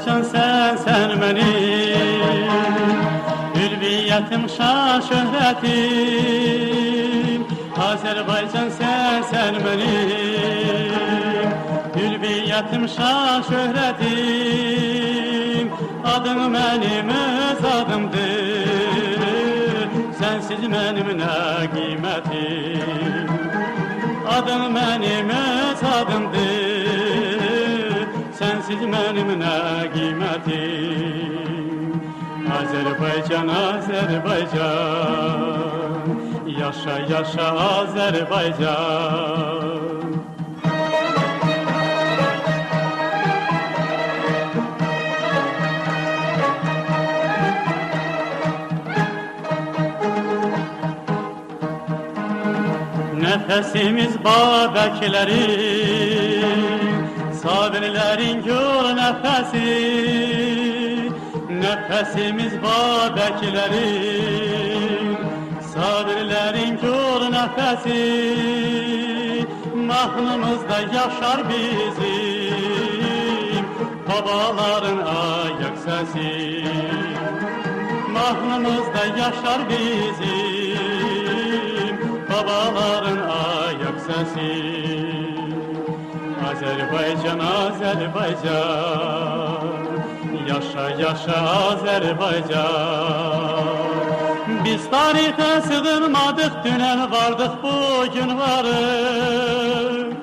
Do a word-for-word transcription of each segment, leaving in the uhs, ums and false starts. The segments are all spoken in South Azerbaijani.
سن، سن، سن منیم علویتیم، شان شهرتیم. آذربایجان، سن، سن منیم علویتیم، شان شهرتیم. آدین منیم اؤز آدیمدیر، سنسیز منیم نه قیمتیم. آدین منیم اؤز آدیمدیر، سنسیز منیم نه قیمتیم. آذربایجان، آذربایجان، یاشا، یاشا آذربایجان. نفسیمیز بابک‌لرین، صابرلرین گل نفسی. نفسیمیز بابک‌لرین، صابرلرین گل نفسی. ماهنیمیزدا یاشار بیزیم بابالارین آیاق سسی. ماهنیمیزدا یاشار بیزیم بابالارین آیاق سسی. آذربایجان، آذربایجان، یاشا، یاشا آذربایجان. بیز تاریخه سیغینمادیق، دونن واردیق، بو گون واریق.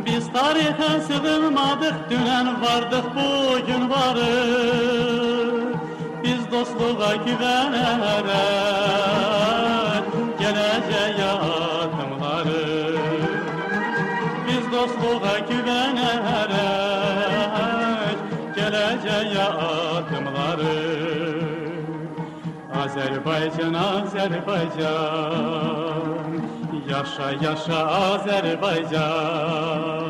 بیز تاریخه سیغینمادیق، دونن واردیق، بو گون واریق. بیز دوستلوغا گووه‌نه‌رک گله‌جه‌یه آددیملاریق. بیز دوستلوغا گووه‌نه‌رک گله‌جه‌یه آددیملاریق. آذربایجان، آذربایجان، یاشا، یاشا آذربایجان.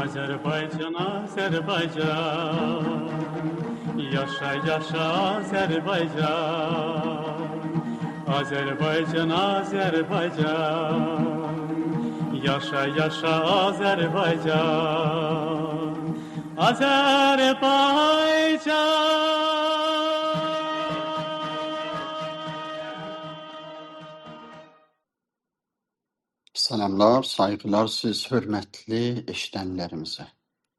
آذربایجان، آذربایجان، یاشا، یاشا آذربایجان. آذربایجان، آذربایجان، یاشا، یاشا آذربایجان. آذربایجان. سلاملار، سایغیلار سیز حؤرمتلی ائشیدنلریمیزه.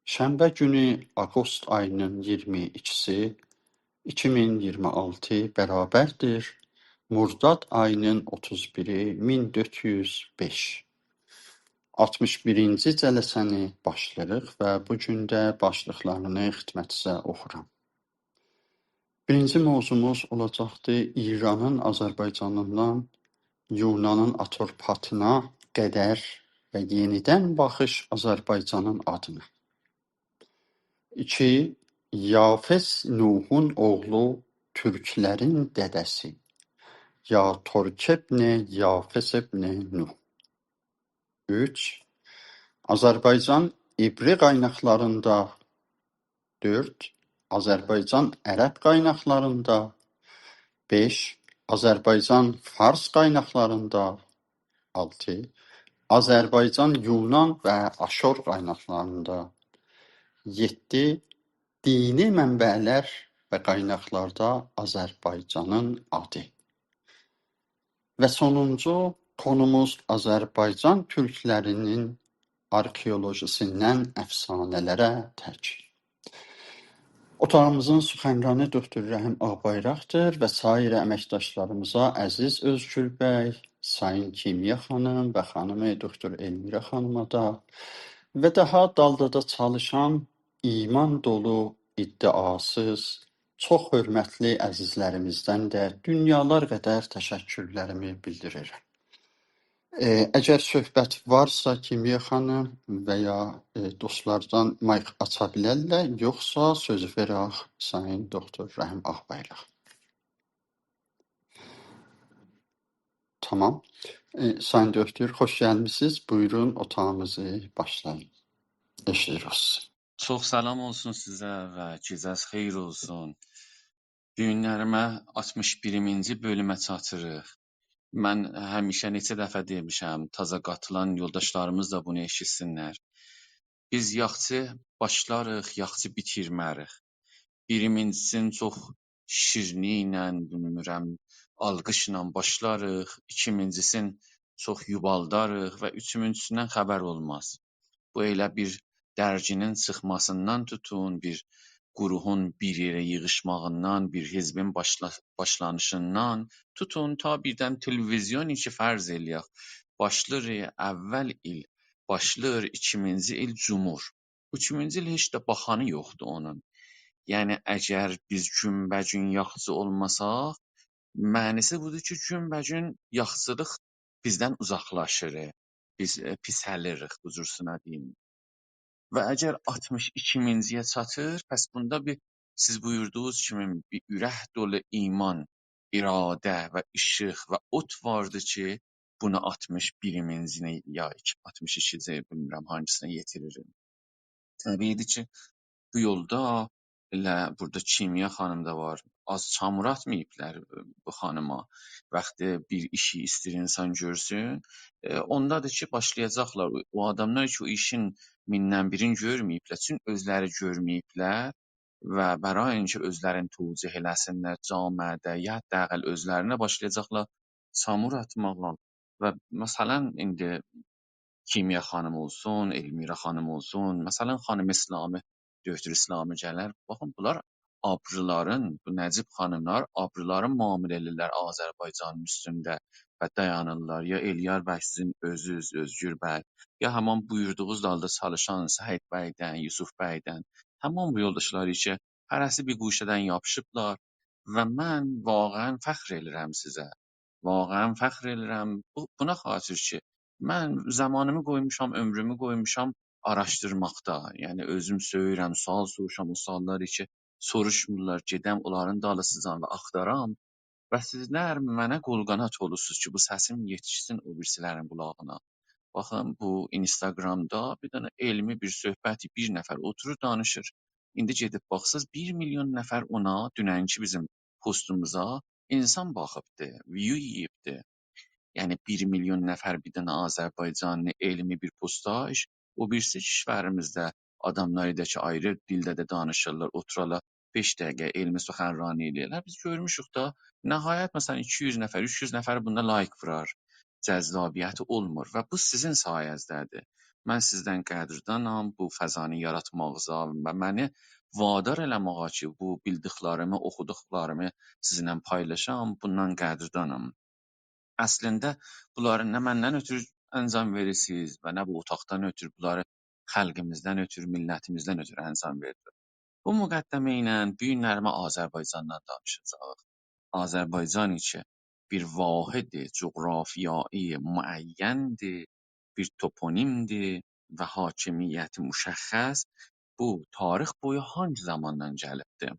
شنبه گونو، آوقوست آیی‌نین اییرمی ایکیسی، ایکی مین اییرمی آلتی، برابردیر مرداد آیی‌نین اوتوز بیری، مین دؤرد یوز بئش. آلتمیش بیرینجی جلسه‌نی باشلاییریق و بو گون ده باشلیقلارینی خدمتینیزه اوخورام. بیرینجی موضوعوموز اولاجاقدی ایرانین آذربایجانیندان یونانین آتروپاتینا قدر و یئنیدن باخیش آذربایجانین آدینا. ایکی، یافث نوحون اوغلو، تورکلرین دده‌سی، یا تورک ابن یافث ابن نوح. اوچ، آذربایجان عبری قایناقلاریندا. دؤرد، آذربایجان عرب قایناقلاریندا. بئش، آذربایجان فارس قایناقلاریندا. آلتی، آذربایجان یونان و آشور قایناقلاریندا. یئددی، دینی منبع‌لر و قایناقلاردا آذربایجانین آدی. و سونونجو قونوموز آذربایجان تورکلرینین آرخئولوژی‌سیندن افسانه‌لره تک. اوتاغیمیزین سخنرانی دکتر رحیم آق‌بایراقدیر و سایر امکداشلاریمیزا، عزیز اؤزگور بی، سایین کیمیا خانیم و خانیم دکتر المیرا خانیما دا و داها دالدا دا چالیشان ایمان دولو، ادعاسیز، چوخ حؤرمتلی عزیزلریمیزدن ده دونیالار قدر تشکرلریمی بیلدیریرم. ائ، اگر صحبت وارسا، کیمیا خانیم و یا، ائ، دوستلاردان مایک آچا بیلرلر، یوخسا سؤزو وئرک سایین دوکتور رحیم آغبایراغا. تامام. ائ، سایین دوکتور، خوش گلمیسینیز. بویورون، اوتاغیمیزی باشلایین. ائشیدیریک سیزی. چوخ سلام اولسون سیزه و گئجه‌ز خئیر اولسون. بو گونلریمه آلتمیش بیرینجی بؤلومه چاتیریق. من همیشه نئچه دفعه دئمیشم، تازا قاتیلان یولداشلاریمیز دا بونو ائشیتسینلر. بیز یاخچی باشلاریق، یاخچی بیتیرمه‌ریک. بیرینجیسینی چوخ شیرینی ایله، بیلمیرم، آلقیشلا باشلاریق، ایکینجیسینی چوخ یوبالداریق و اوچونجوسوندن خبر اولماز. بو ائله بیر درگینین چیخماسیندان توتون، بیر گروهون بیر یئره ییغیشماغیندان، بیر حزبین باشلا-، باشلانیشیندان توتون، تا بیردن تلویزیون کی، فرض ائله‌یک، باشلاییر اول ایل، باشلاییر ایکینجی ایل جمهور. اوچونجو ایل هئچ ده باخانی یوخدور اونون. یعنی، اگر بیز گون‌به‌گون یاخچی اولماساق، معنی‌سی بودور کی، گون‌به‌گون یاخچیلیق بیزدن اوزاقلاشیر، بیز، ائ، پیسه‌لیریک، بو جورسونه دئییم. و اگر آلتمیش ایکینجی‌یه چاتیر، پس بوندا بیر، سیز بویوردوغونوز کیمی، بیر اورک دولو ایمان، اراده و ایشیق و اوت واردی کی، بونو آلتمیش بیرینجی‌سینه یا ایکی-، آلتمیش ایکینجی‌سینه، بیلمیرم هانگیسینا یئتیریر. طبیعی‌دیر کی، بو یولدا ائله بورادا کیمیا خانیم دا وار. آز چامور آتماییبلار، ائ، بو خانیما. وقتی بیر ایشی ایسته‌ییر اینسان گؤرسون، ائ، اوندادیر کی، باشلایاجاقلار. او، او آداملار کی، او ایشین میندن بیرینی گؤرمه‌ییبلر، چون اؤزلری گؤرمه‌ییبلر و برای اینکه اؤزلرینی توجیه ائله‌سینلر جامعه‌ده، یا حداقل اؤزلرینه، باشلایاجاقلار چامور آتماغا. و مثلا، ایندی کیمیا خانیم اولسون، المیرا خانیم اولسون، مثلا، خانیم اسلامی، دکتر اسلامی گلر. باخین، بونلار آبریلارین، بو نجیب خانیملار آبریلارین معامله ائله‌ییرلر آذربایجانین اوستونده و دایانیرلار. یا الیار بی، سیزین اؤزونوز، اؤزگور بی، یا همان بویوردوغونوز دالدا چالیشان سعید بیدن، یوسف بیدن، تمام بو یولداشلاری کی، هره‌سی بیر گوشه‌دن یاپیشیبلار و من واقعا فخر ائدیرم سیزه. واقعا فخر ائدیرم. بو، بونا خاطر کی، من زامانیمی قویموشام، عؤمرومو قویموشام، آراشدیرماقدا. یعنی، اؤزوم سؤیورم، سؤال سوروشام، او سؤاللاری کی، سوروشمورلار، گئدم اونلارین دالیسیجان و آختارام. و سیزلر منه قول‌قاناد اولورسونوز کی، بو سسیم یئتیشسین او بیریسی‌لرین قولاغینا. باخین، بو اینستاگرامدا بیر دنه علمی بیر صحبتی، بیر نفر اوتورور، دانیشیر. ایندی گئدیب باخساز، بیر میلیون نفر اونا، دوننکی بیزیم پستوموزا اینسان باخیبدی، ویو یئییبدی. یعنی، بیر میلیون نفر بیر دنه آذربایجانلی علمی بیر پستا، او بیریسی کشوریمیزده آداملار ایدی کی، آیری دیلده ده دانیشیرلار، اوتورالار، بئش دقیقه علمی سخنرانی ائله‌یه‌لر. بیز گؤرموشوک دا، نهایت، مثلا، ایکی یوز نفر، اوچ یوز نفر بونا لایک وورار. جذابیتی اولمور و بو سیزین سایه‌زده‌دیر. من سیزدن قدردانام، بو فضانی یاراتماغیزا و منی وادار ائله‌مه‌یه کی، بو بیلدیکلریمی، اوخودوقلاریمی سیزینله پایلاشام، بوندان قدردانام. اصلینده، بونلاری نه مندن اؤترو انجام وئریرسینیز و نه بو اوتاقدان اؤترو، بونلاری خالقیمیزدان اؤترو، میللتیمیزدن اؤترو انجام وئریرسینیز. بو مقدمه ایله بو گونلری ما آذربایجاندان دانیشاجاغیق. آذربایجان کی، بیر واحد جغرافیایی معین‌دیر، بیر توپونیم‌دیر و حاکمیتی مشخص، بو تاریخ بویو هانگی زاماندان گلیبدیر؟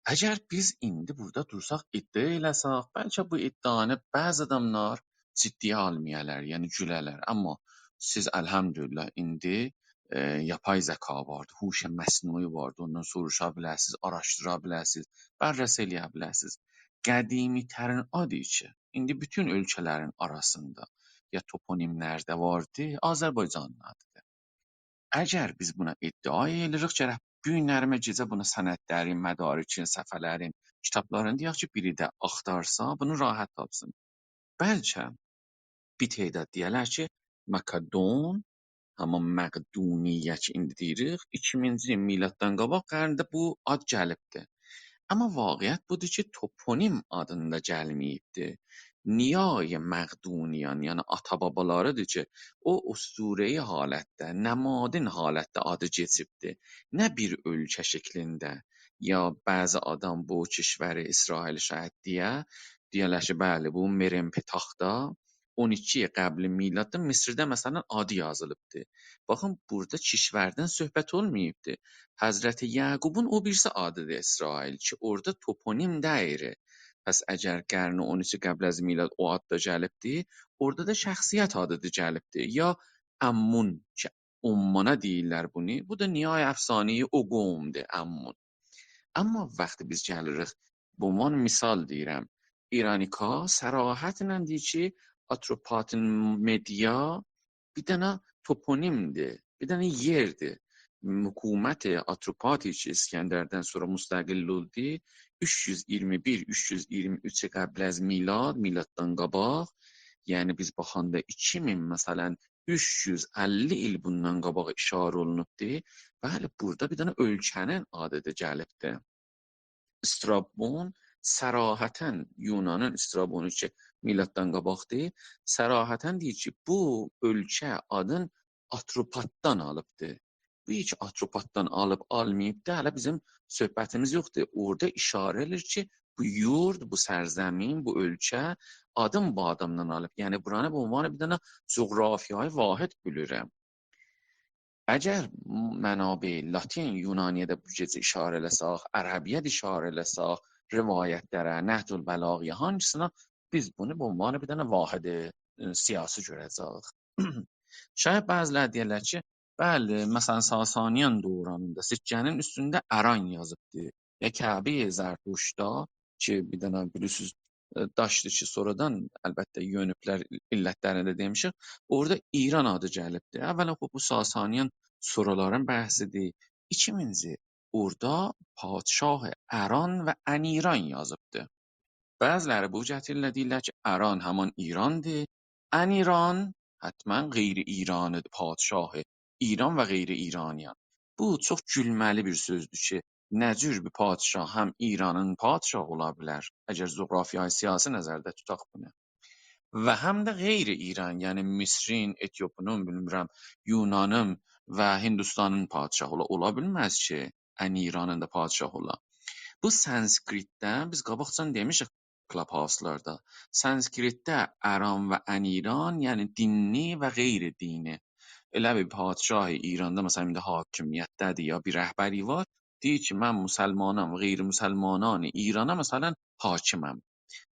اگر بیز ایندی بورادا دورساق، ادعا ائله‌سک، بلکه بو ادعانی بعضی آداملار جدی‌یه آلمایالار، یعنی گوله‌لر. آمما سیز، الحمدلله، ایندی، ائ، یاپای ذکا واردی، هوش مصنوعی واردی، اوندان سوروشا بیلرسینیز، آراشدیرا بیلرسینیز، بررسی ائله‌یه بیلرسینیز. قدیمی‌ترین آد کی، ایندی بوتون اؤلکه‌لرین آراسیندا یا توپونیم‌لرده واردی، آذربایجانین آدیدیر. اگر بیز بونا ادعا ائله‌ییریک، گرک بو گونلری ما گئجه بونا سندلری، مدارکین، صفحه‌لرین، کیتابلارین، دئیک کی، بیری ده آختارسا، بونو راحت تاپسین. بلکه بیر تعداد دئیه‌لر کی، ماکدون، همان مقدونیه کی، ایندی دئییریک، ایکینجی میلاددان قاباق قرنده بو آد گلیبدی. آمما واقعیت بودور کی، توپونیم آدیندا گلمه‌ییبدی. نیای مقدونیان، یعنی آتا-بابالاریدیر کی، او اسطوره‌ای حالتده، نمادین حالتده آدی کئچیبدی. نه بیر اؤلکه شکلینده، یا بعضی آدام بو کشوری، اسرائیل شاید دئیه، دئیه‌لر کی، بلی، بو مرن پتاخدا اون ایکی قبل میلاددا مصرده، مثلا، آدی یازیلیبدی. باخین، بورادا کشوردن صحبت اولماییبدی. حضرت یعقوبون او بیریسی آدیدیر اسرائیل کی، اورادا توپونیم دئییل. پس اگر قرن اون ایکی قبل از میلاد او آددا گلیبدی، اورادا دا شخصیت آدیدیر گلیبدی. یا عمون کی، عمانا دئییرلر بونو. بو دا نهای افسانه‌ی او قومدور، عمون. اما وقتی بیز گلیریک، به عنوان مثال دئییرم، ایرانیکا صراحتله دئییر کی، آتروپاتین مدیا بیر دنه توپونیمدیر، بیر دنه یئردیر. حکومت آتروپاتی کی، اسکندردن سونرا مستقل اولدو، اوچ یوز ایگیرمی بیر، اوچ یوز ایگیرمی اوچ قبل از میلاد، میلاددان قاباق، یعنی بیز باخاندا ایکی مین، مثلا، اوچ یوز اللی ایل بوندان قاباق اشاره اولونوبدو. بلی، بورادا بیر دنه اؤلکه‌نین آدی دا گلیبدی. استرابون صراحتا، یونانین استرابونو کی، میلاددان قاباقدیر، صراحتا دئییر کی، بو اؤلکه آدین آتروپاتدان آلیبدی. بو هئچ آتروپاتدان آلیب آلماییبدی، هله بیزیم صحبتیمیز یوخدور. اورادا اشاره ائله‌ییر کی، بو یورد، بو سرزمین، بو اؤلکه آدین بو آدامدان آلیب. یعنی، بورانی به عنوان بیر دنه جغرافیای واحد بیلیرم. اگر منابع لاتین، یونانی‌یه ده بو گئجه اشاره ائله‌سک، عربی‌یه ده اشاره ائله‌سک، روایت‌لره، نهج‌البلاغه‌یه، هانسینا، بیز بونو به عنوان بیر دنه واحد، ائ، سیاسی گؤره‌جه‌ییک. شاید بعضی‌لری دئیرلر کی، بلی، مثلا، ساسانیان دورانیندا سکه‌نین اوستونده اران یازیبدی. یا کعبه‌ی زرتشتدا کی، بیر دنه بیلیرسینیز، ائ، داشدیر کی، سونرادان البته یؤنوبلر، علت‌لرینی ده دئمیشیک. اورادا ایران آدی گلیبدیر. اولا، بو، بو ساسانیان سورالارین بحثیدیر. ایکینجی، اورادا پادشاه اران و انیران یازیبدی. بعضی‌لری بو گتیریرلر، دئییرلر کی، اران همان ایراندیر. انیران حتما غیر ایرانی‌دیر، پادشاه ایران و غیر ایرانیان. بو چوخ گولمه‌لی بیر سؤزدور کی، نه جور بیر پادشاه هم ایرانین پادشاهی اولا بیلر، اگر جغرافیای سیاسی نظرده توتاق بونو. و هم ده غیر ایران، یعنی مصرین، اتیوپیانین، بیلمیرم، یونانین و هندوستانین پادشاهی اولا، اولا بیلمز کی، انیرانین دا پادشاهی اولا. بو سانسکریتدن بیز قاباقجان دئمیشیک کلاب‌هاوس‌لاردا. سانسکریتده اران و انیران، یعنی دینلی و غیر دینی. ائله بیر پادشاه ایراندا، مثلا، ایندی حاکمیتده‌دیر یا بیر رهبری وار، دئییر کی، من مسلمانام، غیر مسلمانان ایرانا، مثلا، حاکمم.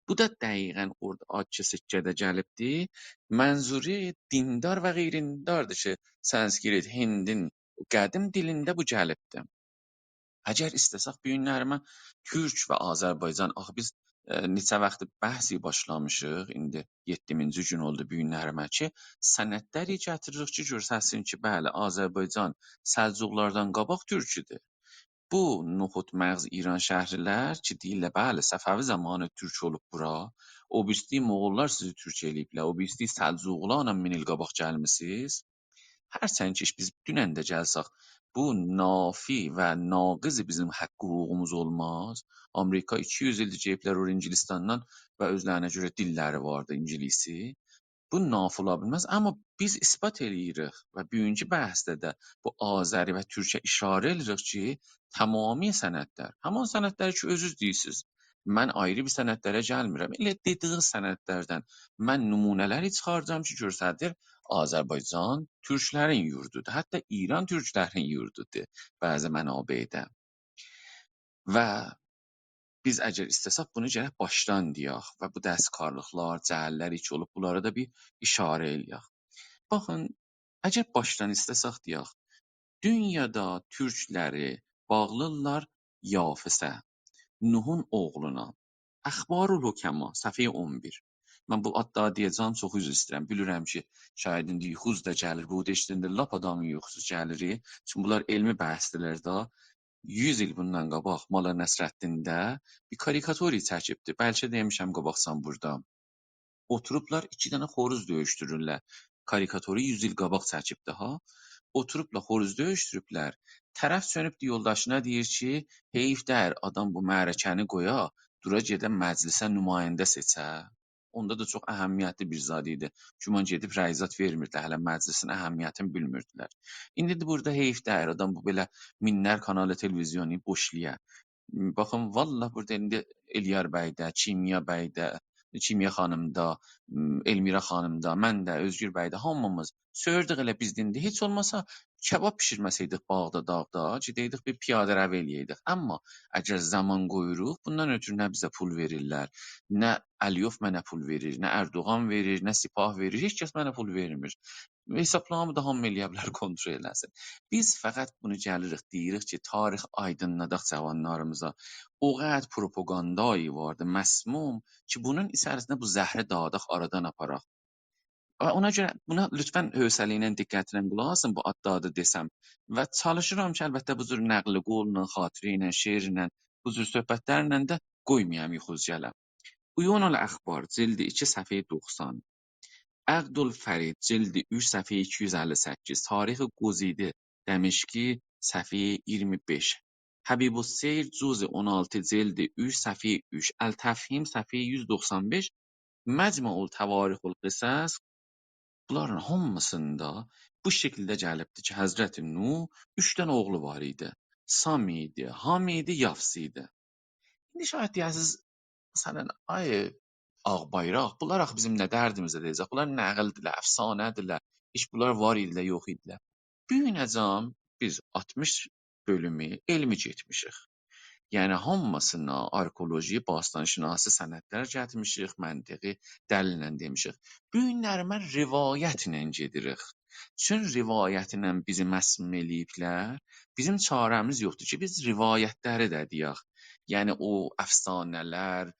بو دا دقیقا اورادا آدچی سکه‌ده گلیبدی. منظوری دیندار و غیر دینداردیر کی، سانسکریت، هندین قدیم دیلینده بو گلیبدی. اگر ایسته‌سک، بو گونلری من تورک و آذربایجان، آخی بیز، ائ، نئچه واختدیر بحثی باشلامیشیق، ایندی یئددیمینجی گون اولدو بو گونلری من کی، سندلری گتیریریک کی، گؤرسه‌سین کی، بلی، آذربایجان سلجوقلاردان قاباق تورک ایدی. بو نخود مغز ایرانشهری‌لر کی، دئییرلر، بلی، صفوی زامانی تورک اولوب بورا، او بیریسی مغول‌لار سیزی تورک ائله‌ییبلر، او بیریسی سلجوقلارلا مین ایل قاباق گلمیسینیز. هرچند کی، بیز دونن ده گلسک، بو نافی و ناقض بیزیم حق حقوقوموز اولماز. آمریکا ایکی یوز ایلدیر گلیبلر اورا انگلستاندان و اؤزلرینه گؤره دیللری واردی، انگلیسی. بو نافی اولا بیلمز، اما بیز اثبات ائله‌ییریک و بوگونکو بحثده ده بو آذری و تورکه اشاره ائله‌ییریک کی، تمامی سندلر، همان سندلری کی، اؤزونوز دئییرسینیز، من آیری بیر سندلره گلمیرم. ائله دئدیگی سندلردن من نمونه‌لری چیخارداجاغام کی، گؤستریر آذربایجان تورکلرین یوردودور. حتی ایران تورکلرین یوردودور بعضی منابعده. و بیز اگر ایسته‌سک، بونو گرک باشدان دئیک و بو دستکارلیقلار، جعلی‌لر کی اولوب، بونلارا دا بیر اشاره ائله‌یک. باخین، اگر باشدان ایسته‌سک دئیک، دونیادا تورکلری باغلیرلار یافثه، نوحون اوغلونا. اخبارالحکما، صفحه‌ی اون بیر. من بو آدلاری دئیه‌جم، چوخ عذر ایسته‌ییرم. بیلیرم کی، شاید ایندی یوخوز دا گلیر، بو دا ائشیدنده لاپ آدامین یوخوسو گلیر. چونکی بونلار علمی بحثدیرلر ده. یوز ایل بوندان قاباق ملا نصرالدین‌ده بیر کاریکاتوری چکیبدی. بلکه دئمیشم قاباقجان بورادا. اوتوروبلار ایکی دنه خوروز دؤیوشدورورلر. کاریکاتوری یوز ایل قاباق چکیبدی ها. اوتوروبلار خوروز دؤیوشدوروبلر. طرف چؤنوبدو یولداشینا دئییر کی، حیف دئییر آدام بو معرکه‌نی قویا، دورا گئده مجلسه نماینده سئچه. اوندا دا چوخ اهمیتلی بیر زاد ایدی. گومان گئدیب رأی زاد وئرمیردی، هله مجلسین اهمیتینی بیلمیردیلر. ایندی ده بورادا حیف دئییر آدام بو بئله مینلر کانال تلویزیونو بوشلویا. باخین، والله بورادا ایندی الیار بی ده، کیمیا بی ده، کیمیا خانیم دا، م، المیرا خانیم دا، من ده، اؤزگور بی ده، هامیمیز سؤیوردوک ائله بیز دینده. هئچ اولماسا کباب بیشیرمه‌سئیدیک باغدا، داغدا، گئدئیدیک بیر پیاده روی ائله‌یه‌یدیک. آمما اگر زامان قویوروق، بوندان اؤترو نه بیزه پول وئریرلر، نه علیوف منه پول وئریر، نه اردوغان وئریر، نه سپاه وئریر، هئچ کس منه پول وئرمیر. حسابلاریمی دا هامی ائلیه بیلر، کنترل ائله‌سین. بیز فقط بونو گلیریک، دئییریک کی، تاریخ آیدینلاداق جاوانلاریمیزا. او قدر پروپاگاندایی واردی، مسموم، کی، بونون ایچریسینده بو زهری داغیداق، آرادان آپاراق. و اونا گؤره بونا لطفاً حوصله ایله، دقتله قولاق آسین، بو آدلاری دا دئسم. و چالیشیرام کی، البته، بو جور نقل قول‌لا، خاطره ایله، شعرله، بو جور صحبت‌لرله ده قویمایام یوخوز گلم. عیون الاخبار، جلد ایکی، صفحه دوخسان. عقد الفرید، جلد اوچ، صفحه ایکی یوز اللی سککیز. تاریخ گزیده دمشقی، صفحه ایگیرمی بئش. حبیب‌السیر، جزء اون آلتی، جلد اوچ، صفحه اوچ. التفهیم، صفحه یوز دوخسان بئش. مجمع التواریخ القصص، بونلارین هامیسیندا بو شکیلده گلیبدیر کی، حضرت نوح اوچ دنه اوغلو وار ایدی. سام ایدی، حام ایدی، یافث ایدی. ایندی شاید دئیه‌سینیز، مثلاً، آی آغ‌بایراق، بونلار آخی بیزیم نه دردیمیزه دَیه‌جک؟ بونلار نقل‌دیرلر، افسانه‌دیرلر. هئچ بونلار وار ایدیلر، یوخ ایدیلر. بو گونه‌جن بیز آلتمیش بؤلومو علمی گئتمیشیک. یعنی هامیسینا آرکئولوژی، باستان‌شناسی سندلر گتیرمیشیک، منطقی دلیل‌له دئمیشیک. بو گونلری من روایتله گئدیریک. چون روایتله بیزی مسموم ائله‌ییبلر، بیزیم چاره‌میز یوخدور کی، بیز روایت‌لری ده دئیک. یعنی او افسانه‌لر،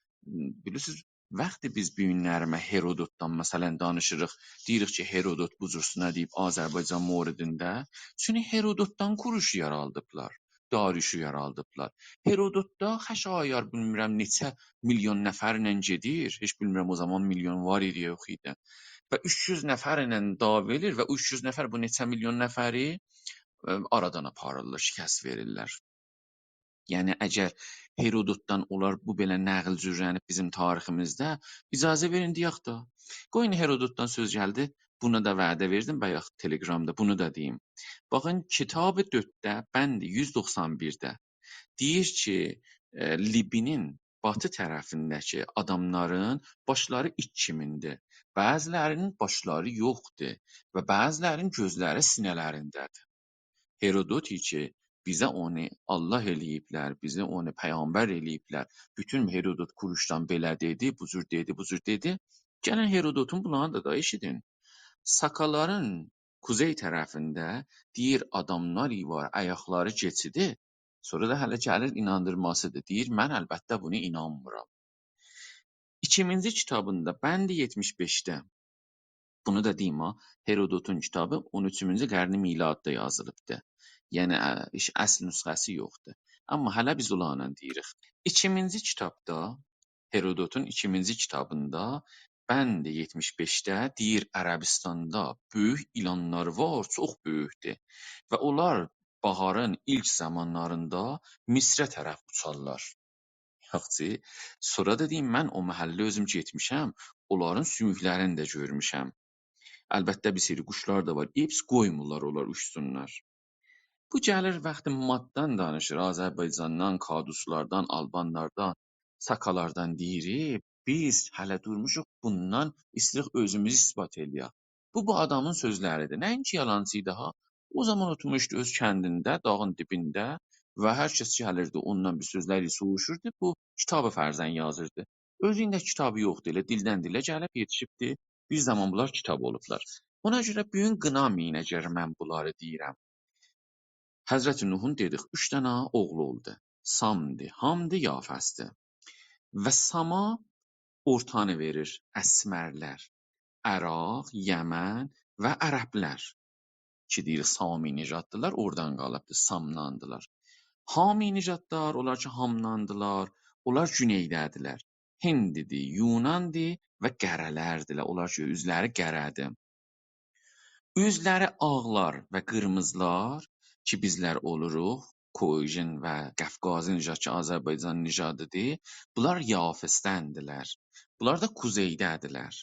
بیلیرسینیز، وقتی بیز بو گونلری هرودوتدان، مثلاً، دانیشیریق، دئییریک کی، هرودوت بو جورسونه دئییب آذربایجان موردینده، چونکی هرودوتدان کوروش یارالدیبلار، داریوشو یارالدیبلار. هرودوتدا خشایار، بیلمیرم، نئچه میلیون نفرله گئدیر، هئچ بیلمیرم او زامان میلیون وار ایدی یا یوخ ایدی. و اوچ یوز نفرله دعوا ائله‌ییر و اوچ یوز نفر، بو نئچه میلیون نفری، ائ، آرادان آپاریرلار، شکست وئریرلر. یعنی، اگر هرودوتدان اولار بو بئله نقل جورلنیب بیزیم تاریخیمیزده، اجازه وئرین دئیک ده. قویون، هرودوتدان سؤز گلدی، بونا دا وعده وئردیم بایاق تلگرامدا، بونو دا دئییم. باخین، کتاب دؤردده، بند یوز دوخسان بیرده دئییر کی، ائ، لیبی‌نین باتی طرفینده‌کی آداملارین باشلاری ایت کیمیندیر. بعضی‌لرینین باشلاری یوخدور و بعضی‌لرینین گؤزلری سینه‌لرینده‌دیر. هرودوت کی، بیزه اونو الله ائله‌ییبلر، بیزه اونو پیغمبر ائله‌ییبلر. بوتون هرودوت کوروشدان بئله دئدی، بو جور دئدی، بو جور دئدی. گلین هرودوتون بونلارینی دا، دا ائشیدین. ساکالارین قوزئی طرفینده دئییر، آداملار وار، آیاقلاری کئچیدی. سونرا دا هله گلیر ایناندیرماسیدیر. دئییر، من البته بونو اینانمیرام. ایکیمینجی کیتابیندا، بند یئتمیش بئشده، بونو دا دئییم ها، هرودوتون کیتابی اون اوچونجو قرن میلاددا یازیلیبدی. یعنی، ا، هئچ اصل نسخه‌سی یوخدور. آمما هله بیز اولارلا دئییریک. ایکیمینجی کیتابدا، هرودوتون ایکیمینجی کیتابیندا، بند یئتمیش بئشده دئییر، عربستاندا بؤیوک ایلانلار وار، چوخ بؤیوکدور. و اونلار باهارین ایلک زامانلاریندا مصره طرف اوچارلار. یاخشی، سونرا دا دئییم، من او محله اؤزوم گئتمیشم، اونلارین سوموکلرینی ده گؤرموشم. البته، بیر سری قوشلار دا وار، هئچ قویمورلار اونلار اوچسونلار. بو گلیر وقتی ماددان دانیشیر، آذربایجاندان، کادوسلاردان، آلبانلاردان، ساکالاردان، دئییر، بیز هله دورموشوق بوندان ایسته‌ییریک اؤزوموزو اثبات ائله‌یک. بو، بو آدامین سؤزلریدیر. نه‌اینکی یالانچی ایدی ها. او زامان اوتورموشدو اؤز کندینده، داغین دیبینده و هر کس گلیردی، اوندان بیر سؤزلری سوروشوردو. بو کیتابی فرضاً یازیردی. اؤزو ایندی کیتابی یوخدور، ائله دیلدن دیله گلیب یئتیشیبدی. بیر زامان بونلار کیتاب اولوبلار. اونا گؤره بو گون قینامایین اگر من بونلاری دئییرم. حضرت نوحون، دئدیک، اوچ دنه اوغلو اولدو. سامدی، حامدی، یافثدی. و ساما اورتانی وئریر اسمرلر، عراق، یمن و عربلر کی، دئییر، سامی نژاددیلار، اورادان قالیبدی، سامداندیلار. حامی نژادلار، اونلار کی، حامداندیلار، اونلار گونئیده‌دیلر. هنددیر، یوناندیر و قره‌لردیلر. اونلار کی، اوزلری قره‌دیر. اوزلری آغلار و قیرمیزیلار کی، بیزلر اولوروق، کویژن و قافقازی نژاد کی، آذربایجان نژادیدیر، بونلار یافثدندیلر. بونلار دا کوزئیده‌دیلر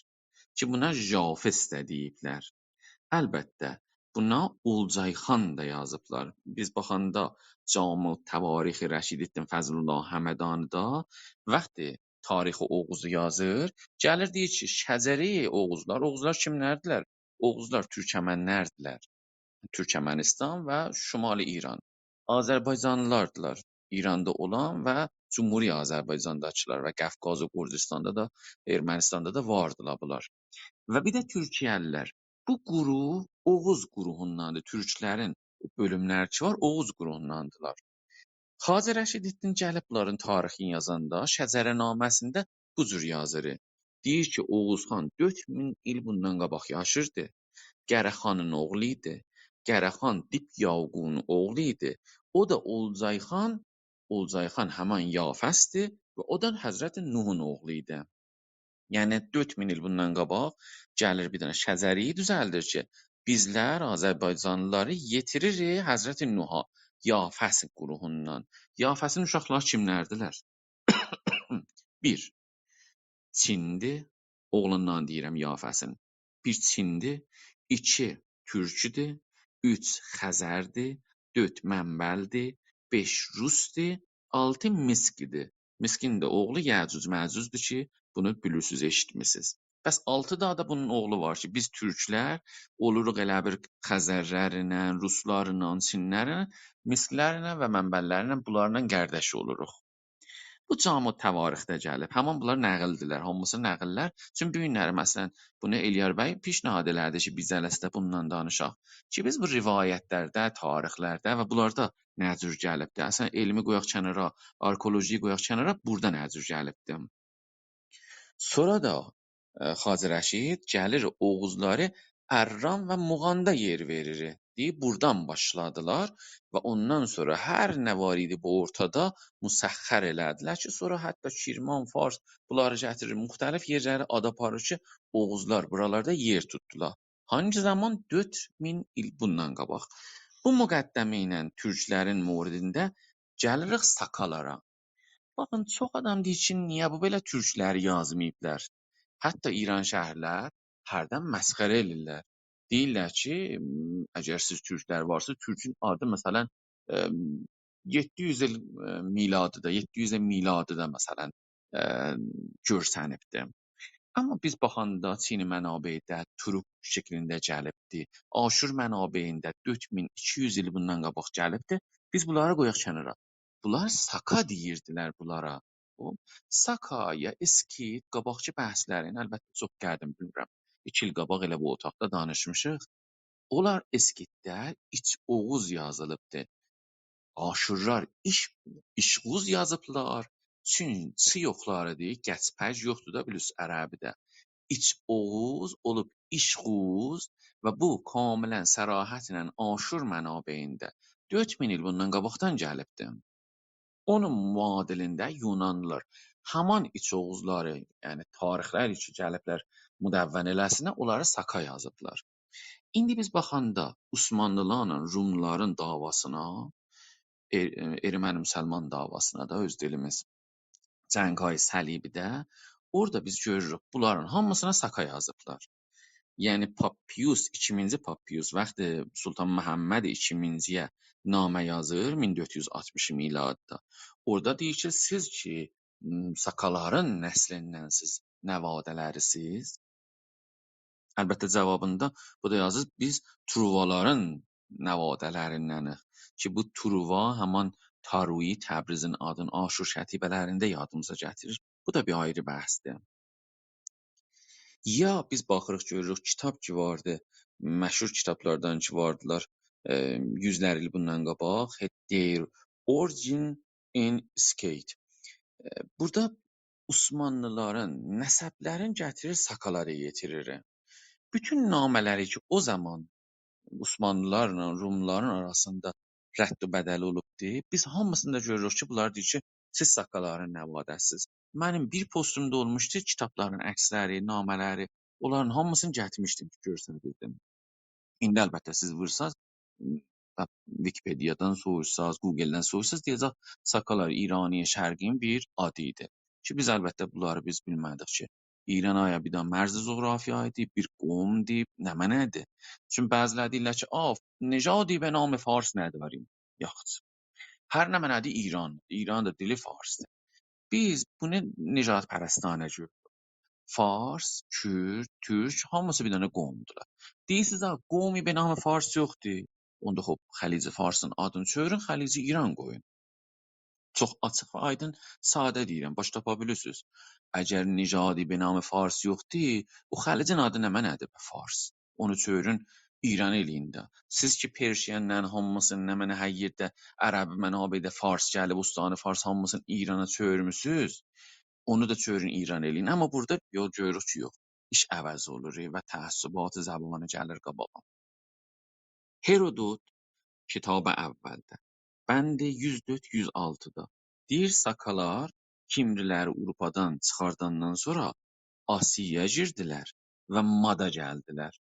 کی، بونا ژافث ده دئییبلر. البته، بونا اولجای خان دا یازیبلار. بیز باخاندا جامع تواریخ رشیدالدین فضل‌الله همدانی‌دا وقتی تاریخ اوغوزو یازیر، گلیر دئییر کی، شجره‌ی اوغوزلار، اوغوزلار کیملردیلر؟ اوغوزلار تورکمنلردیلر. تورکمنستان و شمالی ایران. آذربایجانلیلاردیلار. ایراندا اولان و جمهوری آذربایجانداکیلار و قافقاز و گرجستاندا دا، ارمنستاندا دا واردیلار بونلار. و بیر ده تورکیه‌لیلر. بو گروه، اوغوز گروهونداندیر. تورکلرین بؤلوملری کی وار، اوغوز گروهونداندیلار. خواجه رشیدالدین گلیب بونلارین تاریخینی یازاندا، شجره‌نامه‌سینده بو جور یازیر. دئییر کی، اوغوز خان دؤرد مین ایل بوندان قاباق یاشیردی. قره خانین اوغلو ایدی. قره خان دیپ یاوقونون اوغلو ایدی. او دا اولجای خان، اولجای خان همان یافثدیر و او دا حضرت نوحون اوغلو ایدی. یعنی، دؤرد مین ایل بوندان قاباق گلیر بیر دنه شجره‌یی دوزلدیر کی، بیزلر آذربایجانلیلاری یئتیریریک حضرت نوحا، یافث گروهوندان. یافثین اوشاقلاری کیملردیلر؟ بیر، چیندیر، اوغلوندان دئییرم یافثین. بیر چیندیر، ایکی تورکودور، اوچ خزردیر، دؤرد منبلدیر، بئش روسدور، آلتی مسکیدیر. مسکین ده اوغلو یأجوج مأجوجدور کی، بونو بیلیرسینیز، ائشیتمیسینیز. پس آلتی دانا دا بونون اوغلو وار کی، بیز تورکلر اولوروق ائله بیر خزرلرله، روسلارلا، چینلرله، مسکلرله و منبللرله، بونلارلا قارداش اولوروق. بو جامع تواریخده گلیب. همان بونلار نقلدیرلر، هامیسی نقللر. چونکی بو گونلری، مثلا، بونو الیار بی پیشنهاد ائله‌دی کی، بیر جلسه‌ده بوندان دانیشاق. کی، بیز بو روایتلرده، تاریخلرده و بونلاردا نه جور گلیبدیر؟ اصلا، علمی قویاق کنارا، آرکئولوژی قویاق کنارا، بورادا نه جور گلیبدیر؟ سونرا دا، ائ، خواجه رشید گلیر اوغوزلاری ارّان و موغاندا یئر وئریر. دئییر، بورادان باشلادیلار و اوندان سونرا هر نه وار ایدی بو اورتادا مسخر ائله‌دیلر کی، سونرا حتی کرمان، فارس بونلاری گتیریر، مختلف یئرلری آد آپاریر کی، اوغوزلار بورالاردا یئر توتدولار. هانگی زامان؟ دؤرد مین ایل بوندان قاباق. بو مقدمه ایله تورکلرین موردینده گلیریک ساکالارا. باخین، چوخ آدام دئییر کی، نییه بو بئله تورکلری یازماییبلار؟ حتی ایرانشهری‌لر هردن مسخره ائله‌ییرلر. دئییرلر کی، م، اگر سیز تورکلر وارسینیز، تورکون آدی، مثلا، ائ، یئددی یوز ایل، ائ، میلادیدا، یئددی یوز ایل میلادیدا، مثلا، ائ، گؤرسنیبدیر. آمما بیز باخاندا چینی منابعده تورک شکلینده گلیبدی. آشور منابعینده دؤرد مین ایکی یوز ایل بوندان قاباق گلیبدی. بیز بونلاری قویاق کنارا. بونلار ساکا دئییردیلر بونلارا. او، ساکا یا اسکیت، قاباقکی بحثلرین، البته، چوخ قدیم، بیلمیرم، ایکی ایل قاباق ائله بو اوتاقدا دانیشمیشیق. اونلار اسکیتده ایچ اوغوز یازیلیبدی. آشورلار ایش، ایشغوز یازیبلار. چون چی یوخلاریدیر، گچ‌پژ یوخدور دا، بیلیرسینیز، عربیده. ایچ اوغوز اولوب ایشغوز و بو کاملا صراحتله آشور منابعینده دؤرد مین ایل بوندان قاباقدان گلیبدی. اونون معادلینده یونانلیلار همان ایچ اوغوزلاری، یعنی تاریخلر کی گلیبلر مدون ائله‌سینه، اونلاری ساکا یازیبلار. ایندی بیز باخاندا عثمانلیلارلا روملولارین دعواسینا، ار-، ارمنی مسلمان دعواسینا دا، اؤز دیلیمیز، جنگ‌های صلیبی‌ده، اورادا بیز گؤروروک، بونلارین هامیسینا ساکا یازیبلار. یعنی پاپ پیوس، ایکینجی پاپ پیوس، وقتی سلطان محمد ایکینجی‌یه نامه یازیر، مین دؤرد یوز آلتمیش میلاددا. اورادا دئییر کی، سیز کی، م، ساکالارین نسلیندنسیز، نواده‌لریسیز. البته، جاوابیندا بو دا یازیر، بیز ترووالارین نواده‌لریندنیک. کی، بو ترووا همان تارویی، تبریزین آدین آشور کتیبه‌لرینده یادیمیزا گتیریر. بو دا بیر آیری بحثدیر. یا بیز باخیریق، گؤروروک، کیتاب کی واردی، مشهور کیتابلاردان کی واردیلار، ائ، یوزلر ایل بوندان قاباق، Their Origin in Scythia. ائ، بورادا عثمانلیلارین نسبلرین گتیریر، ساکالارا یئتیریر. بوتون نامه‌لری کی، او زامان عثمانلیلارلا روملولارین آراسیندا رد و بدل اولوبدور، بیز هامیسیندا گؤروروک کی، بونلار دئییر کی، سیز ساکالارین نواده‌سیز. منیم بیر پستوم دا اولموشدو، کیتابلارین عکسلری، نامه‌لری، اونلارین هامیسینی گتیرمیشدیم کی، گؤرسدیردیم. ایندی البته سیز وورساز، م، ویکی‌پئدیادان سوروشساز، گوگلدن سوروشساز، دئیه‌جک، ساکالار ایرانی شرقی‌نین بیر آدی ایدی. کی، بیز البته بونلاری بیز بیلمه‌دیک کی، ایران آیا بیر دنه مرز جغرافیایی‌دی، بیر قومدو، نمنه‌دی؟ چون بعضی‌لری دئییرلر کی، «آ، نژادی به نام فارس نداریم.» یاخود هر نمنه‌دی، ایران، ایران دا دیلی فارسدیر. بیز بونو نژادپرستانه گؤروروک. فارس، کورد، تورک، هامیسی بیر دنه قومدولار. دئییرسینیز، «آ، قومی به نام فارس یوخدور.» اوندا خوب، خلیج فارسین آدینی چؤورون، خلیج ایران قویون. چوخ آچیق و آیدین، ساده دئییرم، باش تاپا بیلیرسینیز. اگر نژادی به نام فارس یوخدور، او خلیجین آدی نمنه‌دیر به فارس؟ اونو چؤورون ایران ائله‌یین ده. سیز کی پرشیانلارین هامیسینین، نمنه، هر یئرده عرب منابعده فارس گلیب، استان فارس هامیسینی ایرانا چؤورموسوز، اونو دا چؤورون ایران ائله‌یین. آمما بورادا یول گؤروروک کی، یوخ. ایش عوض اولور و تعصبات زبانی گلیر قاباغا. هرودوت کیتاب اولده، بند یوز دؤرد، یوز آلتیدا دئییر، ساکالار کیمری‌لری آوروپادان چیخارداندان سونرا آسیایا گیردیلر و مادا گلدیلر.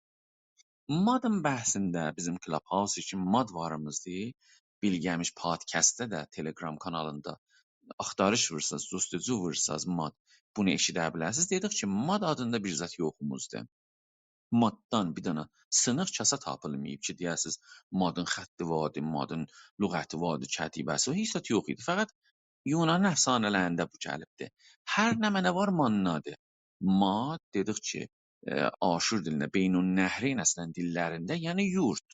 مادین بحثینده بیزیم Clubhouse کی ماد واریمیزدیر، بیلگه‌میش پادکستده ده، تلگرام کانالیندا آختاریش وورساز، جستجو وورساز ماد، بونو ائشیده بیلرسینیز. دئدیک کی، ماد آدیندا بیر زاد یوخوموزدور. ماددان بیر دنه سینیق کاسا تاپیلماییب کی، دئیه‌سینیز، مادین خطی واردی، مادین لغتی واردی، کتیبه‌سی، هئچ زاد یوخ ایدی. فقط یونانین افسانه‌لرینده بو گلیبدی. هر نمنه وار، ماننادیر. ماد، دئدیک کی، ائ، آشور دیلینده، بین‌النهرین اصلاً دیللرینده، یعنی یورد.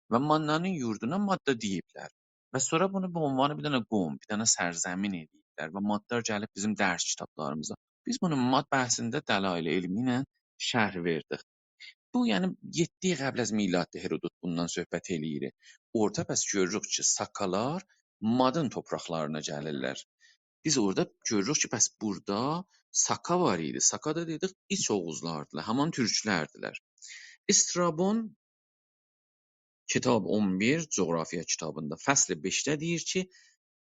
و ماننانین یوردونا ماد دا دئییبلر. و سونرا بونو به عنوان بیر دنه قوم، بیر دنه سرزمین ائله‌ییبلر و مادلار گلیب بیزیم درس کیتابلاریمیزا. بیز بونو ماد بحثینده دلایل علمی ایله شرح وئردیک. بو، یعنی، یئددی قبل از میلاددیر، هرودوت بوندان صحبت ائله‌ییر. اورادا پس گؤروروک کی، ساکالار مادین تورپاقلارینا گلیرلر. بیز اورادا گؤروروک کی، پس بورادا ساکا وار ایدی. ساکا دا دئدیک، ایچ اوغوزلاردیلار، هامان تورکلردیلر. استرابون کیتاب اون بیر، جغرافیا کیتابیندا، فصل بئشده دئییر کی،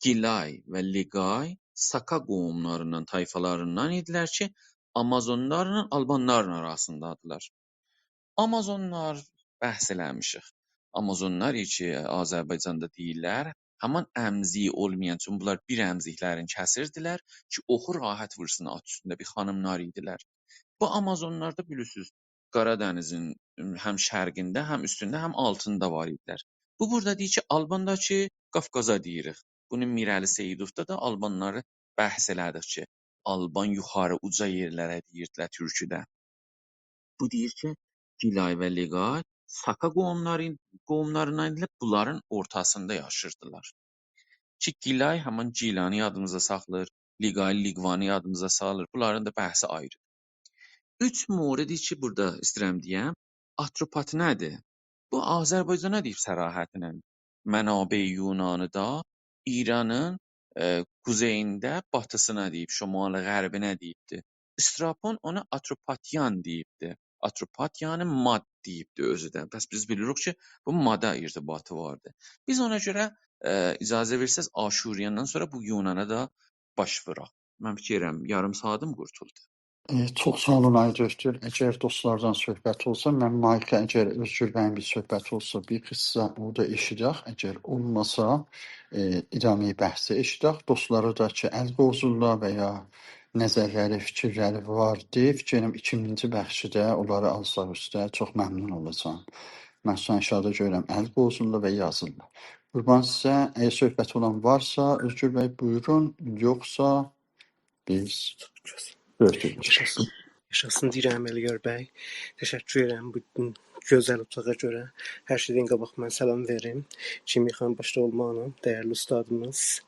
گیلای و لیگای ساکا قوملاریندان، طایفالاریندان ایدیلر کی، آمازونلارلا آلبانلارین آراسیندادیلار. آمازونلار بحث ائله‌میشیک. آمازونلار کی، آذربایجاندا دئییرلر، همان امزیگی اولمایان، چون بونلار بیر امزیکلرینی کسیردیلر کی، اوخو راحت وورسون آت اوستونده، بیر خانیملار ایدیلر. بو آمازونلار دا بیلیرسینیز، قارا دنیزین هم شرقینده، هم اوستونده، هم آلتیندا وار ایدیلر. بو بورادا دئییر کی، آلبان دا کی، قافقازا دئییریک. بونو میرعلی سیدوفدا دا آلبانلاری بحث ائله‌دیک کی، آلبان یوخاری اوجا یئرلره دئییردیلر تورکوده. بو دئییر کی، گیلای و لیگای ساکا قوملارین، قوملاریندان ایدیلر، بونلارین اورتاسیندا یاشیردیلار. کی، گیلای همان گیلانی یادیمیزدا ساخلاییر، لیگای لیگوانی یادیمیزدا سالیر. بونلارین دا بحثی آیری. اوچ موردی کی، بورادا ایسته‌ییرم دئیم، آتروپات نه‌دیر؟ بو آذربایجانا دئییب صراحتله. منابع یونانیدا ایرانین، ائ، قوزئیینده باتیسینا دئییب، شمال غربینه دئییبدی. استرابون اونا آتروپاتیان دئییبدی. آتروپات، یعنی ماد دئییبدی اؤزو ده. پس بیز بیلیریک کی، بو مادا ارتباطی واردی. بیز اونا گؤره، ائ، اجازه وئرسز، آشوریاندان سونرا بو یونانا دا باش ووراق. من فیکیر ائدیرم، یاریم ساعاتیم قورتولدو. ائ، چوخ ساغ اولون، آقای دکتر. اگر دوستلاردان صحبت اولسا، من مایکا، اگر اؤزگور بیین بیر صحبتی اولسا، بیر قیسسا او دا ائشیدک. اگر اولماسا، ائ، ادامه‌ی بحثی ائشیدک. دوستلارا دا کی، ال قووزورلار و یا نظرلری، فیکیرلری واردی، فیکیر ائدیرم ایکینجی بخشیده اونلاری آلساق اوسته، چوخ ممنون اولاجاغام. مخصوصاً آشاغیدا گؤرورم، ال قووزورلار و یازیرلار. قوربان سیزه، اگر صحبت اولان وارسا، اؤزگور بی، بویورون، یوخسا، بیز گؤز-، گؤرتورک. یاشاسین. یاشاسین دئییرم، الیار بی. تشکر ائدیرم بو گون گؤزل اوتاغا گؤره. هر شئیدن قاباق من سلام وئریم کیمی خان باشدا اولماقلا دیرلی اوستادیمیز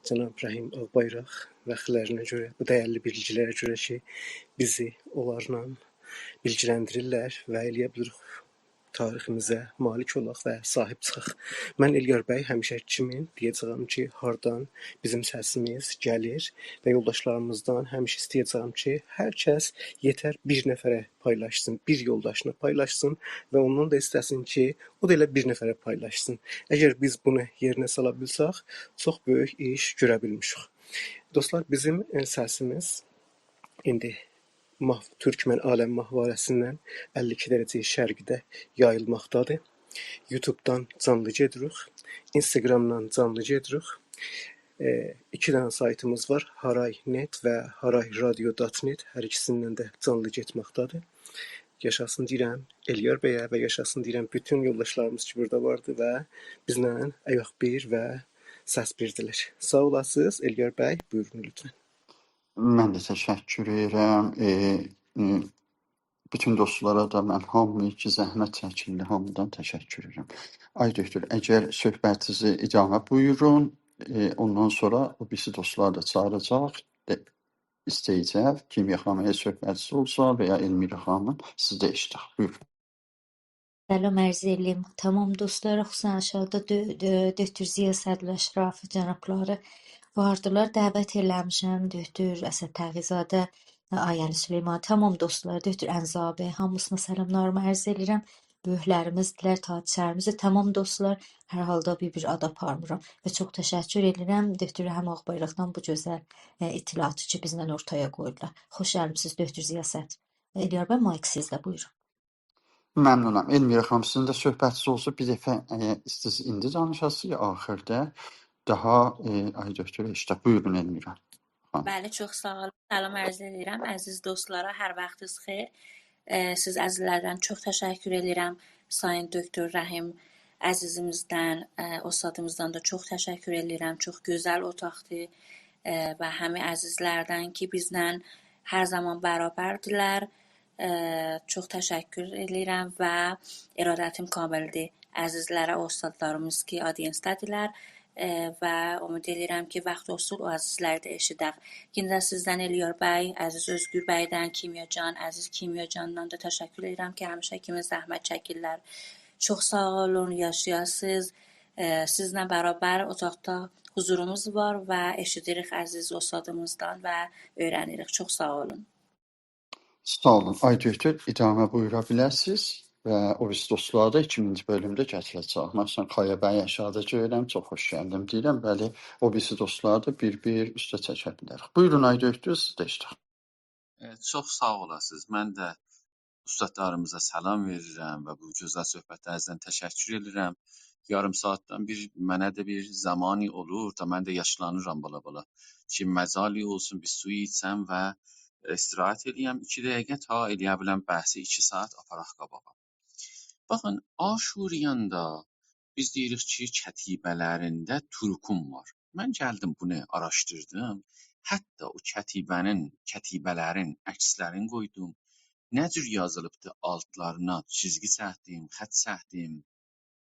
جناب رحیم آغ‌بایراق، واختلارینان گؤره، بو دیرلی بیلگیلره گؤره کی، بیزی اونلارلا بیلگیلندیریرلر و ائلیه بیلیریک تاریخیمیزه مالیک اولاق و صاحیب چیخاق. من الیار بی، همیشه کیمین دئیه‌جه‌یم کی، هاردان بیزیم سسیمیز گلیر و یولداشلاریمیزدان همیشه ایسته‌یه‌جه‌یم کی، هر کس یئتر بیر نفره پایلاشسین، بیر یولداشینا پایلاشسین و اوندان دا ایسته‌سین کی، او دا ائله بیر نفره پایلاشسین. اگر بیز بونو یئرینه سالا بیلسک، چوخ بؤیوک ایش گؤره بیلمیشیک. دوستلار، بیزیم، ائ، سسیمیز ایندی ماه-، تورکمن عالم ماهواره‌سیندن اللی ایکی درجه شرقده یاییلماقدادیر. یوتیوبدان جانلی گئدیریک، اینستاگرامدان جانلی گئدیریک. ائ، ایکی دنه سایتیمیز وار، هارای نت و هارای رادیو دات نت. هر ایکیسیندن ده جانلی گئتمکده‌دیر. یاشاسین دئییرم ائلیار بیه و یاشاسین دئییرم بوتون یولداشلاریمیز کی بورادا واردی و بیزله آیاق بیر و سس بیردیلر. ساغ اولاسینیز. ائلیار بی، بویورون لطفاً. من ده تشکر ائدیرم. ائ، ائ، بوتون دوستلارا دا من هامی کی زحمت چکیردی، هامیدان تشکر ائدیرم. آی دکتر، اگر صحبتینیزی ادامه بویورون، ائ، اوندان سونرا او بیریسی دوستلاری دا چاغیراجاق. ائ، ایسته‌یه‌جک، کیمیا خانیم، اگر صحبتینیز اولسا و یا المیرا خانیم، سیزی ده ائشیدک. بویورون. سلام عرض ائله‌ییم تمام دوستلارا، خصوصاً آشاغیدا دؤ-، دؤ-، دکتر ضیا صدرالاشرف جنابلاری واردیلار. دعوت ائله‌میشم دکتر اسد تقی‌زاده، آی علی سلیمانی، تمام دوستلار، دکتر انزابی، هامیسینا سلاملاریمی عرض ائله‌ییرم. بؤیوکلریمیزدیرلر، تاجیکلریمیزدیر، تمام دوستلار. هر حالدا بیر-بیر آد آپارمیرام. و چوخ تشکر ائدیرم دکتر رحیم آغ‌بایراقدان بو گؤزل، ائ، اطلاعاتی کی بیزله اورتایا قویدولار. خوش گلمیسینیز دکتر ضیا صدر. ائلیار بی، مایک سیزده، بویورون. ممنونام. المیرا خانیم، سیزین ده صحبتینیز اولسا، بیر دفعه، ائ، ایسته‌ییرسینیز ایندی دانیشاسینیز یا آخیردا؟ داها، ائ، آی دکتر، ائشیدک. بویورون، المیرا خانیم. بلی، چوخ ساغ اولون. سلام عرض ائدیرم عزیز دوستلارا، هر واختینیز خئیر. ائ، سیز عزیزلردن چوخ تشکر ائدیرم. سایین دکتر رحیم عزیزیمیزدن، ائ، استادیمیزدان دا چوخ تشکر ائدیرم. چوخ گؤزل اوتاقدیر. ائ، و همین عزیزلردن کی بیزله هر زامان برابردیلر. ائ، چوخ تشکر ائدیرم و ارادتیم کاملدیر عزیزلره، استادلاریمیز کی آدینسده‌دیرلر. ائ، و امید ائدیرم کی واخت اولسون او عزیزلری ده ائشیدک. یئنه ده سیزدن، ائلیار بی، عزیز اؤزگور بیدن، کیمیا جان، عزیز کیمیا جاندان دا تشکر ائدیرم کی همیشه کیمی زحمت چکیرلر. چوخ ساغ اولون، یاشایاسینیز. ائ، سیزله برابر اوتاقدا حضوروموز وار و ائشیدیریک عزیز استادیمیزدان و اؤیره‌نیریک. چوخ ساغ اولون. ساغ اولون. آی دکتر، ادامه بویورا بیلرسینیز و او بیریسی دوستلارا دا ایکینجی بؤلومده گتیره‌جه‌ییک. مثلاً، کایا بی آشاغیدا گؤرورم، چوخ خوش گلدین دئییرم. بلی، او بیریسی دوستلاری دا بیر-بیر اوسته چکه بیلریک. بویورون، آی دکتر، سیز ده ائشیدک. ائ، چوخ ساغ اولاسینیز. من ده اوستادلاریمیزا سلام وئریرم و بو گؤزل صحبتلرینیزدن تشکر ائدیرم. یاریم ساعاتدان بیر، منه ده بیر زامانی اولور دا، من ده یاشلانیرام بالا-بالا. کی مجالی اولسون، بیر سو ایچم و استراحت ائله‌یم ایکی دقیقه، تا ائلیه بیلم بحثی ایکی ساعت آپاراق قاباغا. باخین، آشوریاندا بیز دئییریک کی کتیبه‌لرینده تورکوم وار. من گلدیم بونو آراشدیردیم. حتی او کتیبه‌نین، کتیبه‌لرین عکسلرینی قویدوم. نه جور یازیلیبدی، آلتلارینا چیزگی چکدیم، خط چکدیم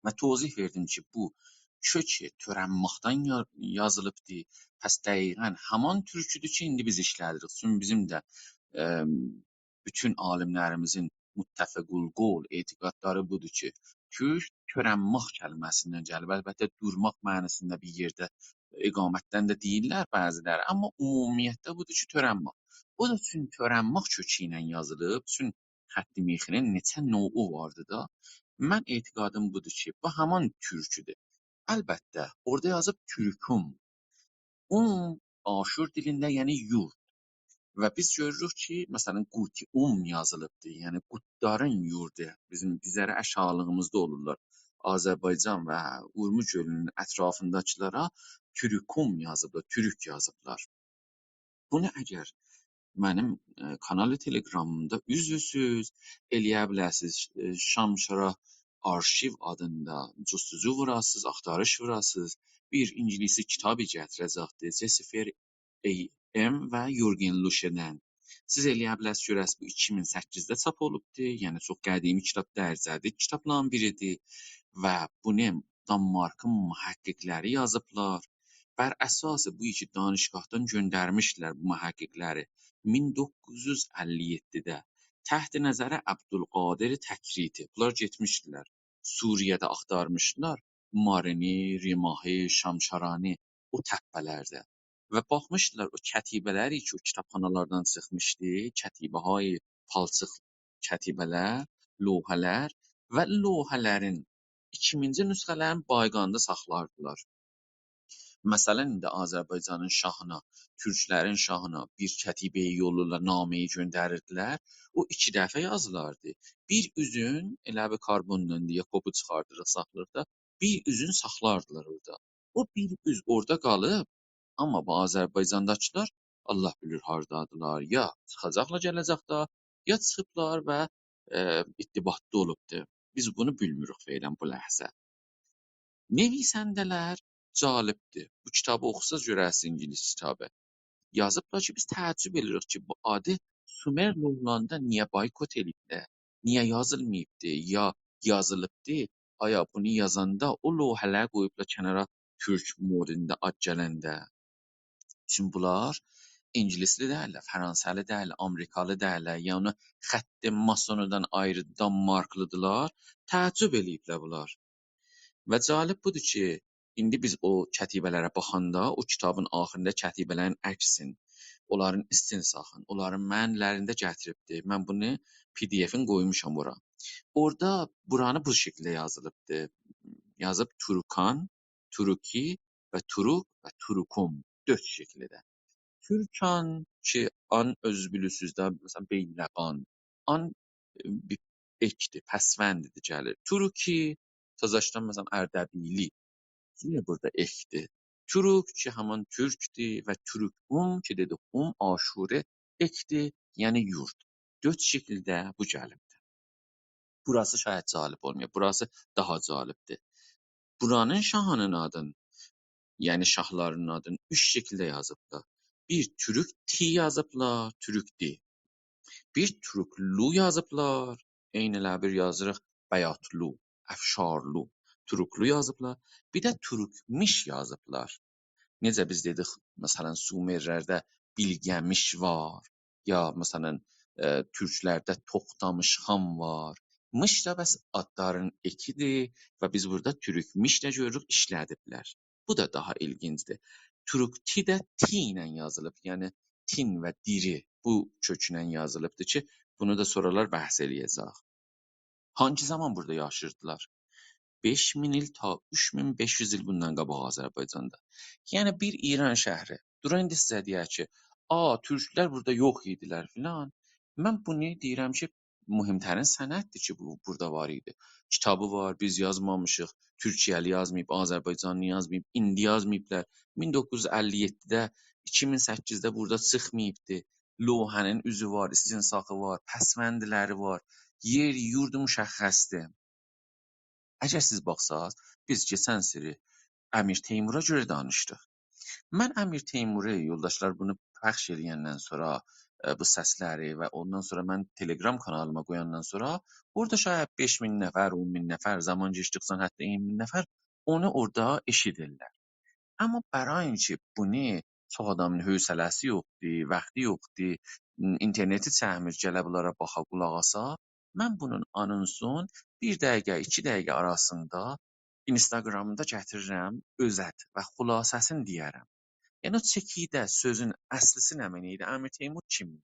و توضیح وئردیم کی بو کؤک تؤرنماقدان یا-، یازیلیبدی. پس دقیقاً همان تورکودور کی ایندی بیز ایشله‌دیریک. چونکی بیزیم ده، ائم، بوتون عالیملریمیزین متفق‌القول اعتقادلاری بودور کی تورک تؤرنماق کلمه‌سیندن گلیب. البته دورماق معناسیندا بیر یئرده اقامتدن ده دئییرلر بعضی‌لری، آمما عمومیتده بودور کی تؤرنماق. او دا چون تؤرنماق کؤکو ایله یازیلیب، چون خط میخی‌نین نئچه نوعو واردی دا. من اعتقادیم بودور کی بو همان تورکودور. البته اورادا یازیب تورکوم. اوم آشور دیلینده یعنی یورد. و بیز گؤروروک کی مثلاً قوتی اوم یازیلیبدیر. یعنی قوتلارین یوردو. بیزیم، بیزلری آشاغیلیغیمیزدا اولورلار. آذربایجان و اورمو گؤلونون اطرافینداکیلارا تورکوم یازیبلار، تورک یازیبلار. بونو اگر منیم، ائ، کانال تلگرامیمدا اوزوسوز، ائلیه بیلرسینیز، ائ، شمشارا آرشیو آدیندا جستجو ووراسینیز، آختاریش ووراسینیز. بیر اینگیلیسی کیتابی گتیره‌جکدیر، جسیفر ای ام و یورگن لوشه‌دن. سیز ائلیه بیلرسینیز گؤره‌سینیز، بو ایکی مین سککیزده چاپ اولوبدور. یعنی چوخ قدیمی کیتاب دئییل، جدید کیتابلارین بیریدیر و بونو دانمارکین محققلری یازیبلار. بر اساس بو ایکی دانشگاهدان گؤندرمیشدیلر بو محققلری مین دوققوز یوز اللی یئددیده تحت نظر عبدالقادر تکریتی. بونلار گئتمیشدیلر سوریه‌ده آختارمیشدیلار مارینی، ریماحی، شمشارانی، او تپه‌لرده. و باخمیشدیلار او کتیبه‌لری کی او کیتابخانالاردان چیخمیشدی، کتیبه‌های پالچیق کتیبه‌لر، لوحه‌لر و لوحه‌لرین ایکیمینجی نسخه‌لرینی بایقاندا ساخلاردیلار. مثلاً ایندی آذربایجانین شاهینا، تورکلرین شاهینا بیر کتیبه یولو ایله نامه‌یی گؤندریردیلر، او ایکی دفعه یازیلاردی. بیر اوزون ائله بیر کاربوندان دئیه کوپی چیخاردیریق، ساخلاییریق دا، بیر اوزون ساخلاردیلار اورادا. او بیر اوز اورادا قالیب، آمما بو آذربایجانداکیلار الله بیلیر هاردادیلار. یا چیخاجاقلار گله‌جکده، یا چیخیبلار و، ائ، ارتباطدا اولوبدور. بیز بونو بیلمیریک فعلاً بو لحظه. نویسنده‌لر جالبدیر. بو کیتابی اوخوساز گؤررسینیز، اینگیلیس کیتابی. یازیبلار کی، بیز تعجب ائدیریک کی، بو آدی سومر لوحلاریندا نییه بایکوت ائله‌ییبلر؟ نییه یازیلماییبدی؟ یا یازیلیبدی؟ آیا بونو یازاندا او لوحه‌لری قویوبلار کنارا تورک مورینده آد گلنده؟ چون بونلار اینگیلیسلی دئییللر، فرانسه‌لی دئییللر، آمریکالی دئییللر. یعنی خط ماسونودان آیری دانمارکلیدیرلار. تعجب ائله‌ییبلر بونلار. و جالب بودور کی، ایندی بیز او کتیبه‌لره باخاندا، او کیتابین آخیریندا کتیبه‌لرین عکسین، اونلارین استنساخین، اونلارین معنی‌لرین ده گتیریبدیر. من بونو پی دی افین قویموشام اورا. اورادا بورانی بو شکیلده یازیلیبدیر. یازیب تورکان، تورکی و تورک و تورکوم. دؤرد شکیلده. تورکان کی، آن اؤزو بیلیرسینیز ده، مثلاً، بیله‌قان. آن، ائ، بیر اکدیر، پسوندیدیر، گلیر. تورکی، تزاشدان، مثلاً، اردبیلی. یئنه بورادا اکدیر. تورک کی، همان تورکدور و تورکوم کی، دئدیک، اوم، آشوری، اکدیر، یعنی یورد. دؤرد شکیلده بو گلیبدیر. بوراسی شاید جالب اولمایا، بوراسی داها جالبدیر. بورانین شاهانین آدین، یعنی شاهلارین آدین اوچ شکیلده یازیبلار. بیر تورک تی یازیبلار، تورک دی. بیر تورکلو یازیبلار، عینی ائله بیر یازیریق بیاتلو، افشارلو، تورکلو یازیبلار. بیر ده تورکمیش یازیبلار. نئجه بیز دئدیک، مثلاً، سومرلرده بیلگه‌میش وار، یا، مثلاً، ائ، تورکلرده توختامیش خان وار. میش دا بس آدلارین اکیدیر و بیز بورادا تورکمیش ده گؤروروک، ایشله‌دیبلر. بو دا داها ایلگینجدیر. تورک تی ده تی ایله یازیلیب، یعنی تین و دیری بو کؤکله یازیلیبدیر کی، بونو دا سونرالار بحث ائله‌یه‌جه‌ییک. هانسی زامان بورادا یاشاییردیلار؟ بئش مین ایل تا اوچ مین بئش یوز ایل بوندان قاباق آذربایجاندا. یعنی بیر ایران شهری. دورا ایندی سیزه دئیک کی، آ، تورکلر بورادا یوخ ایدیلر فلان. من بونو دئییرم کی، مهم‌ترین سنددیر کی، بو بورادا وار ایدی. کیتابی وار، بیز یازمامیشیق. تورکیه‌لی یازماییب، آذربایجانلی یازماییب، ایندی یازماییبلار. مین دوققوز یوز اللی یئددیده، ایکی مین سککیزده بورادا چیخماییبدی. لوحه‌نین اوزو وار، استنساخی وار، پسوندلری وار. یئر، یوردو مشخصدیر. اگر سیز باخساز، بیز کئچن سری امیر تیمورا گؤره دانیشدیق. من امیر تیموری، یولداشلار بونو پخش ائله‌یندن سونرا، ائ، بو سسلری و اوندان سونرا من تلگرام کانالیما قویاندان سونرا، اورادا شاید بئش مین نفر، اون مین نفر، زامان کئچدیکجه حتی اییرمی مین نفر اونو اورادا ائشیدیرلر. آمما برای اینکه بونو، چوخ آدامین حوصله‌سی یوخدور، واختی یوخدور، اینترنتی چکمیر، گله بونلارا باخا، قولاق آسا، من بونون آنونسون بیر دقیقه، ایکی دقیقه آراسیندا اینستاگرامدا گتیریرم، اؤزت و خلاصه‌سینی دئیه‌رم. یعنی او چکیده سؤزون اصلیسی نمنه ایدی، امیر تیمور کیم ایدی؟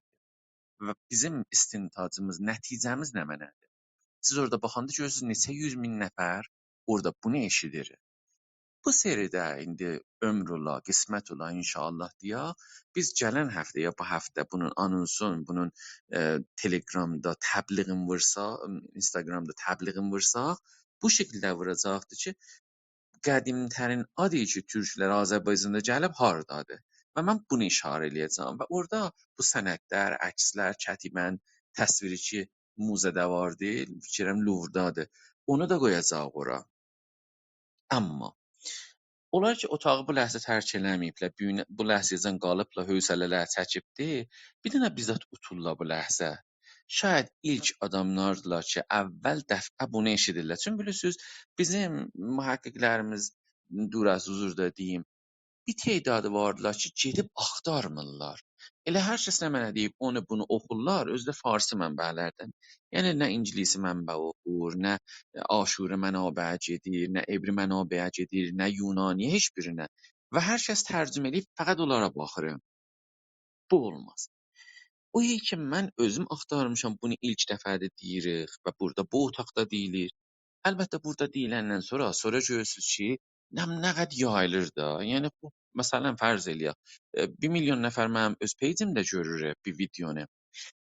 و بیزیم استنتاجیمیز، نتیجه‌میز نمنه‌دیر؟ سیز اورادا باخاندا گؤرورسونوز، نئچه یوز مین نفر اورادا بونو ائشیدیر. بو سری‌ده ایندی عؤمور اولا، قسمت اولا، ان‌شاءالله دئیک، بیز گلن هفته یا بو هفته بونون آنونسون، بونون، ائ، تلگرامدا تبلیغین وورساق، اینستاگرامدا تبلیغین وورساق، بو شکیلده ووراجاقدیر کی، قدیم‌ترین آدی کی، تورکلر آذربایجاندا گلیب هاردادیر؟ و من بونو اشاره ائله‌یه‌جم. و اورادا بو سندلر، عکسلر، کتیبه‌نین تصویری کی، موزه‌ده واردی، فیکر ائلیرم لووردادیر. اونو دا قویاجاغیق اورا. آمما اونلار کی، اوتاغی بو لحظه ترک ائله‌مه‌ییبلر، بو گون، بو لحظه‌یه‌جن قالیبلار، حوصله‌لری چکیبدی. بیر دنه بیزات اوتورلار بو لحظه. شاید ایلک آداملاردیلار کی، اول دفعه بونو ائشیدیرلر. چونکی بیلیرسینیز، بیزیم محقق‌لریمیز، دور از حضوردا دئییم، بیر تعدادی واردیلار کی، گئدیب آختارمیرلار. ائله هر کس نمنه دئییب، اونو بونو اوخورلار، اؤزو ده فارسی منبع‌لردن. یعنی نه اینگیلیسی منبع اوخور، نه آشوری منابعه گئدیر، نه عبری منابعه گئدیر، نه یونانی، هئچ بیرینه. و هر کس ترجمه ائله‌ییب، فقط اونلارا باخیر. بو اولماز. او کی، من اؤزوم آختارمیشام، بونو ایلک دفعه‌دیر دئییریک و بورادا بو اوتاقدا دئییلیر. البته، بورادا دئییلندن سونرا، سونرا گؤرورسونوز کی، نه، نه قدر یاییلیر دا. یعنی، بو، مثلا، فرض ائله‌یک، ائ، بیر میلیون نفر منیم اؤز پیجیمده گؤرور بیر ویدئونو.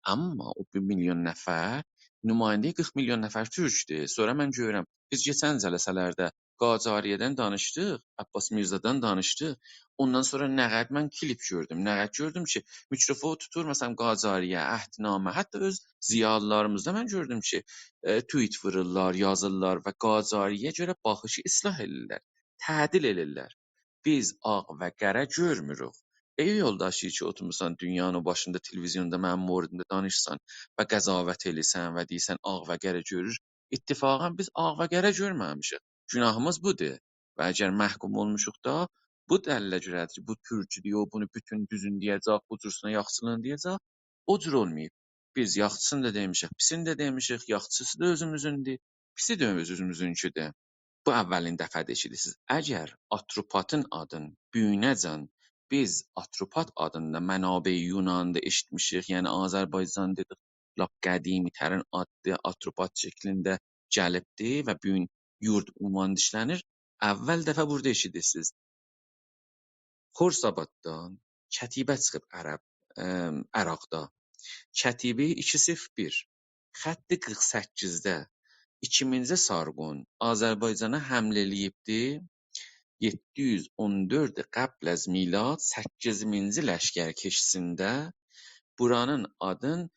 آمما او بیر میلیون نفر نماینده‌ی قیرخ میلیون نفر تورکدور. سونرا من گؤرورم، بیز کئچن جلسه‌لرده قاجاریه‌دن دانیشدیق، عباس میرزادان دانیشدیق. اوندان سونرا نه قدر من کلیپ گؤردوم، نه قدر گؤردوم کی، میکروفون توتور، مثلا، قاجاریه، عهدنامه، حتی اؤز ضیالیلاریمیزدا من گؤردوم کی، ائ، توییت وورورلار، یازیرلار و قاجاریه‌یه گؤره باخیشی اصلاح ائدیرلر، تعدیل ائدیرلر. بیز آغ و قره گؤرموروک. ای یولداش کی، اوتورموسان دونیانین باشیندا، تلویزیوندا منیم موردیمده دانیشسان و قضاوت ائلیسن و دئییسن آغ و قره گؤرور. اتفاقا بیز آغ و قره گؤرمه‌میشیک. گناهیمیز بودور. و اگر محکوم اولموشوق دا، بو دلیله گؤره‌دیر کی، بو تورکودور، او بونو بوتون دوزون دئیه‌جک، بو جورسونه یاخچیلیغین دئیه‌جک. او جور اولماییب. بیز یاخچیسینی دا دئمیشیک، پیسینی ده دئمیشیک، یاخچیسی دا اؤزوموزوندور، پیسی ده اؤزوموزونکودور. بو اولین دفعه‌دیر ائشیدیرسینیز. اگر آتروپاتین آدین بوگونه‌جن، بیز آتروپات آدیندا منابع یونانی‌دا ائشیتمیشیک، یعنی آذربایجان دئدیک، لاپ قدیمی‌ترین آددی آتروپات شکلینده گلیبدی و بوگون یورد عنوانی ایشله‌نیر. اول دفعه بورادا ائشیدیرسینیز. خورساباددان کتیبه چیخیب عرب، ام، عراقدا. کتیبه ایکی صفر بیر، خط قیرخ سککیزده ایکیمینجی سارگون آذربایجانا حمله ائله‌ییبدی. یئددی یوز اون دؤرد قبل از میلاد، سککیزینجی لشکرکشی‌سینده بورانین آدین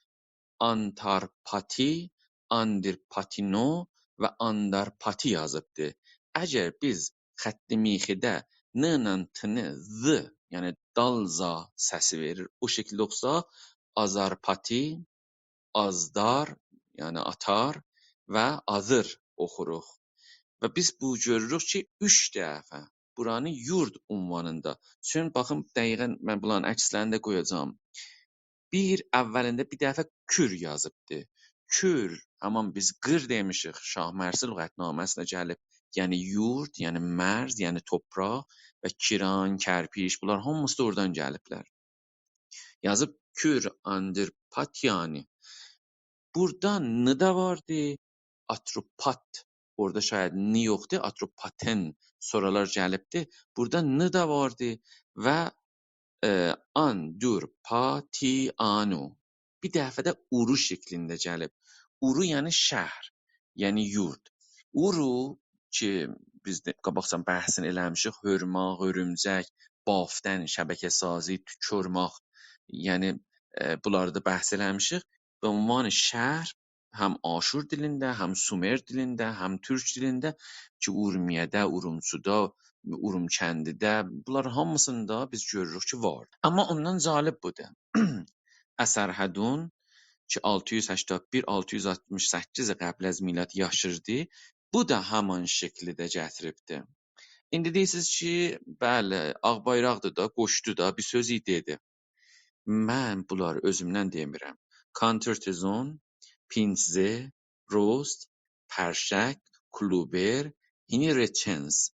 آنتارپاتی، آندیرپاتینو و آندارپاتی یازیبدی. اگر بیز خط میخی‌ده ن ایله ت‌نی ذ، یعنی دالزا سسی وئریر، او شکیلده اوخوساق، آزارپاتی، آزدار، یعنی آتار و آذیر اوخوروق. و بیز بو گؤروروک کی، اوچ دفعه بورانی یورد عنوانیندا. چون باخین، دقیقا من بونلارین عکسلرینی ده قویاجاغام. بیر، اولینده بیر دفعه کور یازیبدی. کور، همان بیز قیر دئمیشیک، شاه‌مرثی لغت‌نامه‌سینه گلیب، یعنی یورد، یعنی مرز، یعنی توپراق و کیران، کرپیچ، بونلار هامیسی دا اورادان گلیبلر. یازیب کور آندیرپاتیانی. بورادا ن دا واردی، آتروپات. اورادا شاید ن یوخدور، آتروپاتن سونرالار گلیبدی. بورادا ن دا واردی و، ائ، آن، دور، پا، تی، آنو. بیر دفعه ده اورو شکلینده گلیب. اورو یعنی شهر، یعنی یورد. اورو کی، بیز ده قاباقجادان بحثینی ائله‌میشیک، هؤرماق، اؤرومجک، بافتن، شبکه‌سازی، توک اورماق، یعنی، ائ، بونلاری دا بحث ائله‌میشیک. به عنوان شهر هم آشور دیلینده، هم سومر دیلینده، هم تورک دیلینده کی، اورمیه‌ده، اورمچودا، اورمچندی‌ده، بونلار هامیسیندا بیز گؤروروک کی، وار. آمما اوندان جالب بودور. اسرهدون کی، آلتی یوز سکسن بیر، آلتی یوز آلتمیش سککیز قبل از میلاد یاشیردی، بو دا همان شکلی ده گتیریبدی. ایندی دئییرسینیز کی، بلی، آغ‌بایراقدیر دا، قوشدو دا، بیر سؤز دئدی. من بونلاری اؤزومدن دئمیرم. کانترتزون، پینتزه، روست، پرشک، کلوبر، هینی رچنس.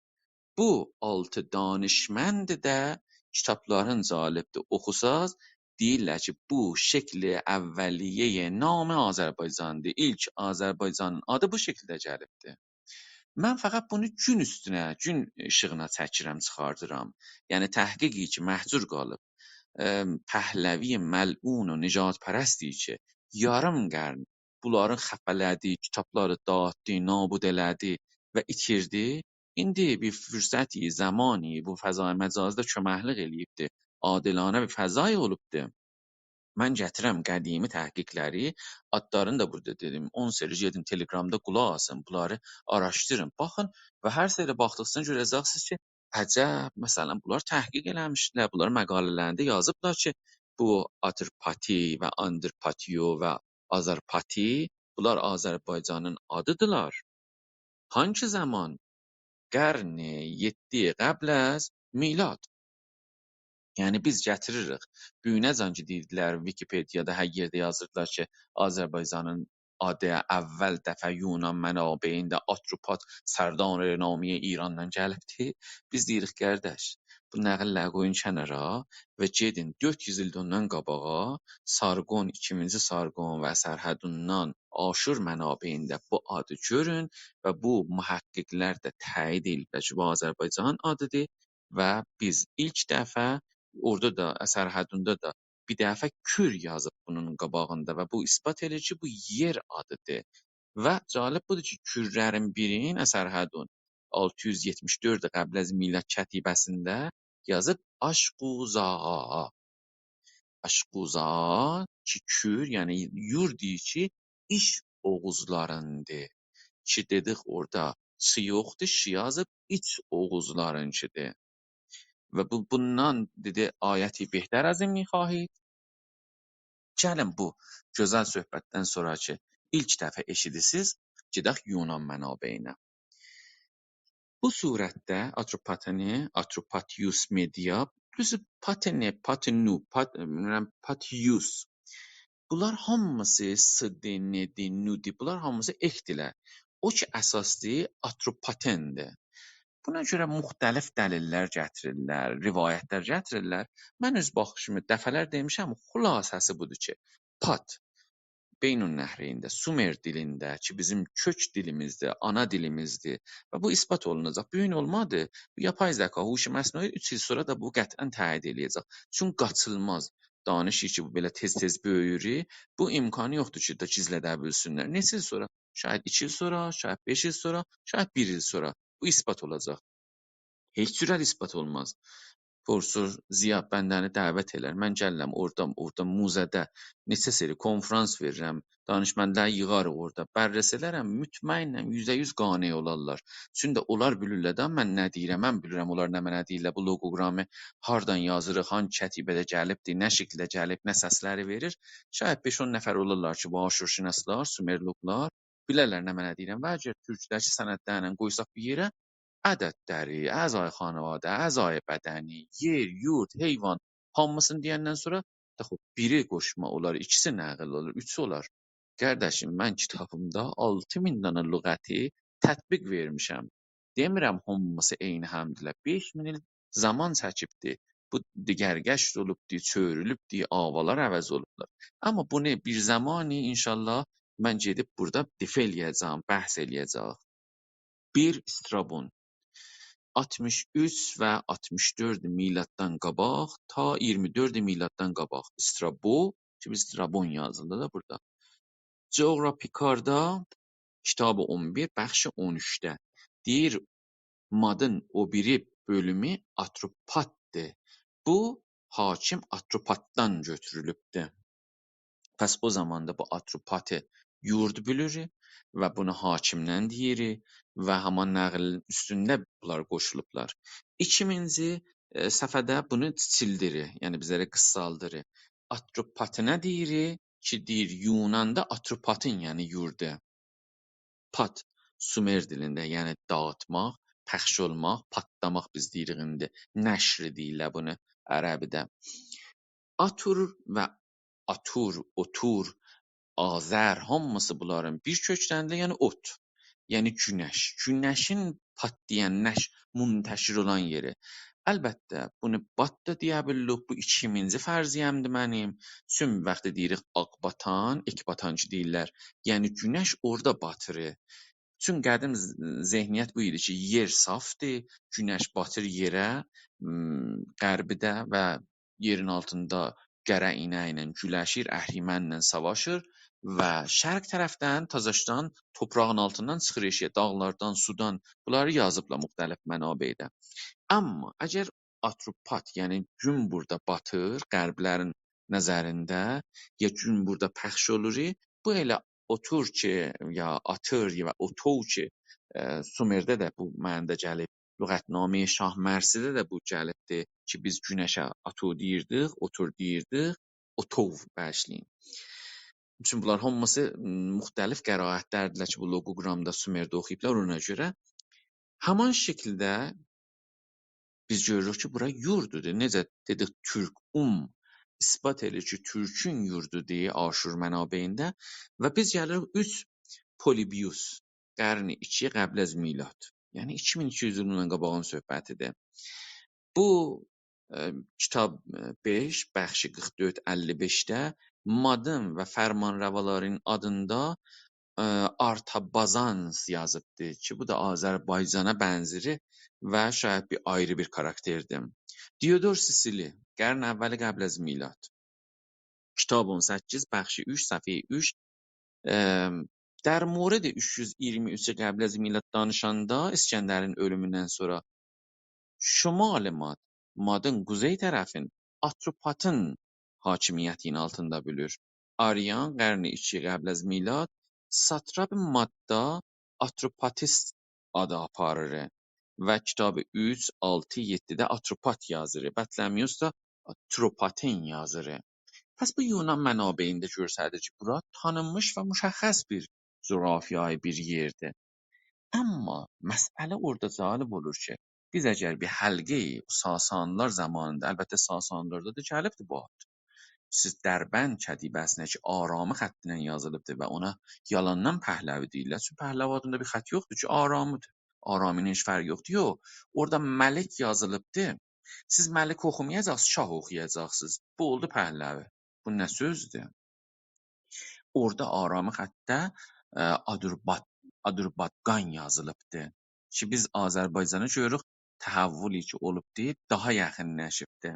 بو آلتی دانشمند ده کیتابلارین جالبدیر، اوخوساز، دئییرلر کی، بو شکل اولیه‌ی نام آذربایجاندیر. ایلک آذربایجانین آدی بو شکیلده گلیبدیر. من فقط بونو گون اوستونه، گون ایشیغینا چکیرم، چیخاردیرام. یعنی تحقیق کی، مهجور قالیب. ام، پهلوی ملعون و نژادپرستی کی، یاریم قرن بونلارین خفه‌له‌دی، کیتابلاری داغیتدی، نابود ائله‌دی و ایتیردی. ایندی بیر فرصتی، زمانی بو فضای مجازی‌ده کؤمکلیک ائله‌ییبدی، عادلانه بیر فضای اولوبدو. من گتیرم قدیمی تحقیقلری، آدلارینی دا بورادا دئدیم، اون سری گئدین تلگرامدا قولاق آسین، بونلاری آراشدیرین، باخین و هر سری باخدیقجا گؤره‌جکسینیز کی، عجب، مثلا، بونلار تحقیق ائله‌میشلر، بونلار مقاله‌لرینده یازیبلار کی، بو آترپاتی و آندرپاتیو و آذرپاتی، بونلار آذربایجانین آدیدیلار. هانگی زامان؟ قرن یئددی قبل از میلاد. یعنی بیز گتیریریک. بوگونه‌جن کی، دئییردیلر، ویکی‌پئدیادا هر یئرده یازیردیلار کی، آذربایجانین آدی اول دفعه یونان منابعینده آتروپات، سردار نامی ایراندان گلیبدی. بیز دئییریک، قارداش، بو نقیللری قویون کنارا و گئدین دؤرد یوز ایل اوندان قاباغا، سارگون، ایکینجی سارگون و اسرهدوندان آشور منابعینده بو آدی گؤرون و بو محققلر ده تأیید ائله‌ییبلر کی، بو آذربایجانین آدیدیر و بیز ایلک دفعه، اورادا دا، اسرهدوندا دا بیر دفعه کور یازیب بونون قاباغیندا و بو اثبات ائله‌ییر کی، بو یئر آدیدیر. و جالب بودور کی، کورلرین بیرین، اسرهدون، آلتی یوز یئتمیش دؤرد قبل از میلاد کتیبه‌سینده یازیب آشقوزاغا. آشقوزاغا کی، کور، یعنی یور دئییر کی، ایچ اوغوزلاریندیر. کی، دئدیک اورادا چی یوخدور، شی یازیب، ایچ اوغوزلارینکیدیر. و بو، بوندان دئدی: «آیتی بهتر از این می‌خواهید؟» گلین بو گؤزل صحبتدن سونرا کی، ایلک دفعه ائشیدیرسیز، گئدک یونان منابعینه. بو صورتده آتروپاتنی، آتروپاتیوس مدیا، دوزو پاتنی، پاتنو، پات، بیلمیرم، پاتیوس. بونلار هامیسی س، د، ن، د، نو، د، بونلار هامیسی اکدیرلر. او کی اساسدیر، آتروپاتندیر. بونا گؤره مختلف دلیل‌لر گتیریرلر، روایت‌لر گتیریرلر. من اؤز باخیشیمی دفعه‌لر دئمیشم، خلاصه‌سی بودور کی، پات بین‌النهرینده، سومر دیلینده کی، بیزیم کؤک دیلیمیزدیر، آنا دیلیمیزدیر و بو اثبات اولوناجاق. بو گون اولمادی، بو یاپای ذکا، هوش مصنوعی اوچ ایل سونرا دا بو قطعاً تأیید ائله‌یه‌جک. چون قاچیلماز. دانیش کی، بو بئله تئز-تئز بؤیویور، بو امکانی یوخدور کی، دا گیزلده بیلسینلر. نئچه ایل سونرا؟ شاید ایکی ایل سونرا، شاید بئش ایل سونرا، شاید بیر ایل سونرا. بو اثبات اولاجاق. هئچ جوره اثبات اولماز. پروفسور ضیا بنده‌نی دعوت ائلر. من گلیرم، اورادا، اورادا موزه‌ده نئچه سری کنفرانس وئریرم. دانشمندلری ییغاریق اورادا. بررسی ائلرم، مطمئنم، یوزده یوز قانع اولارلار. چونکی ده اونلار بیلیرلر ده، من نه دئییرم، من بیلیرم اونلار نمنه دئییرلر، بو لوگوگرامی هاردان یازیریق، هانگی کتیبه‌ده گلیبدیر، نه شکیلده گلیب، نه سسلری وئریر. شاید بئش-اون نفر اولارلار کی، بو آشورشناسلار، سومرلوقلار، بیلرلر نمنه دئییرم. و اگر تورکده‌کی سندلرله قویساق بیر یئره، عددلری، اعضای خانواده، اعضای بدنی، یئر، یورد، حیوان، هامیسینی دئیندن سونرا، دا خوب، بیری قوشما اولار، ایکیسی نقل اولار، اوچو اولار. قارداشیم، من کیتابیمدا آلتی مین دنه لغتی تطبیق وئرمیشم. دئمیرم هامیسی عینی همدیلر. بئش مین ایل زامان چکیبدی. بو دیگرگشت اولوبدی، چؤورولوبدو، آوالار عوض اولوبلار. آمما بونو بیر زمانی انشاءالله من گئدیب بورادا دفاع ائله‌یه‌جم، بحث ائله‌یه‌جم. بیر، استرابون. آلتمیش اوچ و آلتمیش دؤرد میلاددان قاباق تا اییرمی دؤرد میلاددان قاباق. استرابو، کی، استرابون یازیلدی دا بورادا. جغرافیکاردا کیتاب اون بیر، بخش اون اوچده. دئییر، مادین او بیری بؤلومو آتروپاتدیر. بو حاکم آتروپاتدان گؤتورولوبدور. پس او زاماندا بو آتروپاتی یورد بیلیر و بونو حاکمدن دئییر و هامان نقلین اوستونده بونلار قوشولوبلار. ایکیمینجی، ائ، صفحه‌ده بونو کیچیلدیر، یعنی بیزلره قیسالدیر. آتروپاتی نه دئییر؟ کی، دئییر، یوناندا آتروپاتین، یعنی یوردو. پات، سومر دیلینده، یعنی داغیتماق، پخش اولماق، پاتلاماق بیز دئییریک ایندی. نشر دئییرلر بونو عربیده. آتور و آتور، اوتور، آذر، هامیسی بونلارین بیر کؤکدندیر، یعنی اوت. یعنی گونش. گونشین پاتلایان، نش، منتشر اولان یئری. البته، بونو بات دا دئیه بیلیریک. بو ایکیمینجی فرضیه‌مدیر منیم. چون وقتی دئییریک آغ باتان، اکباتان کی دئییرلر، یعنی گونش اورادا باتیر. چون قدیم ذ-، ذهنیت بو ایدی کی، یئر صافدیر، گونش باتیر یئره، م، غربیده و یئرین آلتیندا قره اینکله گولشیر، اهریمنله ساواشیر و شرق طرفدن، تازاشدان، توپراغین آلتیندان چیخیر ائشیگه، داغلاردان، سودان، بونلاری یازیبلار مختلف منابعده. آمما اگر آتروپات، یعنی گون بورادا باتیر، غربلرین نظرینده، یا گون بورادا پخش اولور، بو ائله اوتور کی، یا آتیر، یا اوتو کی، ائ، سومرده ده بو معنادا گلیب، لغت‌نامه‌ی شاه‌مرثیده ده بو گلیبدیر کی، بیز گونشه آتو دئییردیک، اوتور دئییردیک، اوتو، باغیشلایین. چون بونلار هامیسی، م، مختلف قرائت‌لردیرلر کی، بو لوگوگرامدا سومرده اوخویوبلار، اونا گؤره. همان شکیلده بیز گؤروروک کی، بورا یوردودور. نئجه دئدیک، تورک، اوم، اثبات ائله‌ییر کی، تورکون یوردودور آشور منابعینده. و بیز گلیریک اوچ، پولیبیوس، قرن ایکی قبل از میلاد. یعنی ایکی مین ایکی یوز ایل بوندان قاباغین صحبتیدیر. بو، ائ، کیتاب، ائ، بئش، بخش قیرخ دؤرد اللی بئشده مادین و فرمانروالارین آدیندا، ائ، آرتابازانس یازیبدی کی، بو دا آذربایجانا بنزیری و شاید بیر آیری بیر کاراکتردیر. دیودور سیسیلی، قرن اولی قبل از میلاد. کیتاب اون سککیز، بخش اوچ، صفحه اوچ، ائ، در مورد اوچ یوز اییرمی اوچ قبل از میلاد دانیشاندا، اسکندرین اؤلوموندن سونرا، شمال ماد، مادین قوزئی طرفین آتروپاتین حاکمیتی‌نین آلتیندا بیلیر. آریان، قرن ایکی قبل از میلاد، ساتراپ ماددا آتروپاتیست آدی آپاریر و کیتاب اوچ، آلتی، یئددیده آتروپات یازیر. بطلمیوس دا آتروپاتین یازیر. پس بو یونان منابعینده گؤرسدیر کی، بورا تانینمیش و مشخص بیر جغرافیایی بیر یئردیر. اما مسئله اورادا جالب اولور کی، بیز اگر بیر حلقه‌ای ساسانیلار زامانیندا، البته ساسانیلاردا دا گلیبدی بو آد. سیز دربند کتیبه‌سینه کی، آرامی خطینن یازیلیبدیر و اونا یالاندان پهلوی دئییرلر. چونکی پهلوی آدیندا بیر خط یوخدور کی، آرامی‌دیر. آرامی ایله هئچ فرقی یوخدور. یوخ، اورادا ملک یازیلیبدیر. سیز ملک اوخومایاجاقسینیز، شاه اوخویاجاقسینیز. بو اولدو پهلوی. بو نه سؤزدور؟ اورادا آرامی خطه، ائ، آدوربات-، آدورباتقان یازیلیبدی. کی، بیز آذربایجانا گؤروروک، تحولی کی اولوبدو، داها یاخینلاشیبدی.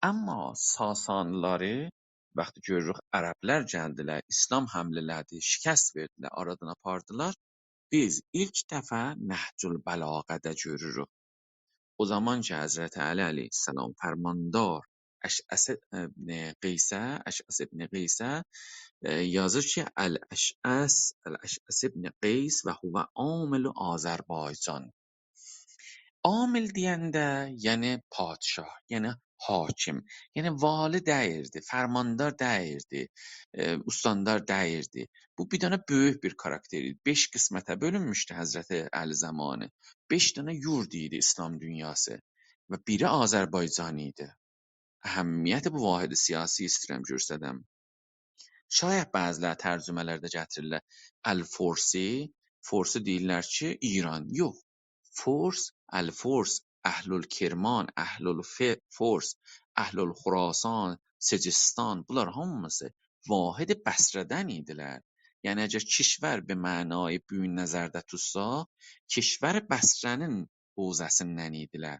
اما ساسانیلاری، وقتی گؤروروک، عربلر گلدیلر، اسلام حمله ائله‌دی، شکست وئردیلر، آرادان آپاردیلار. بیز ایلک دفعه نهج‌البلاغه‌ده گؤروروک. او زامان کی، حضرت علی علیه‌السلام فرماندار اشعث ابن قیسه، اشعث ابن قیسه، ائ، یازیر کی، «الاشعث، الاشعث ابن قیس و هو عامل آذربایجان.» عامل دئینده، یعنی پادشاه، یعنی حاکم، یعنی والی دئییردی، فرماندار دئییردی، ائ، استاندار دئییردی. بو بیر دنه بؤیوک بیر کاراکتر ایدی. بئش قسمته بؤلونموشدو حضرت علی زامانی. بئش دنه یورد ایدی اسلام دونیاسی و بیری آذربایجان ایدی. اهمیت بو واحد سیاسی ایسته‌ییرم گؤسترم. شاید بعضی‌لر ترجمه‌لرده گتیریرلر الفرسی، فرسی دئییرلر کی، ایران. یوخ. فرس، الفرس، اهل الکرمان، اهل الف-، فرس، اهل الخراسان، سجستان، بونلار هامیسی واحد بصره‌دن ایدیلر. یعنی، اگر کشور به معنای بوگون نظرده توتسا، کشور بصره‌نین حوزه‌سیندن ایدیلر.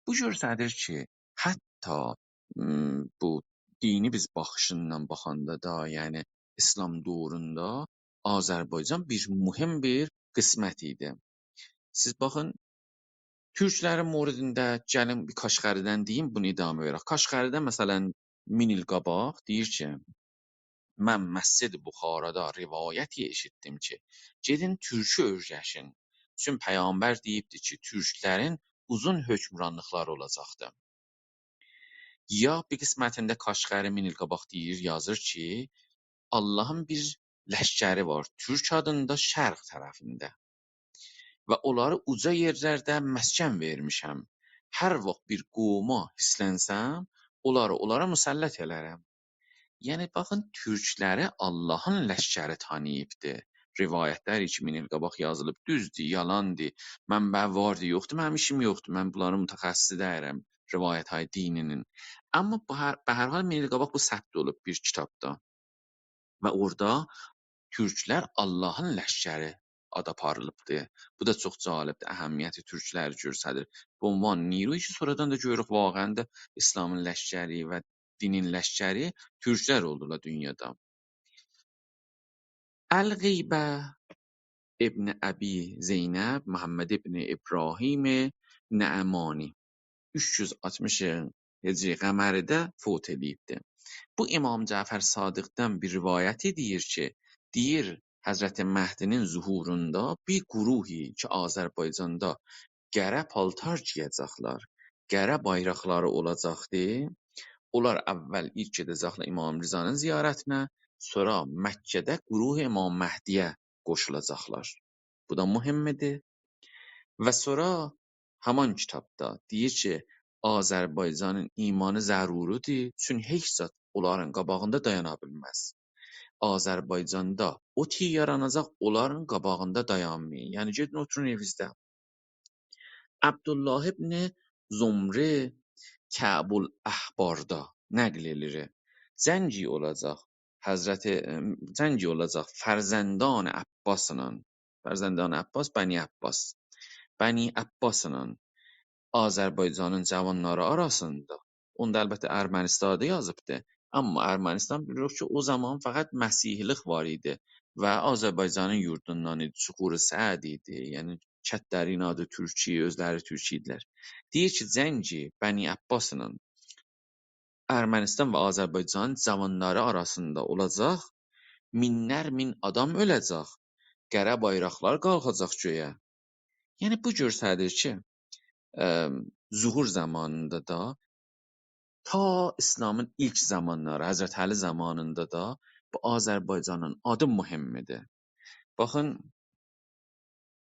بو گؤستریر کی، حتی، م، بو دینی بیز باخیشیندان باخاندا دا، یعنی اسلام دؤورونده آذربایجان بیر مهم بیر قسمت ایدی. سیز باخین، تورکلرین موردینده گلین بیر کاشغری‌دن دئییم، بونو ادامه وئرک. کاشغری‌ده، مثلا، مین ایل قاباق دئییر کی، من مسجد بخارادا روایتی ائشیتدیم کی، گئدین تورکی اؤیرشین. چون پیغمبر دئییبدی کی، تورکلرین اوزون حکمرانلیقلاری اولاجاقدی. یا بیر قسمتینده کاشغری مین ایل قاباق دئییر، یازیر کی، آللاهین بیر لشکری وار، تورک آدیندا، شرق طرفینده. و اونلاری اوجا یئرلرده مسکن وئرمیشم. هر واخت بیر قوما هیرسلنسم، اونلاری اونلارا مسلط ائلرم. یعنی، باخین، تورکلری آللاهین لشکری تانیییبدی. روایتلر ایکی مین ایل قاباق یازیلیب، دوزدور، یالاندیر، منبع واردیر، یوخدور، منیم ایشیم یوخدور، من بونلارین متخصصی دئییرم، روایت‌های دینی‌نین. اما به هر، به هر حال، مین ایل قاباق بو ثبت اولوب بیر کیتابدا. و اورادا تورکلر آللاهین لشکری آد آپاریلیبدی. بو دا چوخ جالبدیر، اهمیتی تورکلری گؤستریر. به عنوان نیرویی کی، سونرادان دا گؤروروک، واقعا ده اسلامین لشکری و دینین لشکری تورکلر اولدولار دونیادا. الغیبه ابن ابی زینب، محمد ابن ابراهیم نعمانی، اوچ یوز آلتمیش هجری قمری‌ده فوت ائله‌ییبدی. بو امام جعفر صادقدن بیر روایتی دئییر کی، دئییر، حضرت مهدی‌نین ظهوروندا بیر گروهی کی، آذربایجاندا قره پالتار گئیه‌جکلر، قره بایراقلاری اولاجاقدی. اونلار اول ایلک گئده‌جکلر امام رضانین زیارتینه، سونرا مکه‌ده گروه امام مهدی‌یه قوشولاجاقلار. بو دا مهمدیر. و سونرا همان کیتابدا دئییر کی، آذربایجانین ایمانی ضروری‌دیر، چون هئچ زاد اونلارین قاباغیندا دایانا بیلمز. آذربایجاندا او تیر یاراناجاق، اونلارین قاباغیندا دایانمایین. یعنی، گئدین اوتورون ائوینیزده. عبدالله ابن زمره کعب الاحباردا نقل ائله‌ییر. جنگی اولاجاق حضرت، ائ، جنگی اولاجاق فرزندان عباسلا، فرزندان عباس، بنی عباس، بنی عباسلا آذربایجانین جوانلاری آراسیندا. اوندا البته ارمنستانی دا یازیبدی. اما ارمنستان، بیلیریک کی، او زامان فقط مسیحی‌لیک وار ایدی. و آذربایجانین یوردوندان ایدی، چوخور سعد ایدی. یعنی کتلرین آدی تورکی، اؤزلری تورکی ایدیلر. دئییر کی، جنگ بنی عباسلا ارمنستان و آذربایجان جاوانلاری آراسیندا اولاجاق، مینلر مین آدام اؤله‌جک، قره بایراقلار قالخاجاق گؤیه. یعنی بو گؤستریر کی، ام، ظهور زامانیندا دا، تا اسلامین ایلک زامانلاری، حضرت علی زامانیندا دا بو آذربایجانین آدی مهم ایدی. باخین،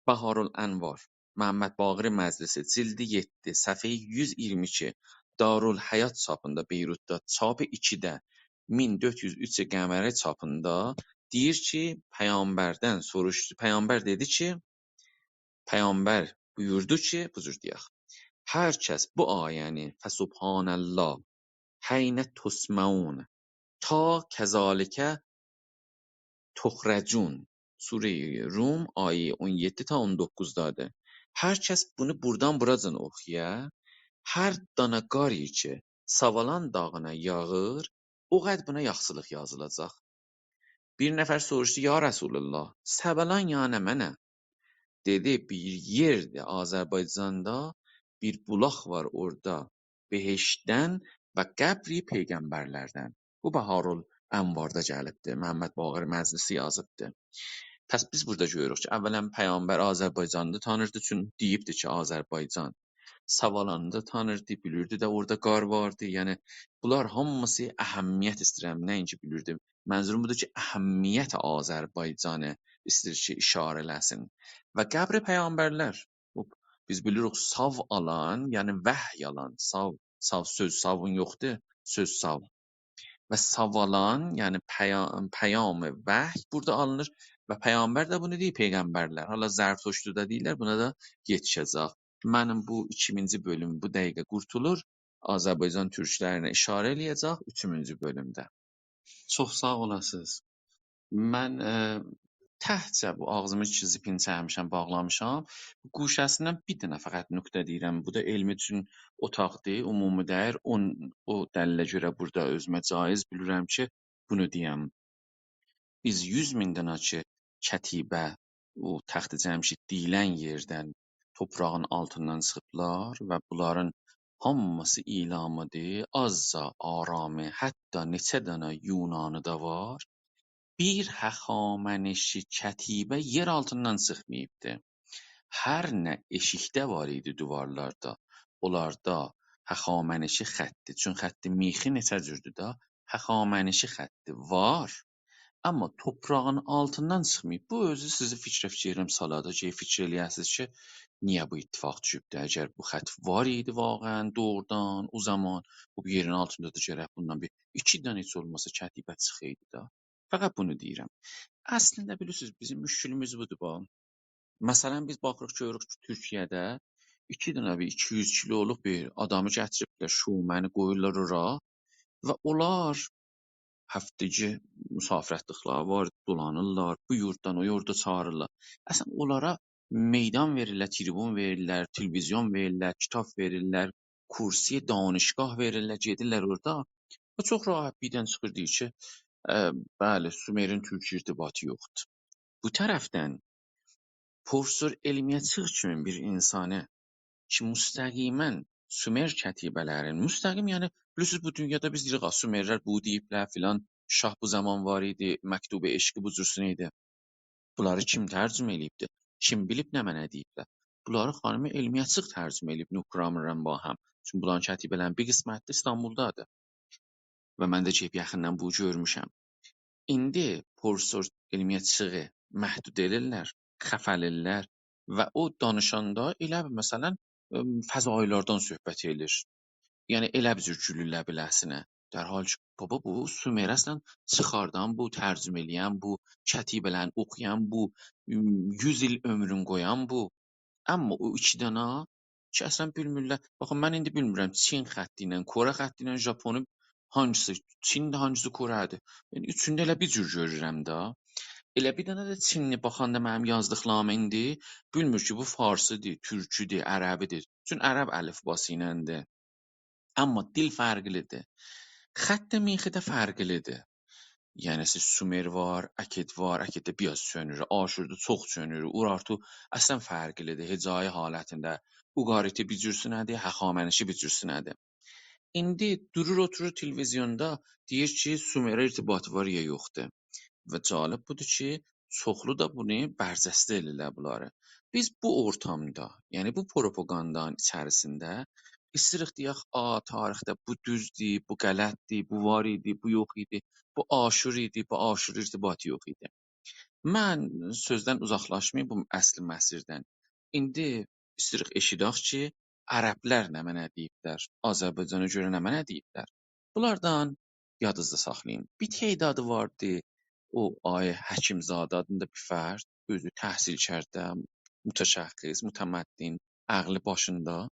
بهارالانوار، محمد باقر مجلسی، جلد یئددی، صفحه یوز ایگیرمی ایکی، دارالحیات چاپیندا، بیروتدا، چاپ ایکیده، مین دؤرد یوز اوچ قمری چاپیندا دئییر کی، پیغمبردن سوروشدو، پیغمبر دئدی کی، پیغمبر بویوردو کی، بو جور دئیک، هر کس بو آیه‌نی «فسبحان الله حین تسمعون» تا «کذالک تخرجون»، سوره‌ی روم، آیه اون یئددی تا اون دوققوزدادیر. هر کس بونو بورادان بوراجان اوخویا، هر دانا قار کی ساوالان داغینا یاغیر، او قدر بونا یاخشیلیق یازیلاجاق. بیر نفر سوروشدو: «یا رسول‌الله، ساوالان یا نمنه؟» دئدی: «بیر یئردیر آذربایجاندا، بیر بولاق وار اورادا، بهشتدن و قبری پیغمبرلردن.» بو بهارالانواردا گلیبدیر، محمد باقر مجلسی یازیبدیر. پس بیز بورادا گؤروروک کی، اولاً پیغمبر آذربایجانی دا تانیردی، چون دئییبدی کی، آذربایجان. ساوالانی دا تانیردی، بیلیردی ده اورادا قار واردی. یعنی، بونلار هامیسی اهمیت ایسته‌ییرم، نه اینکی بیلیردی. منظوروم بودور کی، اهمیت آذربایجانی ایسته‌ییر کی، اشاره ائله‌سین. و قبر پیغمبرلر، بیز بیلیریک، ساوالان، یعنی وحی آلان، ساو، ساو سؤز، ساوون یوخدور، سؤز ساو. و ساوالان، یعنی پیا-، پیام وحی بورادا آلینیر و پیغمبر ده بونو دئییر، پیغمبرلر. حالا زرتشتی‌ده دئییرلر، بونا دا یئتیشه‌جک. منیم بو ایکینجی بؤلوم بو دقیقه قورتولور. آذربایجان تورکلرینه اشاره ائله‌یه‌جک اوچونجو بؤلومده. چوخ ساغ اولاسینیز. من، ائ، تکجه بو آغزیمی کی زیپینی چکمیشم، باغلامیشام، بو گوشه‌سیندن بیر دنه فقط نکته دئییرم. بو دا علمی اوچون اوتاقدیر، عمومی دئییل. اون، او دلیله گؤره بورادا اؤزومه جایز بیلیرم کی، بونو دئیم. بیز یوز مین دنه کی کتیبه، او تخت جمشید دئییلن یئردن، توپراغین آلتیندان چیخیبلار و بونلارین هامیسی ایلامیدیر، آزجا آرامی، حتی نئچه دنه یونانی دا وار. بیر هخامنشی کتیبه یئر آلتیندان چیخماییبدی. هر نه ائشیکده وار ایدی دیوارلاردا، اونلاردا هخامنشی خطی، چون خط میخی نئچه جوردور دا، هخامنشی خطی وار. اما توپراغین آلتیندان چیخماییب. بو اؤزو سیزی فیکره، فیکره سالا دا کی، فیکیر ائله‌یه‌سینیز کی، نییه بو اتفاق دوشوبدو؟ اگر بو خط وار ایدی واقعاً، دوغرودان، او زامان بو یئرین آلتیندا دا گرک بوندان بیر ایکی دنه هئچ اولماسا کتیبه چیخایدی دا. فقط بونو دئییرم. اصلینده، بیلیرسینیز، بیزیم مشکلیمیز بودور، باخین. مثلاً، بیز باخیریق، گؤروروک کی، تورکیه‌ده ایکی دنه بیر ایکی یوز کیلولوق بیر آدامی گتیریبلر، شومنی قویورلار اورا و اونلار هفتگی مسافرتلیکلری وار، دولانیرلار، بو یورددان او یوردا چاغیریرلار. اصلاً، اونلارا میدان وئریرلر، تریبون وئریرلر، تلویزیون وئریرلر، کیتاب وئریرلر، کرسی دانشگاه وئریرلر، گئدیرلر اورادا. او چوخ راحت بیردن چیخیر، دئییر کی، اه، بلی، سومرین تورکی ارتباطی یوخدور. بو طرفدن پروفسور علمیه چیغ کیمی بیر اینسانی کی، مستقیماً سومر کتیبه‌لرین، مستقیم، یعنی، بیلیرسینیز، بو دونیادا بیز دئییریک، «آ، سومرلر بو دئییبلر»، فلان، «شاه بو زامان وار ایدی، مکتوب عشقی بو جورسون ایدی.» بونلاری کیم ترجمه ائله‌ییبدی؟ کیم بیلیب نمنه دئییبلر؟ بونلاری خانیم علمیه چیغ ترجمه ائله‌ییب، نوکرامرن با هم. چونکی بونلارین کتیبه‌لرین بیر قسمتی ده ایستانبولدادیر. و من ده گئدیب یاخیندان بونو گؤرموشم. ایندی پروفسور علمیه چیغی محدود ائدیرلر، خفه ائدیرلر و او دانیشاندا ائله بیل، مثلاً، ام، فضایل‌لاردان صحبت ائدیر. یعنی، ائله بیر جور گولورلر بیله‌سینه. در حالی کی، بابا، بو سومر اصلاً چیخاردان، بو ترجمه ائله‌ین، بو کتیبه‌لرین اوخویان، بو، ام، یوز ایل عؤمرون قویان بو. اما او ایکی دنه کی، اصلاً بیلمیرلر. باخین، من ایندی بیلمیرم چین خطی ایله، کره خطی ایله، ژاپونی هانگیسی چیندیر، هانگیسی کره‌دیر. یعنی، اوچونو ده ائله بیر جور گؤرورم ده. ائله بیر دنه ده چینلی باخاندا منیم یازدیقلاریمی ایندی بیلمیر کی، بو فارسیدیر، تورکودور، عربیدیر. چون عرب الفباسی ایلندیر. اما دیل فرقلیدیر. خط میخی ده فرقلیدیر. یعنی، سیز سومر وار، اکد وار، اکدده بیر آز چؤنور، آشوردا چوخ چؤنور، اورارتو اصلاً فرقلی‌دیر، هجایی حالتینده، اوغاریتی بیر جورسونه‌دیر، هخامنشی بیر جورسونه‌دیر. ایندی دورور، اوتورور تلویزیوندا، دئییر کی، سومره ارتباطی وار یا یوخدور. و جالب بودور کی، چوخلو دا بونو برجسته ائله‌ییرلر بونلاری. بیز بو اورتامدا، یعنی بو پروپاگاندانین ایچریسینده ایستیریک دئیک، «آ، تاریخده بو دوزدور، بو غلطدیر، بو وار ایدی، بو یوخ ایدی، بو آشور ایدی، بو آشور ارتباطی یوخ ایدی.» من سؤزدن اوزاقلاشماییم، بو اصل مسیردن. ایندی ایستیریک ائشیدک کی، عربلر نمنه دئییبلر، آذربایجانا گؤره نمنه دئییبلر. بونلاردان یادینیزدا ساخلایین. بیر تعدادی واردی، او آقای حکیم‌زاده آدیندا بیر فرد، اؤزو تحصیل کرده، متشخص، متمدن، عقلی باشیندا.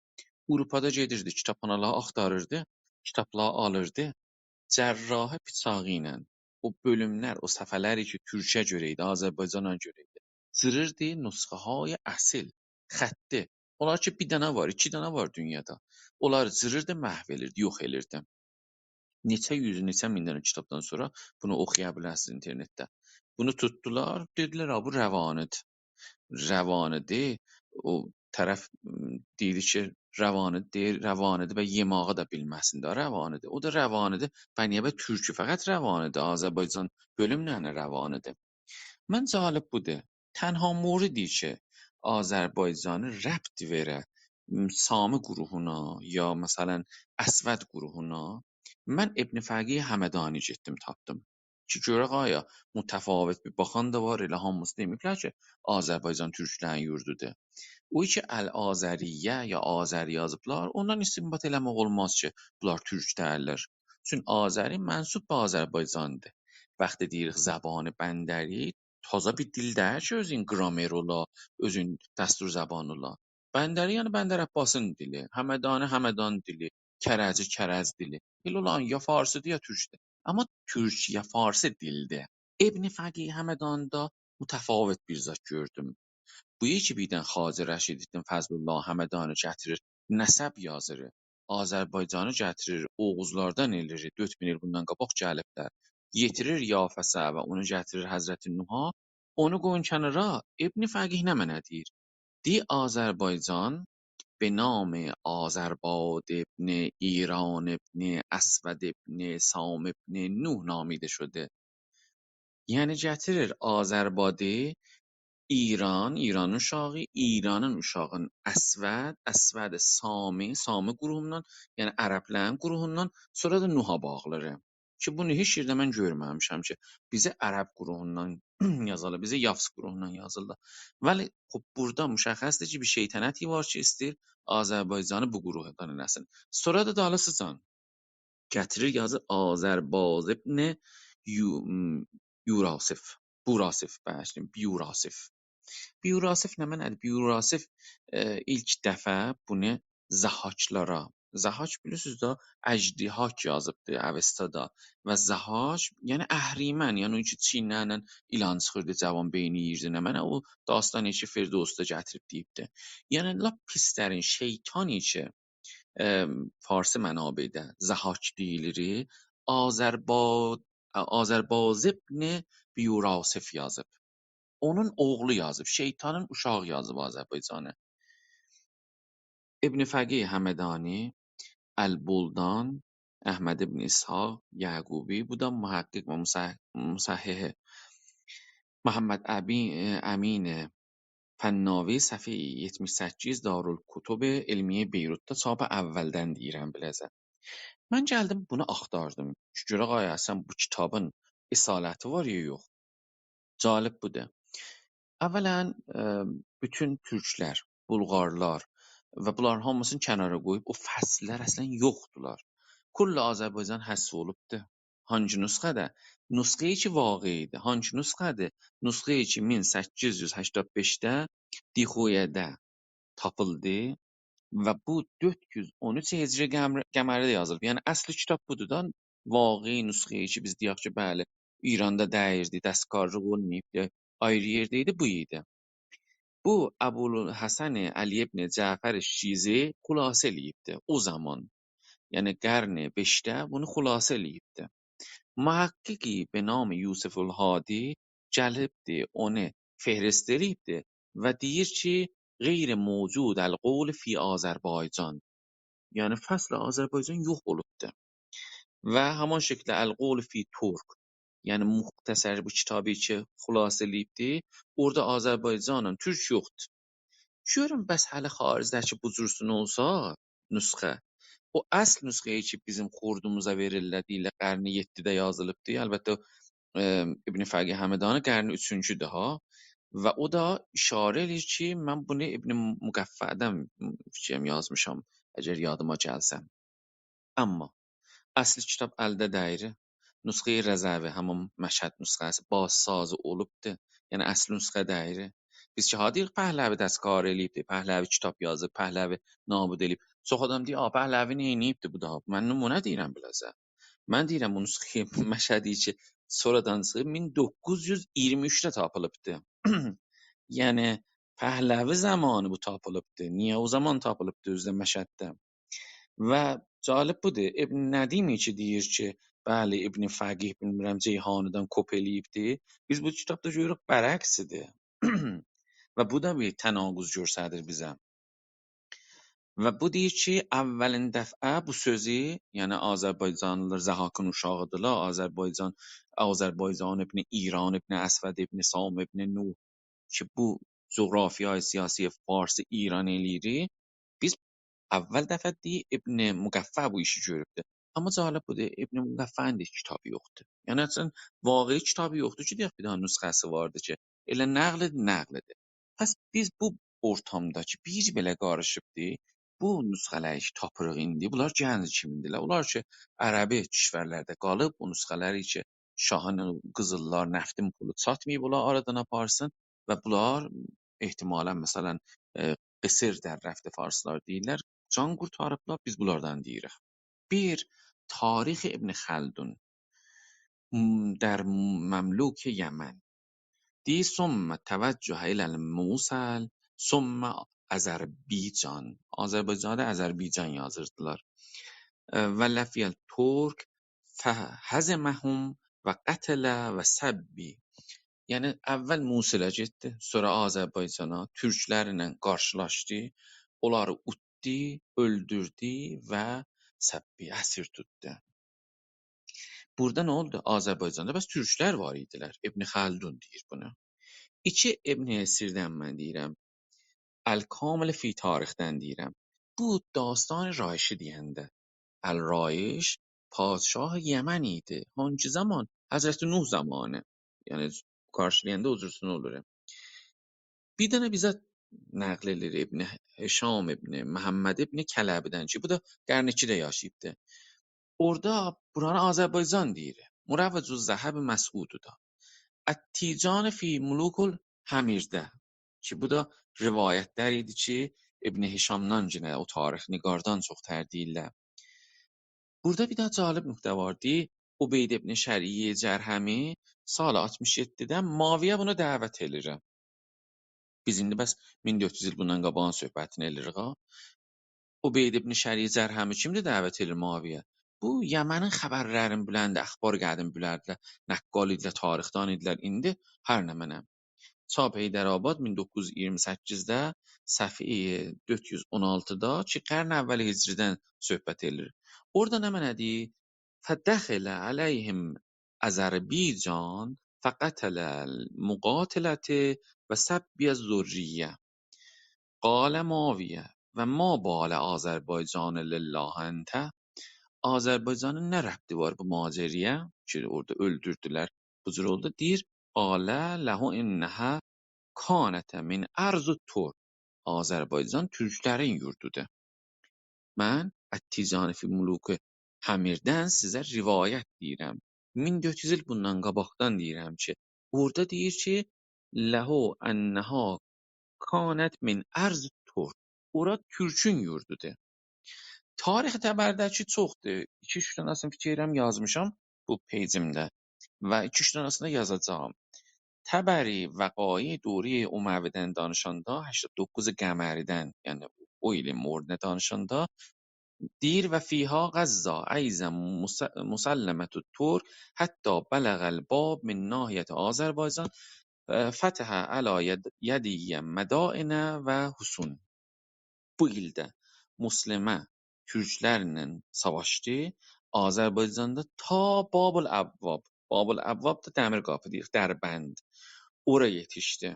آوروپادا گئدیردی، کیتابخانالاری آختاریردی، کیتابلاری آلیردی. جراحی بیچاغی ایله او بؤلوملر، او صفحه‌لری کی، تورکه گؤره ایدی، آذربایجانا گؤره ایدی، جیریردی، نسخه‌های اصیل، خطی. اونلار کی، بیر دنه وار، ایکی دنه وار دونیادا. اونلاری جیریردی، محو ائلیردی، یوخ ائلیردی. نئچه یوز، نئچه مین دنه کیتابدان سونرا بونو اوخویا بیلرسینیز اینترنتده. بونو توتدولار، دئدیلر، «ها، بو روانی‌دیر.» روانی‌دیر. او طرف، م، دئییر کی، روانی‌دیر، دئییر، روانی‌دیر و یئماغی دا بیلمه‌سین ده، روانی‌دیر. او دا روانی‌دیر. به نییه به تورکو فقط روانی‌دیر؟ آذربایجان بؤلوم نمنه روانی‌دیر؟ من جالب بودور. تنها موردی کی، آذربایجانی ربط وئره، م، سامی گروهونا، یا مثلاً اسود گروهونا، من ابن فقیه همدانی گئتدیم تاپدیم. کی، گؤرک آیا متفاوت بیر باخان دا وار، ائله هامیسی دئمه‌ییبلر کی، آذربایجان تورکلرین یوردودور. او کی، الآذریه یا آذری یازیبلار، اوندان استنباط ائله‌مک اولماز کی، بونلار تورک دئییللر. چون آذری منسوب به آذربایجاندیر. وقتی دئییریک زبان بندری، تازا بیر دیل دئییل کی، اؤزون گرامر اولا، اؤزون دستور زبان اولا. بندری، یعنی بندر عباسین دیلی، همدانی، همدان دیلی، کرجی، کرج دیلی. ائله اولان یا فارسی‌دیر، یا تورکدور. آمما تورک یا فارسی دیلدیر. ابن فقیه همدانی‌دا متفاوت بیر زاد گؤردوم. بو کی، بیردن خواجه رشیدالدین فضل‌الله همدانی گتیریر، نسب یازیر، آذربایجانی گتیریر، اوغوزلاردان ائله‌ییر، دؤرد مین ایل بوندان قاباق گلیبلر. یئتیریر یافثه و اونو گتیریر حضرت نوحا، اونو قویون کنارا، ابن فقیه نمنه دئییر؟ دئییر، آذربایجان به نام آذرباد ابن ایران ابن اسود ابن سام ابن نوح نامیده شده. یعنی گتیریر آذربادی، ایران، ایرانین اوشاغی، ایرانین اوشاغین اسود، اسود سامی، سامی گروهوندان، یعنی عربلرین گروهوندان، سونرا دا نوحا باغلیر. کی، بونو هئچ یئرده من گؤرمه‌میشم کی، بیزه عرب گروهوندان یازیلیر، بیزه یافث گروهوندان یازیلیر. ولی، خوب، بورادا مشخصدیر کی، بیر شیطنتی وار کی، ایسته‌ییر آذربایجانی بو گروهدان ائله‌سین. سونرا دا دالیسیجان گتیریر، یازیر آذرباز ابن یو-، م، یوراسف. بوراسف، ببخشید، بیوراسف. بیوراسف نمنه‌دیر؟ بیوراسف، ائ، ایلک دفعه بونو ضحاکلارا، ضحاک بیلیرسینیز ده، اژدهاک یازیبدی اوستادا. و ضحاک، یعنی اهریمن، یعنی او کی، چیینلریندن ایلان چیخیردی، جوان بئینی یئییردی، نمنه، او داستانی کی، فردوسدا گتیریب دئییبدی. یعنی لاپ پیسلرین، شیطانی کی، ائ، فارسی منابعده ضحاک دئییلیر، آذربا-، آذرباز ابن بیوراسف یازیب. اونون اوغلو یازیب، شیطانین اوشاغی یازیب آذربایجانی. ابن فقیه همدانی، البلدان، احمد ابن اسحاق یعقوبی، بو دا محقق و مصح-، مصحح محمد ابی-، امین فناوی، صفحه یئتمیش سککیز، دارالکتب علمیه بیروتدا چاپ اولدن دئییرم بیله‌زه. من گلدیم بونو آختاردیم کی، گؤرک آیا اصلاً بو کیتابین اصالتی وار یا یوخ. جالب بودور. اولاً، ائ، بوتون تورکلر، بولغارلار و بونلارین هامیسینی کنارا قویوب، او فصل‌لر اصلاً یوخدولار. کل آذربایجان حذف اولوبدور. هانگی نسخه‌ده؟ نسخه‌ای کی واقعی‌دیر. هانگی نسخه‌دیر؟ نسخه‌ای کی مین سککیز یوز هشتاد بئشده دیخویه‌ده تاپیلدی و بو دؤرد یوز اون اوچ هجری قمر-، قمری‌ده یازیلیب. یعنی اصلی کیتاب بودور دا، واقعی نسخه‌ای کی بیز دئیک کی، بلی، ایراندا دئییردی، دستکارلیق اولماییبدی، آیری یئرده ایدی، بو ایدی. بو ابوالحسن علی ابن جعفر شیرازی خلاصه ائله‌ییبدی او زامان. یعنی قرن بئشده بونو خلاصه ائله‌ییبدی. محققی به نام یوسف الهادی گلیبدی، اونو فهرست ائله‌ییبدی و دئییر کی، «غیر موجود القول فی آذربایجان.» یعنی فصل آذربایجان یوخ اولوبدو. و همان شکیلده القول فی ترک، یعنی مختصر بو کیتابی کی خلاصه ائله‌ییبدی، اورادا آذربایجانلا تورک یوخدور. گؤرون، بس هله خارجده‌کی بو جورسون اولسا نسخه، او اصل نسخه‌یی کی بیزیم خوردوموزا وئریرلر، دئییرلر قرن یئددیده یازیلیبدی. البته، ائ، ابن فقیه همدانی قرن اوچونجودور ها. و او دا اشاره ائله‌ییر کی، من بونو ابن مقفعدن، فیکریم، یازمیشام، اگر یادیما گلسه. اما اصلی کیتاب الده دئییل. نسخه‌ی رضوی، همین مشهد نسخه‌سی، بازسازی اولوبدور. یعنی اصلی نسخه دئییل. بیز کی ها دئییریک، پهلوی دستکاری ائله‌ییبدی، پهلوی کیتاب یازیب، پهلوی نابود ائله‌ییب. چوخ آدام دئییر، «آ، پهلوی نئینییبدی بو دا؟» من نمونه دئییرم بیله‌زه. من دئییرم، بو نسخه‌ی مشهدی کی سونرادان چیخیب، مین دوققوز یوز اییرمی اوچده تاپیلیبدی. یعنی پهلوی زامانی بو تاپیلیبدی. نییه او زامان تاپیلیبدی اؤزو ده مشهدده؟ و جالب بودور، ابن ندیمی کی دئییر کی، بلی، ابن فقیه، بیلمیرم، جیحانی‌دن کپی ائله‌ییبدی، بیز بو کیتابدا گؤروروک برعکسیدیر. و بو دا بیر تناقض گؤستریر بیزه. و بو دئییر کی، اولین دفعه بو سؤزو، یعنی آذربایجانلیلار ضحاکین اوشاغیدیرلار، آذربایجان، آذربایجان ابن ایران ابن اسود ابن سام ابن نوح، کی بو جغرافیای سیاسی فارسی ایران ائله‌ییر، بیز اول دفعه دئییر ابن مقفع بو ایشی گؤروبدور. اما جالب بودور، ابن مقفعین ده کیتابی یوخدور. یعنی اصلا واقعی کیتابی یوخدور کی دئیک بیر دنه نسخه‌سی واردی کی، ائله نقلدیر، نقلدیر. پس بیز بو اورتامدا کی بیر بئله قاریشیبدیر، بو نسخه‌لری کی تاپیریق ایندی، بونلار گنج کیمیندیرلر. اونلار کی عربی کشورلرده قالیب، بو نسخه‌لری کی شاهین قیزیللار، نفتین پولو چاتماییب اونلاری آرادان آپارسین و بونلار احتمالا، مثلا، ائ، قیصر در رفت فارسلار دئییرلر، جان قورتاریبلار، بیز بونلاردان دئییریک. بیر، تاریخ ابن خلدون، م، در مملوک یمن. دئییر، «ثم توجه الی الموصل، ثم آذربیجان.» آذربایجاندا آذربیجان یازیردیلار. ائ، «و لقی الترک فهزمهم و قتل و سبی.» یعنی اول موصله گئتدی، سونرا آذربایجانا، تورکلرله قارشیلاشدی، اونلاری اوتدو، اؤلدوردو و سبی، اسیر توتدو. بورادا نه اولدو؟ آذربایجاندا بس تورکلر وار ایدیلر. ابن خلدون دئییر بونو. ایکی، ابن اسیردن من دئییرم. الکامل فی تاریخدن دئییرم. بو داستان رایشی دئینده. الرایش پادشاه یمن ایدی. هانگی زامان؟ حضرت نوح زامانی. یعنی قارشیلایاندا او جورسون اولور. بیر دنه بیزه نقل ائدیر ابن هشام ابن محمد ابن کلبی‌دن کی، بو دا قرن ایکیده یاشاییبدی. اورادا بورانی آذربایجان دئییر. مروج الذهب مسعود دا. التیجان فی ملوک الحمیرده، کی بو دا روایتلر ایدی کی ابن هشامدان یئنه او تاریخ‌نگاردان چوخ‌تر دئییرلر. بورادا بیر داها جالب نقطه وار. دئییر، عبید ابن شریح جرهمی سال آلتمیش یئددیده معاویه بونو دعوت ائله‌ییر. بیز ایندی بس مین دؤرد یوز ایل بوندان قاباغین صحبتینی ائله‌ییریک ها. عبید ابن شریح جرهمی کیمدیر دعوت ائله‌ییر معاویه؟ بو یمنین خبرلرین بیلندی، اخبار قدیم بیلردیلر، نقال ایدیلر، تاریخ‌دان ایدیلر. ایندی هر نمنه. چاپ حیدرآباد، مین دوققوز یوز اییرمی سککیزده، صفحه دؤرد یوز اون آلتیدا کی قرن اول هجری‌دن صحبت ائله‌ییر. اورادا نمنه دئییر؟ «فدخل علیهم آذربیجان فقتل المقاتلة و سبی الذریة.» قال معاویه: «و ما بال آذربایجان لله انت؟» آذربایجانین نه ربطی وار بو ماجرایا کی اورادا اؤلدوردولر، بو جور اولدو؟ دئییر، «قال له انها کانت من ارض الترک.» آذربایجان تورکلرین یوردودور. من التیجان فی ملوک الحمیردن سیزه روایت دئییرم. مین دؤرد یوز ایل بوندان قاباقدان دئییرم کی، اورادا دئییر کی، «له انها کانت من ارض الترک.» اورا تورکون یوردودور. تاریخ طبری‌ده کی چوخدور. ایکی-اوچ دنه‌سینی فیکر ائدیرم یازمیشام بو پیجیمده. و ایکی-اوچ دنه‌سینی ده یازاجاغام. طبری وقایع دوره‌ی اموی‌دن دانیشاندا، هشتاد دوققوز قمری‌دن، یعنی او ایلین موردینه دانیشاندا، دئییر: «و فیها غزا ایضا مس-، مسلمة الترک حتی بلغ الباب من ناحیة آذربایجان، اه، فتح علی ید-، یدی مدائن و حصون.» بو ایلده مسلمه تورکلرله ساواشدی آذربایجاندا، تا باب الابواب. باب الابواب دا دمیر قاپی دئییر، دربند. اورا یئتیشدی.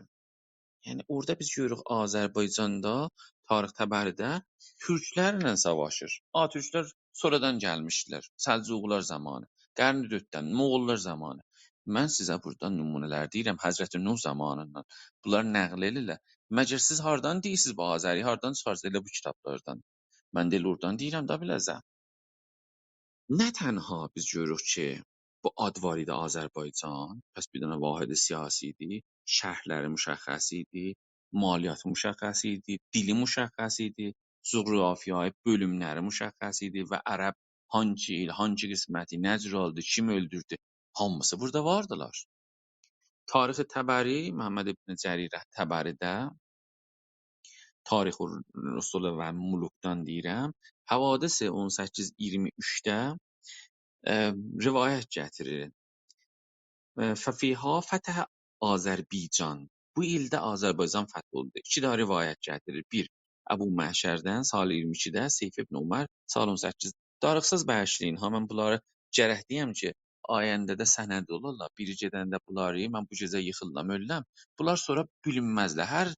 یعنی اورادا بیز گؤروروک آذربایجاندا، طارق طبری‌ده تورکلرله ساواشیر. آتورکلر سونرادان گلمیشدیلر. سلجوقلار زامانی، قرن دؤرددن، مغوللار زامانی. من سیزه بورادا نمونه‌لر دئییرم حضرت نوح زامانیندان. بونلار نقل ائدیرلر. مگر سیز هاردان دئییرسینیز بو آذری؟ هاردان چیخاریرسینیز ائله بو کیتابلاردان؟ من ده ائله اورادان دئییرم ده بیله‌زه. نه تنها بیز گؤروروک کی، بو آد وار ایدی آذربایجان، پس بیر دنه واحد سیاسی ایدی، شهرلری مشخص ایدی، مالیاتی مشخص ایدی، دیلی مشخص ایدی، جغرافیایی بؤلوملری مشخص ایدی و عرب هانگی ایل، هانگی قسمتی، نه جور اولدو، کیم اؤلدوردو، هامیسی بورادا واردیلار. تاریخ طبری، محمد ابن جریر طبری‌ده، تاریخ الرسل و ملوکدان دئییرم، حوادث اون سککیز اییرمی اوچده، اه، روایت گتیریر. اه، «ففیها فتح آذربیجان.» بو ایلده آذربایجان فتح اولدو. ایکی دنه روایت گتیریر. بیر، ابومعشردن، سال اییرمی ایکیده، سیف ابن عمر، سال اون سککیز. داریخسیز باغیشلایین ها، من بونلاری گرک دئیم کی، آینده‌ده سند اولورلار. بیری گئدنده بونلاری، من بو گئجه ییخیللام، اؤللم، بونلار سونرا بیلینمزلر. هر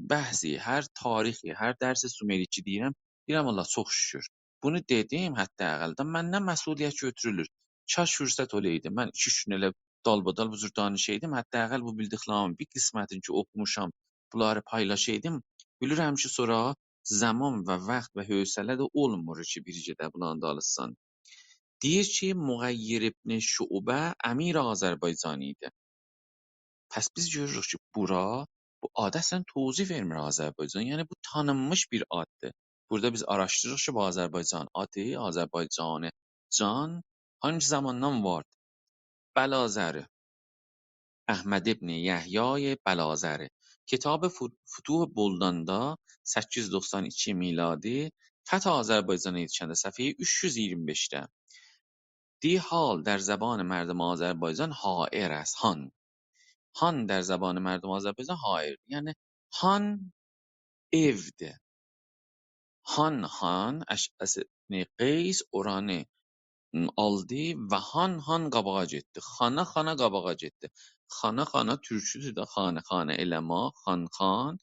بحثی، هر تاریخی، هر درس سومری کی دئییرم، دئییرم: «الله، چوخ شوکور.» بونو دئدیم، حداقل ده مندن مسئولیت گؤتورولور. کاش فرصت اولایدی، من ایکی اوچ گون ائله دالبادال بو جور دانیشایدیم، حداقل بو بیلدیکلریمین بیر قسمتینی کی اوخوموشام، بونلاری پایلاشایدیم. بیلیرم کی، سونرا زامان و واخت و حوصله ده اولمور کی، بیری گئده بونلارین دالیسیجان. دئییر کی، مغیر ابن شعبه امیر آذربایجان ایدی. پس بیز گؤروروک کی، بورا، بو آد اصلا توضیح وئرمیر آذربایجان. یعنی، بو تانینمیش بیر آددیر. بورادا بیز آراشدیریریق کی، بو آذربایجان آدی، آذربایجان، جان، هانگی زاماندان واردی؟ بلاذری. احمد ابن یحیای بلاذری. کتاب فو-، فتوح بلداندا، سککیز یوز دوخسان ایکی میلادی، فتح آذربایجانا یئتیشنده، صفحه اوچ یوز اییرمی بئشده. دئییر: «حال در زبان مردم آذربایجان حائر است.» هان. هان در زبان مردم آذربایجان حائر. یعنی، هان ائودیر. هان، هان، اشعث ابن قیس اورانی آلدی و هان، هان قاباغا گئتدی. خانا، خانا قاباغا گئتدی. خانا، خانا تورکودور ده، خانه، خانه ائله‌مک، خان، خان،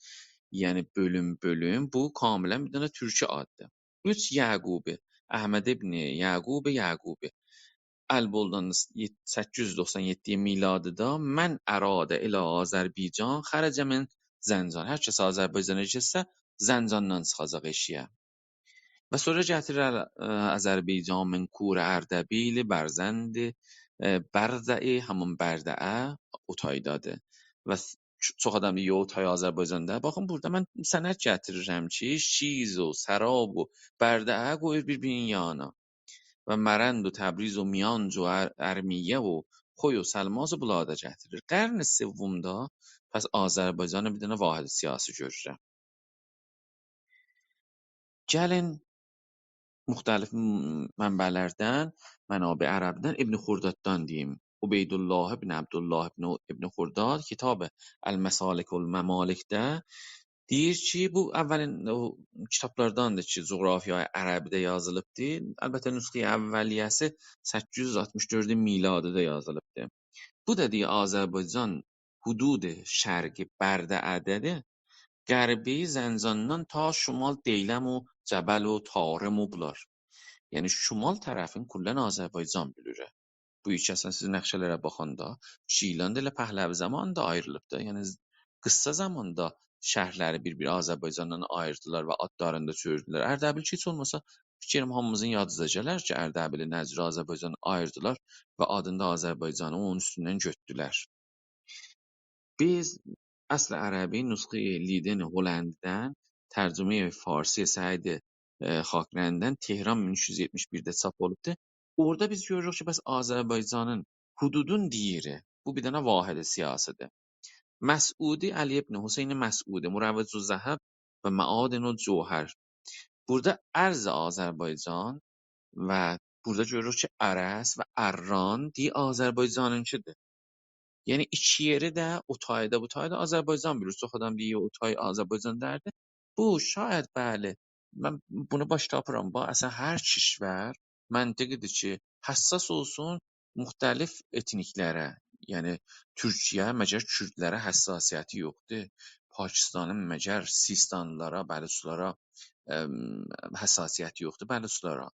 یعنی بؤلوم، بؤلوم. بو کاملا بیر دنه تورکی آددیر. اوچ، یعقوبی، احمد ابن یعقوب یعقوبی. البلدان، سککیز یوز دوخسان یئددی میلادیده: «من اراد الی آذربیجان خرج من زنجان.» هر کس آذربایجانا گئتسه، زنجاندان چیخاجاق ائشیگه. و سونرا گتیریر ال-، اه، آذربایجان من کور اردبیل، برزند، اه، بردعه، همین بردعه او تایدادیر. و س-، چو-، چوخ آدام دئییر: «یوخ، تای آذربایجاندا.» باخین، بورادا من سند گتیریرم کی، شیز و سراب و بردعه قویور بیر-بیرینین یانینا. و مرند و تبریز و میانج و ار-، ارمیه و خوی و سلماس و بونلاری دا گتیریر. قرن سومدا پس آذربایجانی بیر دنه واحد سیاسی گؤرورم. گلین مختلف م-، منبع‌لردن، منابع عربی‌دن ابن خرداددان دئییم. عبیدالله ابن عبدالله ابن، ابن خرداد، کتاب المسالک و الممالک‌ده دئییر کی، بو اولین او کیتابلارداندیر کی، جغرافیای عربی‌ده یازیلیبدیر. البته، نسخه‌ی اولیه‌سی سککیز یوز آلتمیش دؤرد میلادی‌ده یازیلیبدیر. بو دا دئییر، آذربایجان حدود شرقی برده‌ده‌دیر، غربی زنجاندان تا شمال دیلم و جبل و طارم و بونلار. یعنی، شمال طرفین کلاً آذربایجان بؤلور. بو ایکی اصلاً سیز نقشه‌لره باخاندا، گیلان دا ائله پهلوی زامانیندا آیریلیبدی. یعنی، قیسا زاماندا شهرلری بیر-بیر آذربایجاندان آییردیلار و آدلارینی دا چئویردیلر. اردبیل کی، هئچ اولماسا، فیکریم هامیمیزین یادیزا گلر کی، اردبیلی نه جور آذربایجاندان آییردیلار و آدینی دا آذربایجانی اونون اوستوندن گؤتدولر. بیز اصل عربی، نسخه‌ی لیدن هلندی‌دن، ترجمه‌ی فارسی سعید، اه، خاکرندی‌دن، تهران مین اوچ یوز یئتمیش بیرده چاپ اولوبدور. اورادا بیز گؤروروک کی، بس آذربایجانین حدودون دئییری، بو بیر دنه واحد سیاسی‌دیر. مسعودی، علی ابن حسین مسعودی، مروج الذهب و معادن الجوهر. بورادا ارض آذربایجان و بورادا گؤروروک کی، ارس و اران دئییر آذربایجانینکی‌دیر. یعنی ایکی یئری ده، او تایی دا، بو تایی دا آذربایجان بیلیر. چوخ آدام دئییر، او تای آذربایجان دئییردی. بو شاید، بلی، من بونو باش تاپیرام. باخ، اصلا هر کشور منطقی‌دیر کی، حساس اولسون مختلف ائتنیکلره. یعنی تورکیه مگر کوردلره حساسیتی یوخدور؟ پاکستانین مگر سیستانلیلارا، بلوچلارا، ام، حساسیتی یوخدور، بلوچلارا؟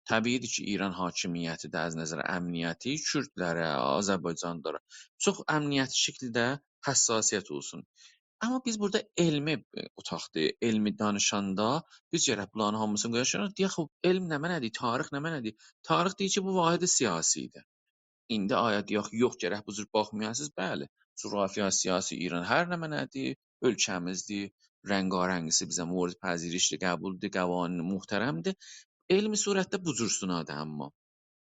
طبیعی‌دیر کی، ایران حاکمیتی ده از نظر امنیتی کوردلره، آذربایجانلیلارا چوخ امنیتی شکیلده حساسیت اولسون. آمما بیز بورادا علمی، ائ، اوتاقدیر، علمی دانیشاندا بیز گرک بونلارین هامیسینی قویاق کنارا، دئیک، خوب، علم نمنه‌دیر، تاریخ نمنه‌دیر؟ تاریخ دئییر کی، بو واحد سیاسی‌دیر. ایندی آیا دئیک، یوخ، گرک بو جور باخمایاسینیز؟ بلی، جغرافیا سیاسی ایران هر نمنه‌دیر، اؤلکه‌میزدیر، رنگارنگیسی بیزه مورد پذیرشدیر، قبولدور، قوانین محترمدیر. علمی صورتده بو جور سونادیر آمما.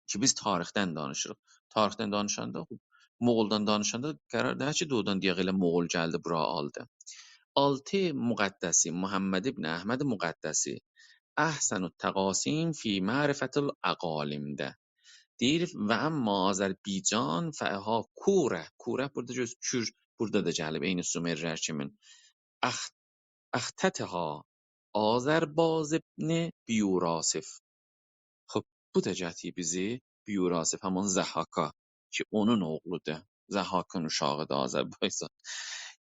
کی بیز تاریخدن دانیشیریق. تاریخدن دانیشاندا، خوب، مغولدان دانیشاندا قرار دئییل کی، دوغرودان دئیک ائله مغول گلدی، بورا آلدی. آلتی مقدسی، محمد ابن احمد مقدسی، احسن التقاسیم فی معرفة الاقالیم‌ده دئییر: «و اما آذربیجان فها کوره»، کوره بورادا گؤز، کور بورادا دا گلیب، عینی سومرلر کیمین. «اخ-، اختتها آذرباز ابن بیوراسف». خوب، بو دا گتیریر بیزی بیوراسف، همان ضحاکا کی، اونون اوغلودور. ضحاکین اوشاغی‌دیر آذربایجان.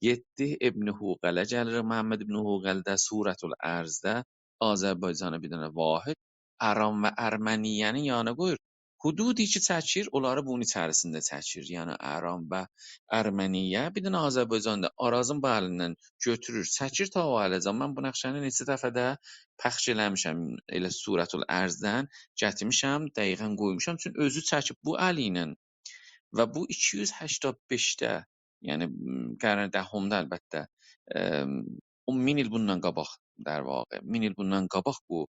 یئددی، ابن هوقله گلیر، محمد ابن هوقل ده سورة الارض‌ده آذربایجانی بیر دنه واحد، اران و ارمنیه‌نی یانا قویور. حدودی کی چکیر، اونلاری بونون ایچریسینده چکیر. یعنی اران و ارمنیه، بیر دنه آذربایجان دا آرازین بغلیندن گؤتورور، چکیر تا او اهله‌جان. من بو نقشه‌نی نئچه دفعه ده پخش ائله‌میشم. ائله سورة الارض‌دن گتیرمیشم، دقیقا قویموشام. چون اؤزو چکیب بو الی ایله و بو ایکی یوز هشتاد بئشده، یعنی، م، قرن دهمده البته، ام، او مین ایل بوندان قاباق، در واقع، مین ایل بوندان قاباق بو،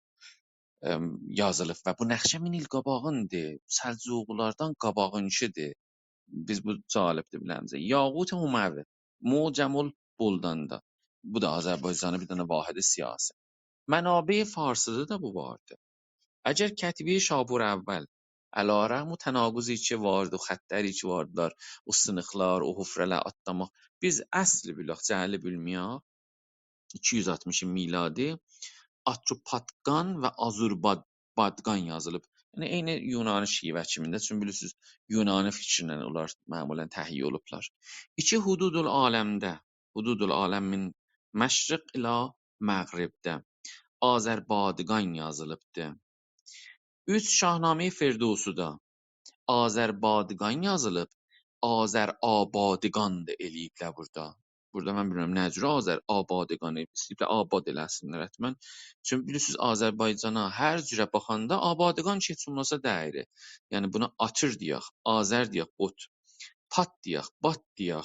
ام، یازیلیب و بو نقشه مین ایل قاباغیندیر. سلجوقلاردان قاباغینکی‌دیر. بیز بو جالبدیر بیله‌میزه. یاقوت اموی، معجم البلدان‌دا. بو دا آذربایجانی بیر دنه واحد سیاسی. منابع فارسی‌دا دا بو واردی. اگر کتیبهٔ شاپور اول، علی‌رغم او تناقضی کی واردی، او خطلری کی واردیلار، او سینیقلار، او حفره‌لر آتلاماق، بیز اصلی بیلک، جعلی بیلمه‌یک، ایکی یوز آلتمیش میلادی، آتروپاتقان و آذوربادقان یازیلیب. یعنی عینی یونانی شیوه کیمینده. چونکی بیلیرسینیز، یونانی فیکرینن اونلار معمولا تهیه اولوبلار. ایکی، حدود العالم‌ده، حدود العالم من مشرق الی مغرب‌ده آذربادقان یازیلیبدی. اوچ، شاهنامهٔ فردوسی‌ده آذربادقان یازیلیب، آذرآبادقان دا ائله‌ییبلر بورادا. بورادا من بیلمیرم نه جور آذرآبادقانی ایسته‌ییبلر آباد ائله‌سینلر حتما. چونکی بیلیرسینیز، آذربایجانا هر جوره باخاندا آبادقان کی هئچ اولماسا دَییر. یعنی بونا آتیر دئیک، آذر دئیک، اوت، پات دئیک، بات دئیک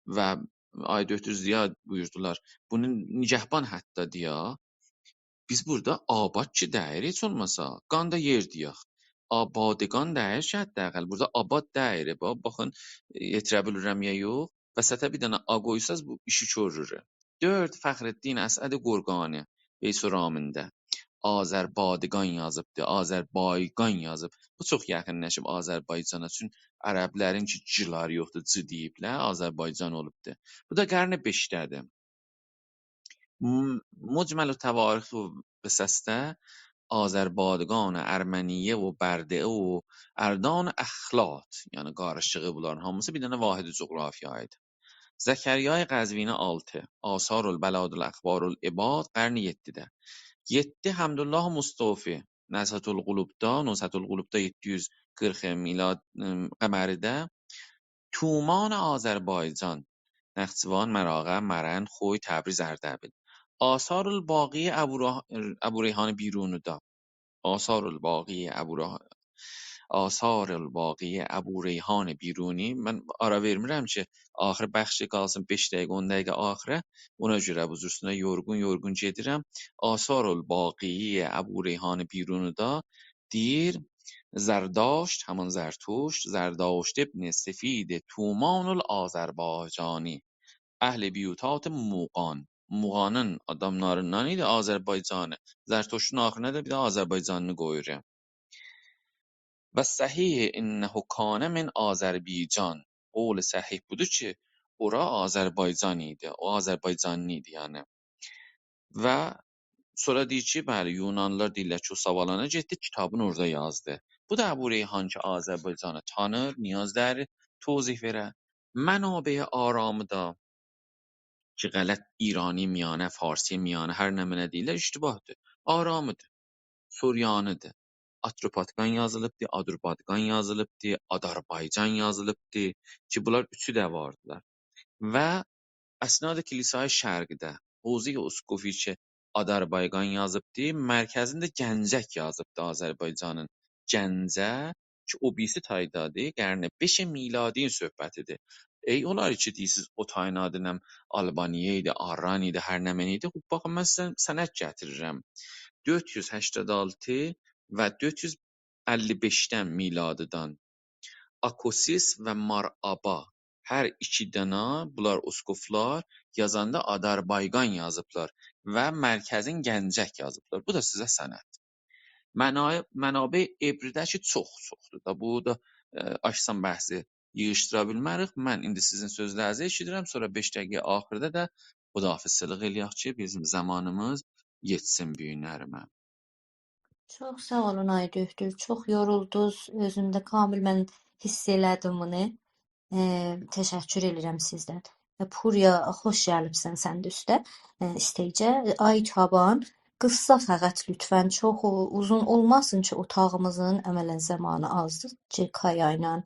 و آقای دکتر ضیا بویوردولار، بونو نگهبان حتی دئیک. بیز بورادا آباد کی دَییر هئچ اولماسا، قان دا یئر دئیک. آبادقان دَییر کی، حداقل بورادا آباد دَییر. با-، باخین، یئتیره بیلیرم یا یوخ. وسطه بیر دنه آ قویساز، بو ایشی کورور. دؤرد، فخرالدین اسعد گرگانی، ویس و رامین‌ده آذربادقان یازیبدی، آذربایقان یازیب. بو چوخ یاخینلاشیب آذربایجانا، چون عربلرین کی، جیلاری یوخدور، جی دئییبلر، آذربایجان اولوبدو. بو دا قرن بئشده‌دیر. م-، مجمل التواریخ و قصص‌ده آذربادقان، ارمنیه و بردعه و اردان اخلات، یعنی قاریشیغی، بونلارین هامیسی بیر دنه واحد جغرافیایی‌دیر. زکریای قزوینی آلتی، آثار البلاد الاخبار العباد، قرن یئددی‌ده. یئددی، حمدالله مستوفی، نزهة القلوب‌دا، نزهة القلوب‌دا یئددی یوز قیرخ میلاد، ام، قمری‌ده. تومان آذربایجان، نخجوان، مراغه، مرند، خوی، تبریز، اردبیل. آثار الباقی ابو رح-، ابوریحان بیرونی‌دا. آثار الباقی ابو رح-، آثار الباقی ابوریحان بیرونی. من آرا وئرمیرم کی، آخیر بخشی قالسین بئش دقیقه، اون دقیقه آخیره. اونا گؤره بو جورسونه یورغون-یورغون گئدیرم. آثار الباقی ابوریحان بیرونی‌دا دئییر، زرداشت، همان زرتشت، زرداشت ابن سفید تومان الآذربایجانی، اهل بیوتات موقان، موغانین آداملاریندان ایدی، آذربایجانی. زرتشتون آخیریندا دا بیر ده آذربایجانلی قویور. «و صحیح إنه کان من آذربیجان.» قول صحیح بودور کی، اورا آذربایجان ایدی، او آذربایجانلی ایدی، یعنی. و سونرا دئییر کی، بلی، یونانلیلار دئییرلر کی، او ساوالانا گئتدی، کیتابینی اورادا یازدی. بو دا ابوریحان کی، آذربایجانی تانیر، نیاز دئییر توضیح وئره. منابع آرامی دا کی، غلط ایرانی میانه، فارسی میانه، هر نمنه دئییرلر، اشتباهدیر. آرامیدیر، سوریانیدیر. آتروپاتقان یازیلیبدی، آدورباتقان یازیلیبدی، آداربایجان یازیلیبدی کی، بونلار اوچو ده واردیلار. و اسناد کلیسای شرقیده حوزهٔ اسقفی کی، آداربایقان یازیبدی، مرکزینده گنجک یازیبدی آذربایجانین. گنجه کی، او بیریسی تایدادیر، قرن بئش میلادی‌نین صحبتیدیر. ای اولار کی، دئییرسیز، او تایین آدی نم آلبانیه ایدی، آرران ایدی، هر نمنه ایدی. خوب، باخین، من سیزه سند گتیریرم. دؤرد یوز هشتاد آلتی و دؤرد یوز اللی بئشدن میلادیدان. آکوسیس و مارآبا، هر ایکی دنه بونلار اسقفلار یازاندا آداربایقان یازیبلار و مرکزین گنجک یازیبلار. بو دا سیزه سند. منا-، منابع عبری‌ده کی، چوخ، چوخدور دا. بو دا، ائ، آچسام بحثی ییغیشدیرا بیلمه‌ریک. من ایندی سیزین سؤزلرینیزی ائشیدیرم، سونرا بئش دقیقه آخیردا دا خداحافظچیلیک ائله‌یک کی، بیزیم زامانیمیز یئتسین بو گونلریمه. چوخ ساغ اولون، آی دؤکتور. چوخ یورولدونوز. اؤزوم ده کامل من حیس ائله‌دیم بونو. ائ، تشکر ائدیرم سیزدن. ائ، پوریا، خوش گلیبسن سن ده اوسته، ائ، استیجه. آی تابان، قیسا فقط لطفاً، چوخ او-، اوزون اولماسین کی، اوتاغیمیزین عملاً زامانی آزدیر کی، کایا ایله،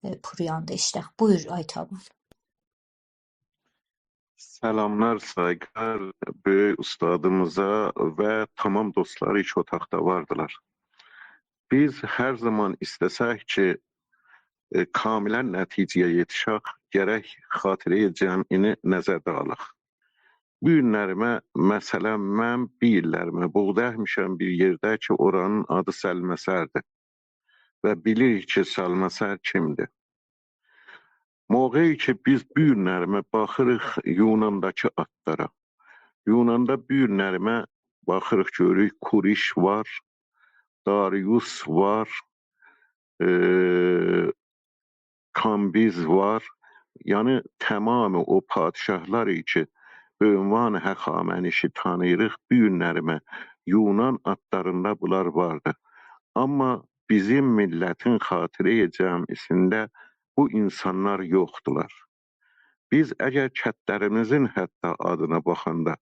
ائ، پوریانی دا ائشیدک. بویور، آی تابان. سلاملار، سایغیلار بؤیوک اوستادیمیزا و تمام دوستلاری کی، اوتاقدا واردیلار. بیز هر زامان ایسته‌سک کی، ائ، کاملاً نتیجه‌یه یئتیشک، گرک خاطره‌ی جمعینی نظرده آلاق. بو گونلریمه، مثلاً، من بیر ایللریمه بوغدا اکمیشم بیر یئرده کی، اورانین آدی سلمسردیر. و بیلیریک کی، سلمسر کیمدیر. موقعی کی، بیز بو گونلریمه باخیریق یونانداکی آدلارا. یوناندا بو گونلریمه باخیریق، گؤروروک، کوریش وار، داریوس وار، ائ، کامبیز وار. یعنی، تمامی او پادشاهلار کی، به عنوان هخامنشی تانیییریق، بو گونلریمه یونان آدلاریندا بونلار واردی. آمما بیزیم میللتین خاطره‌ی جمعی‌سینده بو اینسانلار یوخدولار. بیز اگر کندلریمیزین حتی آدینا باخاندا،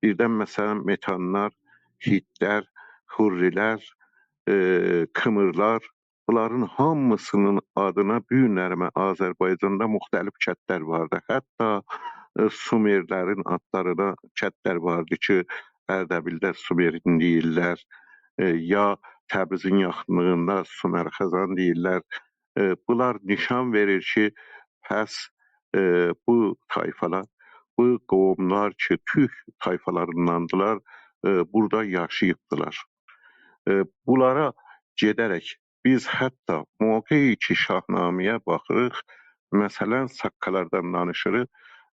بیردن، مثلاً، متانلار، هیتلر، حوریلر، ائ، کیمیرلار، بونلارین هامیسینین آدینا بو گونلریمه آذربایجاندا مختلف کندلر واردی. حتی، ائ، سومرلرین آدلارینا کندلر واردی کی، اردبیلده سومرین دئییرلر، ائ، یا تبریزین یاخینلیغیندا سومرخزان دئییرلر. ائ، بونلار نیشان وئریر کی، پس، ائ، بو طایفالار، بو قوملار کی، تورک طایفالارینداندیلار، ائ، بورادا یاشاییبدیلار. ائ، بونلارا گئده‌رک بیز حتی موقعی کی، شاهنامه‌یه باخیریق، مثلاً، ساققالاردان دانیشیریق،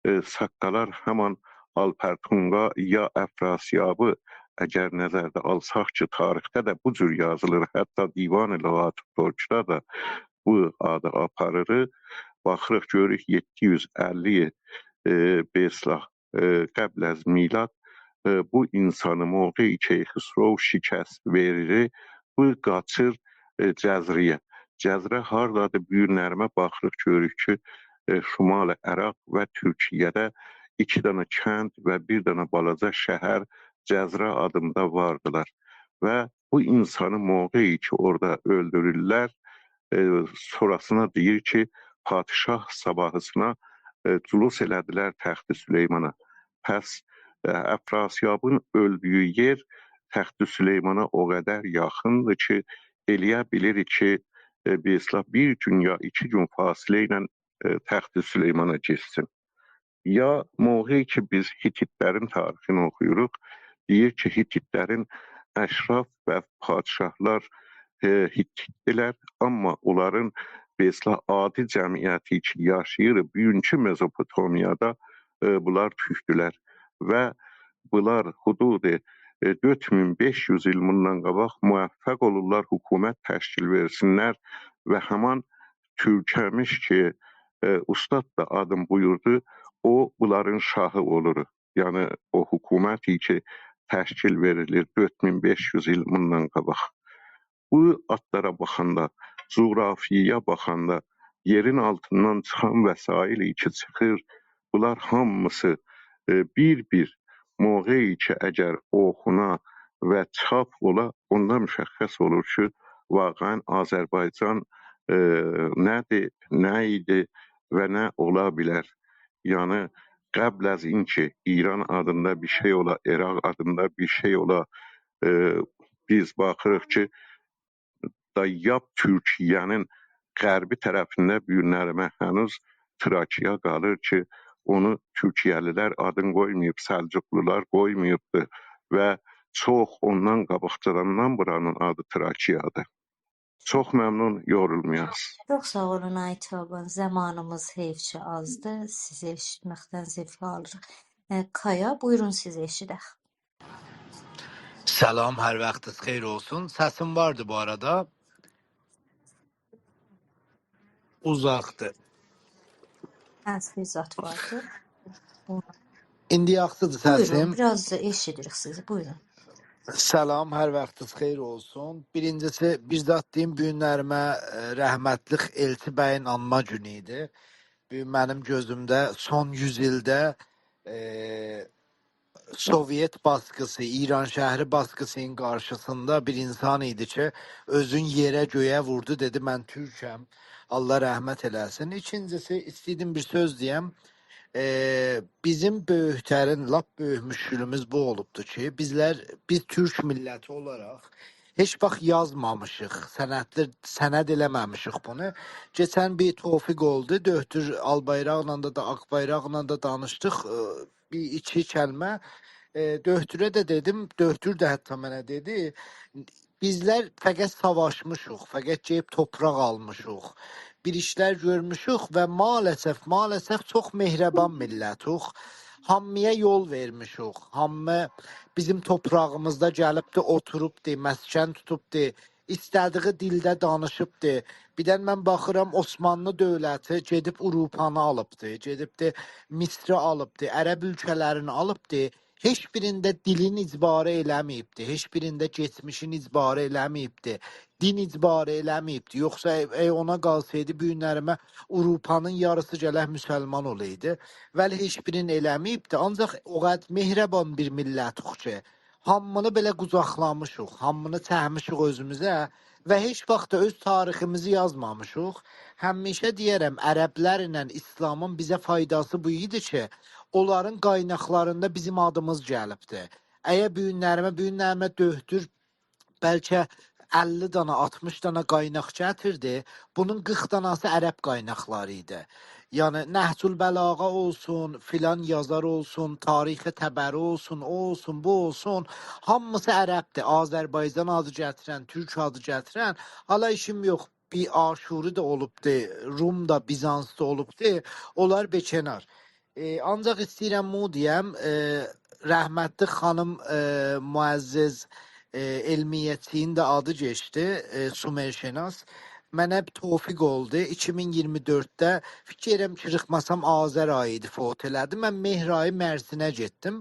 ائ، ساققالار همان آلپرتونقا یا افراسیابی اگر نظرده آلساق کی، تاریخده ده بو جور یازیلیر، حتی دیوان لغات ترکده ده بو آدی آپاریر. باخیریق، گؤروروک، یئددی یوز اللی، ائ، به اصطلاح، ائ، قبل از میلاد، ائ، بو اینسانی موقعی کیخسرو شکست وئریر، بو قاچیر، ائ، جزره‌یه. جزره هاردادیر؟ بو گونلریمه باخیریق، گؤروروک کی، ائ، شمال عراق و تورکیه‌ده ایکی دنه کند و بیر دنه بالاجا شهر جزره آدیندا واردیلار. و بو اینسانی موقعی کی، اورادا اؤلدورورلر، ائ، سونراسینا دئییر کی، پادشاه صاباحیسینا، ائ، جلوس ائله‌دیلر تخت سلیمانا. پس، ائ، افراسیابین اؤلدویو یئر تخت سلیمانا او قدر یاخیندیر کی، ائلیه بیلیر کی، ائ، به اصطلاح بیر گون یا ایکی گون فاصله ایله، ائ، تخت سلیمانا گئتسین. یا موقعی کی، بیز هیتیتلرین تاریخینی اوخویوروق، دئییر کی، هیتیتلرین اشراف و پادشاهلار، ائ، هیتیتدیلر، آمما اونلارین، به اصطلاح، عادی جمعیتی کی، یاشاییر بوگونکو مزوپوتامیادا، ائ، بونلار تورکدولر. و بونلار حدود، ائ، دؤرد مین بئش یوز ایل بوندان قاباق موفق اولورلار حکومت تشکیل وئرسینلر و همان تورکمش کی، ائ، اوستاد دا آدین بویوردو، او بونلارین شاهی اولور. یعنی او حکومت کی تشکیل وئریلیر دؤرد مین بئش یوز ایل بوندان قاباق. بو آدلارا باخاندا، جغرافیایا باخاندا، یئرین آلتیندان چیخان وسایل کی چیخیر، بونلار هامیسی، ائ، بیر-بیر موقع کی اگر اوخونا و چاپ اولا، اوندا مشخص اولور کی واقعاً آذربایجان، ائ، نه‌دیر، نه ایدی و نه اولا بیلر. یعنی قبل از این کی ایران آدیندا بیر شئی اولا، عراق آدیندا بیر شئی اولا، ائ، بیز باخیریق کی دایاب تورکیه‌نین غربی طرفینده بو گونلریمه هنوز تراکیا قالیر کی اونو تورکیه‌لی‌لر آدین قویماییب، سلجوقلولار قویماییبدی و چوخ اوندان قاباقجادان بورانین آدی تراکیادیر. چوخ ممنون، یورولمایاسیز. چوخ ساغ اولون، آقای تابان. زامانیمیز حیف کی آزدیر. سیزی ائشیتمکدن ذوق آلیریق. ائ، کایا، بویورون، سیزی ائشیدک. سلام، هر واختینیز خیر اولسون. سسیم واردی بو آرادا؟ اوزاقدیر. هه، سیز زاد واردی. ایندی یاخشیدیر سسیم؟ بویورون، بیر آز دا ائشیدیریک سیزی، بویورون. سلام، هر واختینیز خیر اولسون. بیرینجیسی، بیر زاد دئییم، بو گونلریمه، ائ، رحمتلیک ائلچی بیین آنما گونو ایدی. بو گون منیم گؤزومده سون یوز ایلده، ائ، سووئت باسقیسی، ایرانشهری باسقیسی‌نین قارشیسیندا بیر اینسان ایدی کی اؤزون یئره گؤیه ووردو، دئدی: «من تورکم.» الله رحمت ائله‌سین. ایکینجیسی، ایسته‌ییردیم بیر سؤز دئیم. ائ، بیزیم بؤیوکلرین لاپ بؤیوک مشکلیمیز بو اولوبدور کی بیزلر، بیز تورک میللتی اولاراق هئچ واخت یازمامیشیق، سندلی، سند ائله‌مه‌میشیک بونو. کئچن بیر توفیق اولدو، دؤکتور آلبایراقلا دا، آقبایراقلا دا دانیشدیق، ائ، بیر ایکی کلمه. ائ، دؤکتوره ده دئدیم، دؤکتور ده حتی منه دئدی: «بیزلر فقط ساواشمیشیق، فقط گئدیب تورپاق آلمیشیق، بیر ایشلر گؤرموشوک و مع‌الاسف، مع‌الاسف چوخ مهربان میللتوخ. هامییا یول وئرمیشیک. هامی بیزیم تورپاغیمیزدا گلیبدی، اوتوروبدو، مسکن توتوبدو، ایسته‌دیگی دیلده دانیشیبدی.» بیردن من باخیرام، عثمانلی دؤولتی گئدیب آوروپانی آلیبدی، گئدیبدی مصری آلیبدی، عرب اؤلکه‌لرینی آلیبدی. هئچ بیرینده دیلین اجباری ائله‌مه‌ییبدی، هئچ بیرینده کئچمیشین اجباری ائله‌مه‌ییبدی، دین اجباری ائله‌مه‌ییبدی. یوخسا ائ، ائ، اونا قالسایدی، بو گونلریمه آوروپانین یاریسی گرک مسلمان اولایدی. ولی هئچ بیرینی ائله‌مه‌ییبدی. آنجاق او قدر مهربان بیر میللتوخ کی هامینی بئله قوجاقلامیشیق، هامینی چکمیشیک اؤزوموزه و هئچ واخت دا اؤز تاریخیمیزی یازمامیشیق. همیشه دئیه‌رم، عربلرله ایسلامین بیزه فایداسی بو ایدی کی اونلارین قایناقلاریندا بیزیم آدیمیز گلیبدی. اگر بو گونلریمه، بو گونلریمه دؤکتور بلکه اللی دانا، آلتمیش دانا قایناق گتیردی. بونون قیرخ داناسی عرب قایناقلاری ایدی. یعنی نهج‌البلاغه اولسون، فلان یازار اولسون، تاریخ طبری اولسون، او اولسون، بو اولسون، هامیسی عربدیر. آذربایجان آدی گتیرن، تورک آدی گتیرن، حالا ایشیم یوخ، بیر آشوری دا اولوبدو، روم دا، بیزانس دا اولوبدو، اونلار بیر کنار. ائ، آنجاق ایسته‌ییرم بونو دئیم، ائ، رحمتلی خانیم، ائ، معزز، ائ، علمیه‌چی‌نین ده آدی کئچدی، ائ، سومرشناس. منه توفیق اولدو. ایکی مین ایگیرمی دؤردده، فیکیر ائدیرم، چیریخماسام، آذر آیی ایدی، فوت ائله‌دی. من مهر آیی مرسینه گئتدیم،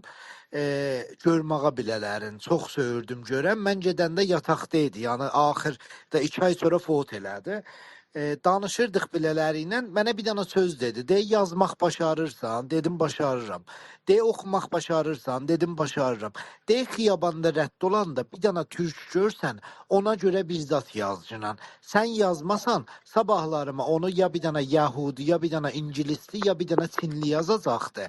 ائ، گؤرمه‌یه بیله‌لرین. چوخ سئویردیم گؤرم. من گئدنده یاتاقدا ایدی. یعنی آخیردا ایکی آی سونرا فوت ائله‌دی. ائ، دانیشیردیق بیله‌لری ایله. منه بیر دانا سؤز دئدی. دئییر: «یازماق باشاریرسان؟» دئدیم: «باشاریرام.» دئییر: «اوخوماق باشاریرسان؟» دئدیم: «باشاریرام.» دئییر: «خیاباندا رد اولاندا بیر دانا تورک گؤرسن، اونا گؤره بیر زاد یازگینان. سن یازماسان، صاباحلاریما اونو یا بیر دانا یهودی، یا بیر دانا اینگیلیسلی، یا بیر دانا چینلی یازاجاقدی.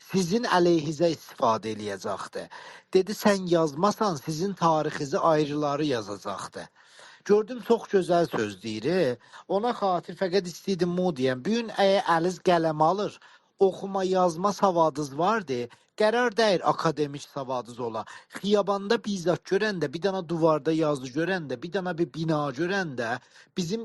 سیزین علیهیزه استفاده ائله‌یه‌جکدی.» دئدی: «سن یازماسان، سیزین تاریخیزی آیریلاری یازاجاقدی.» گؤردوم، چوخ گؤزل سؤز دئییر. اونا خاطر فقط ایسته‌ییردیم بونو دئیم. بو گون اگر الیز قلم آلیر، اوخوما یازما سوادیز واردی، قرار دئییل آکادمیک سوادیز اولا. خیاباندا بیر زاد گؤرنده، بیر دانا دیواردا یازی گؤرنده، بیر دانا بیر بینا گؤرنده، بیزیم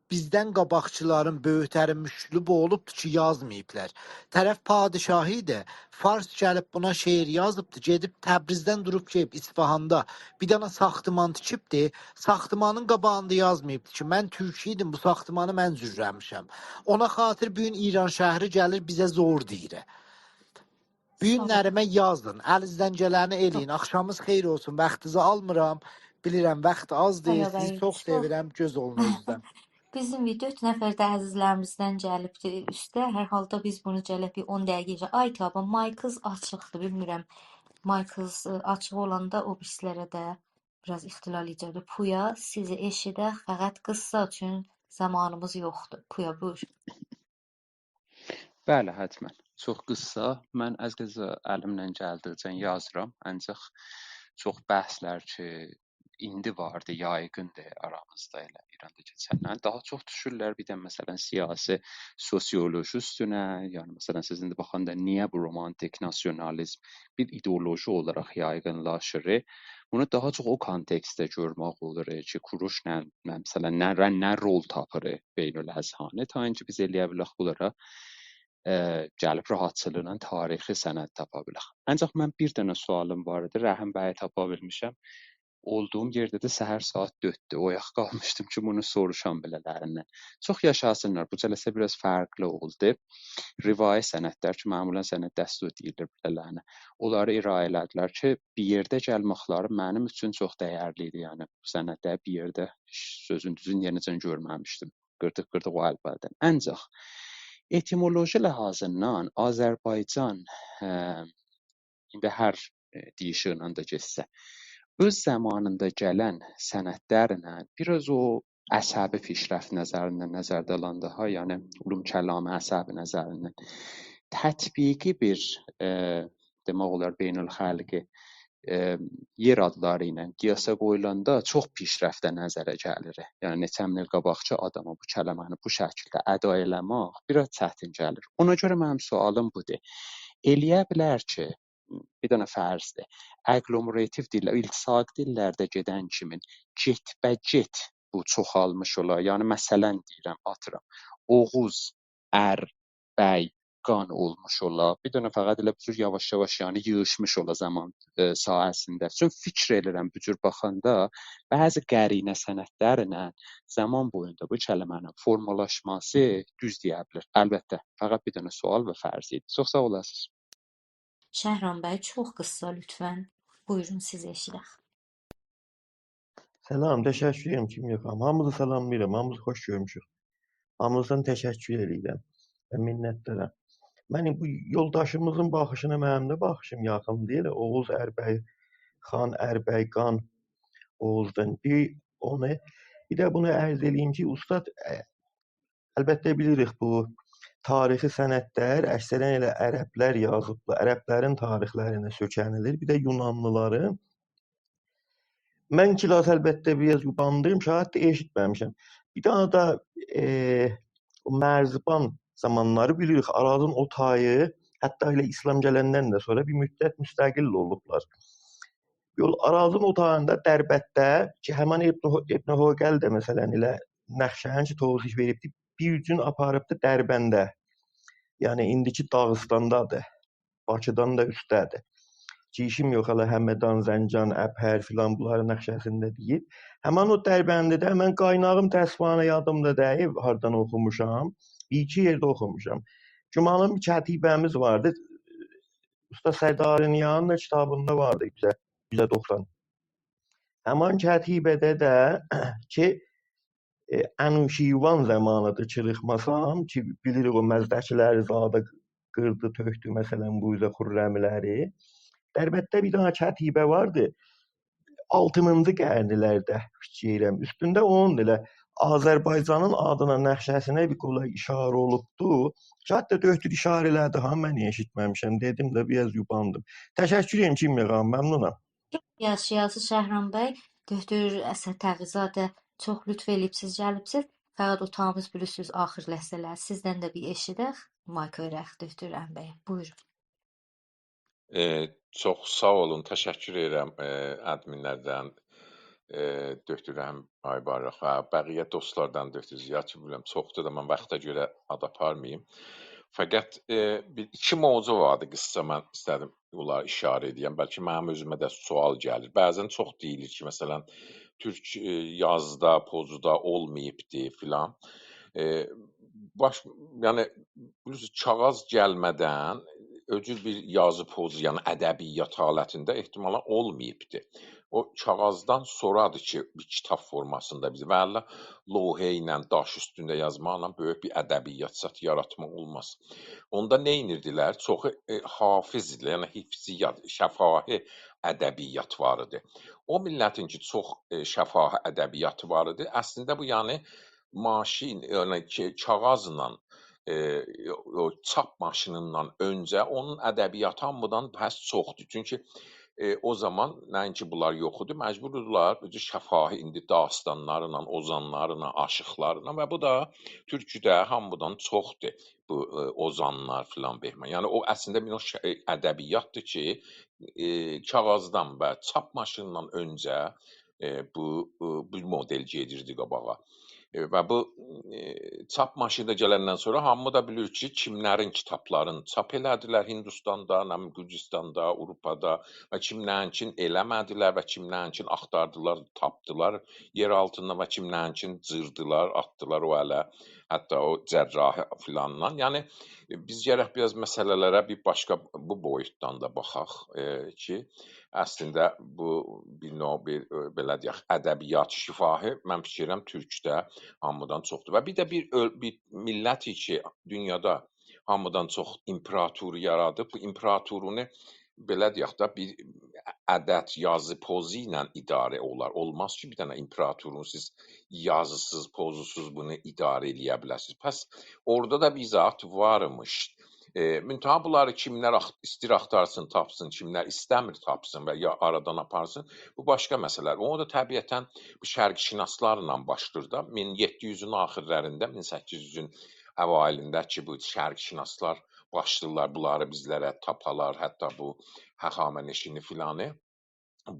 بیزدن قاباقکیلارین بؤیوکلری مشکلی بو اولوبدور کی، یازماییبلار. طرف پادشاهی ایدی، فارس گلیب بونا شعر یازیبدی، گئدیب تبریزدن دوروب گلیب اصفهاندا بیر دنه ساختمان تیکیبدی. ساختمانین قاباغیندا یازماییبدی کی، «من تورکی ایدیم، بو ساختمانی من جورله‌میشم.» اونا خاطر بو گون ایرانشهری گلیر بیزه زور دئییر. بو گون، ساغ اول، نرمه یازین، الینیزدن گلنی ائله‌یین. آخشامینیز خئییر اولسون، واختینیزی آلمیرام. بیلیرم، واخت آزدیر. ساینا سیزی بی، چوخ چوخ سئویرم، گؤز اولون اؤزوزدن. بیزیم وی-، دؤرد نفر ده عزیزلریمیزدن گلیبدی اوسته. هر حالدا بیز بونو گرک بیر اون دقیقه، آی تابا، مایکینیز آچیقدیر، بیلمیرم. مایکینیز، ائ، آچیق اولاندا او بیریسیلره ده بیر آز اختلال ایجاد ائدیر. پویا، سیزی ائشیدک، فقط قیسا، چون زامانیمیز یوخدور. پویا، بویور. بلی، حتماً. چوخ قیسا. من از قضا الیمدن گلدیگینجه یازیرام. آنجاق چوخ بحثلر کی، ایندی واردی، یایغیندی آرامیزدا ائله ایراندا کئچنلرین. داها چوخ دوشورلر بیر ده، مثلاً، سیاسی سوسیولوژی اوستونه. یعنی، مثلاً، سیز ایندی باخاندا نییه بو رومانتیک ناسیونالیزم بیر ایدئولوژی اولاراق یایغینلاشیر؟ بونو داها چوخ او کانتکستده گؤرمک اولور کی، کوروش نه، نه، مثلاً، نه، نه رول تاپیر بین‌الاذهانه، تا اینکه بیز ائلیه بیلک بونلارا، ائ، گلیب راحتچیلیغینان تاریخی سند تاپا بیلک. آنجاق من بیر دنه سؤالیم وار ایدی، رحیم بیی تاپا بیلمیشم. اولدوغوم یئرده ده سحر ساعات دؤرددور. اویاق قالمیشدیم کی، بونو سوروشام بئله‌لریندن. چوخ یاشاسینلار. بو جلسه بیر آز فرقلی اولدو. روایی سندلر کی، معمولاً سند دستور دئییلیر بئله‌لرینه، اونلاری ارائه ائله‌دیلر کی، بیر یئرده گلمکلری منیم اوچون چوخ دیرلی ایدی. یعنی، بو سندلری بیر یئرده، سؤزون دوزون، یئنه‌جن گؤرمه‌میشدیم. قیردیق-قیردیق او البته‌دن. آنجاق ائتیمولوژی لحاظیندان آذربایجان، ائ، ایندی هر، ائ، دئییشیغینان دا گئتسه، اؤز زامانیندا گلن سندلرله، بیر آز او عصبی پیشرفت نظریندن نظرده آلاندا ها، یعنی علوم کلام عصبی نظریندن، تطبیقی بیر، ائ، دئمک اولار، بین‌الخالقی، ائ، یئر آدلاری ایله قیاسا قویولاندا چوخ پیشرفته نظره گلیر. یعنی نئچه مین ایل قاباقکی آداما بو کلمه‌نی بو شکیلده ادا ائله‌مک بیر آز چتین گلیر. اونا گؤره منیم سؤالیم بودور. ائلیه بیلر کی، بیر دنه فرضدیر، آگلومراتیو دیللر، التصاقی دیللرده گئدن کیمین گئت‌به‌گئت بو چوخالمیش اولا. یعنی، مثلاً دئییرم، آتیرام، اوغوز، ار، بی، قان اولموش اولا. بیر دنه فقط ائله بو جور یاواش-یاواش، یعنی، ییغیشمیش اولا زامان، ائ، ساحه‌سینده. چون فیکر ائدیرم، بو جور باخاندا بعضی قرینه سندلرله زامان بویوندا بو کلمه‌نین فورمالاشماسی دوز دئیه بیلیر. البته، فقط بیر دنه سؤال و فرض ایدی. چوخ ساغ اولاسینیز. شهرام بی، چوخ قیسا لطفاً. بویورون، سیزی ائشیدک. سلام، تشکر ائدیرم، کیم یوخام. هامینیزی سلاملاییرام، هامینیزی خوش گؤرموشوک. هامینیزدان تشکر ائدیرم و منتدارام. منیم بو یولداشیمیزین باخیشینا منیم ده باخیشیم یاخین دئییل. اوغوز ار بی، خان ار بی، قان اوغوزدان. بیر اونو، بیر ده بونو عرض ائله‌ییم کی، اوستاد، ائ، البته بیلیریک، بو تاریخی سندلر اکثراً ائله عربلر یازیبلار، عربلرین تاریخلرینه سؤکنیلیر، بیر ده یونانلیلارین. من کلاسی البته بیر آز یوباندیم، شاید ده ائشیتمه‌میشم. بیر دنه ده، ائ، او مرزبان زامانلاری بیلیریک، آرازین او تایی، حتی ائله ایسلام گلندن ده سونرا بیر مدت مستقل اولوبلار. یول آرازین او تاییندا دربندده کی، همین ابن هو-، ابن هوقل ده، مثلاً، ائله نقشه‌نی کی، توضیح وئریبدی، بیر گون آپاریبدی دربنده. یعنی، ایندیکی داغیستاندادیر. باکیدان دا اوسته‌دیر. کی، ایشیم یوخ، هله همدان، زنجان، اپر فلان، بونلارین نقشه‌سینده دئییب. همین او دربنده‌ده من قایناغیم متأسفانه یادیمدا دئییل، هاردان اوخوموشام. بیر-ایکی یئرده اوخوموشام. گومانیم کتیبه‌میز واردی. اوستا سردار نیانین دا کیتابیندا واردی، یوزده، یوزده دوخسان. همان کتیبه‌ده ده کی، ائ، انوشیروان زامانیدیر، چیریخماسام، کی، بیلیریک او مزدکیلری زادی قیردی، تؤکدو، مثلاً، بو اوزه خرمیلری. دربندده بیر دنه کتیبه واردی. آلتینجی قرنلرده، فیکیر ائلیرم. اوستونده اونون ائله آذربایجانین آدینا، نقشه‌سینه بیر قولای ایشاره اولوبدو. حتی دؤکتور ایشاره ائله‌دی، ها، من ائشیتمه‌میشم، دئدیم ده، بیر آز یوباندیم. تشکر ائدیرم، کیم یوخام، ممنونام. چوخ یاشایاسیز، شهرام بی. دؤکتور اسد تقی‌زاده، چوخ لطف ائله‌ییبسیز، گلیبسیز. فقط اوتاغیمیز، بیلیرسینیز، آخیر لحظه‌لر. سیزدن ده بیر ائشیدک، مایک وئرک دؤکتور ام بی. بویورون. ائ، چوخ ساغ اولون، تشکر ائدیرم، ائ، ادمین‌لردن. ائ، دکتر رحیم آقبایراق و بقیه دوستلاردان، دکتر ضیا کی، بیلیرم، چوخدور دا، من واختا گؤره آد آپارماییم. فقط، ائ، بیر ایکی موضوع واردی، قیسا من ایسته‌دیم بونلارا ایشاره ائدیم. بلکه منیم اؤزومه ده سؤال گلیر. بعضا چوخ دئییلیر کی، مثلا، تورک، ائ، یازیدا، پوزودا اولماییبدی فلان. ائ، باش، یعنی، بیلیرسینیز، کاغیذ گلمه‌دن او جور بیر یازی پوزو، یعنی ادبیات حالتینده احتمالا اولماییبدی. او کاغیذدان سونرادیر کی، بیر کیتاب فورماسیندا بیزه، والله، لوحه ایله، داش اوستونده یازماقلا بؤیوک بیر ادبیات زاد یاراتماق اولماز. اوندا نه ائدیردیلر؟ چوخو، ائ، حافظ ایدی، یعنی حفظی یاد، شفاهی ادبیات وار ایدی. او میللتین کی، چوخ، ائ، شفاهی ادبیاتی وار ایدی. اصلینده بو، یعنی، ماشین، یعنی کی، کاغیذلا، ائ، او، او چاپ ماشینیندان اؤنجه اونون ادبیاتی هامیدان پس چوخدور. چونکی، ائ، او زامان نه‌اینکی بونلار یوخ ایدی، مجبوردولار بو جور شفاهی، ایندی داستانلارلا، اوزانلارلا، آشیقلارلا و بو دا تورکوده هامیدان چوخدور. بو، ائ، اوزانلار فلان، بهمان. یعنی او اصلینده بیر نوع ش-، ائ، ادبیاتدیر کی، ائ، کاغیذدان و چاپ ماشینیندان اؤنجه، ائ، بو، ائ، بو مدل گئدیردی قاباغا. ائ، و بو، ائ، چاپ ماشینی ده گلندن سونرا هامی دا بیلیر کی، کیملرین کیتابلارینی چاپ ائله‌دیلر هیندوستاندا، نه بیلیم، گورجوستاندا، آوروپادا و کیملرینکین ائله‌مه‌دیلر و کیملرینکین آختاردیلار، تاپدیلار یئر آلتیندا و کیملرینکین جیردیلار، آتدیلار او اله، حتی او جراحی فلاندان. یعنی، ائ، بیز گرک بیر آز مسئله‌لره بیر باشقا بو بویوتدان دا باخاق، ائ، کی، اصلینده بو بیر نوع بیر، ائ، بئله دئیک، ادبیات شفاهی، من فیکیر ائدیرم، تورکده هامیدان چوخدور. و بیر ده بیر اؤل-، بیر میللت کی، دونیادا هامیدان چوخ ایمپراتور یارادیب، بو ایمپراتورونو، بئله دئیک ده، بیر عدد یازی پوزو ایله اداره اولار. اولماز کی، بیر دنه ایمپراتورون سیز یازیسیز، پوزوسوز بونو اداره ائله‌یه بیله‌سینیز. پس اورادا دا بیر زاد وارمیش. ائ، منتها بونلاری کیملر آخ-، ایسته‌ییر آختارسین، تاپسین، کیملر ایسته‌میر تاپسین و یا آرادان آپارسین، بو باشقا مسئله. او دا طبیعتا بو شرق‌شناسلارلا باشلاییر دا. مین یئددی یوزون آخیرلاریندا، مین سککیز یوزون اوایلینده کی، بو شرق‌شناسلار باشلاییرلار بونلاری بیزلره تاپالار، حتی بو هخامنشی‌نی فلانی.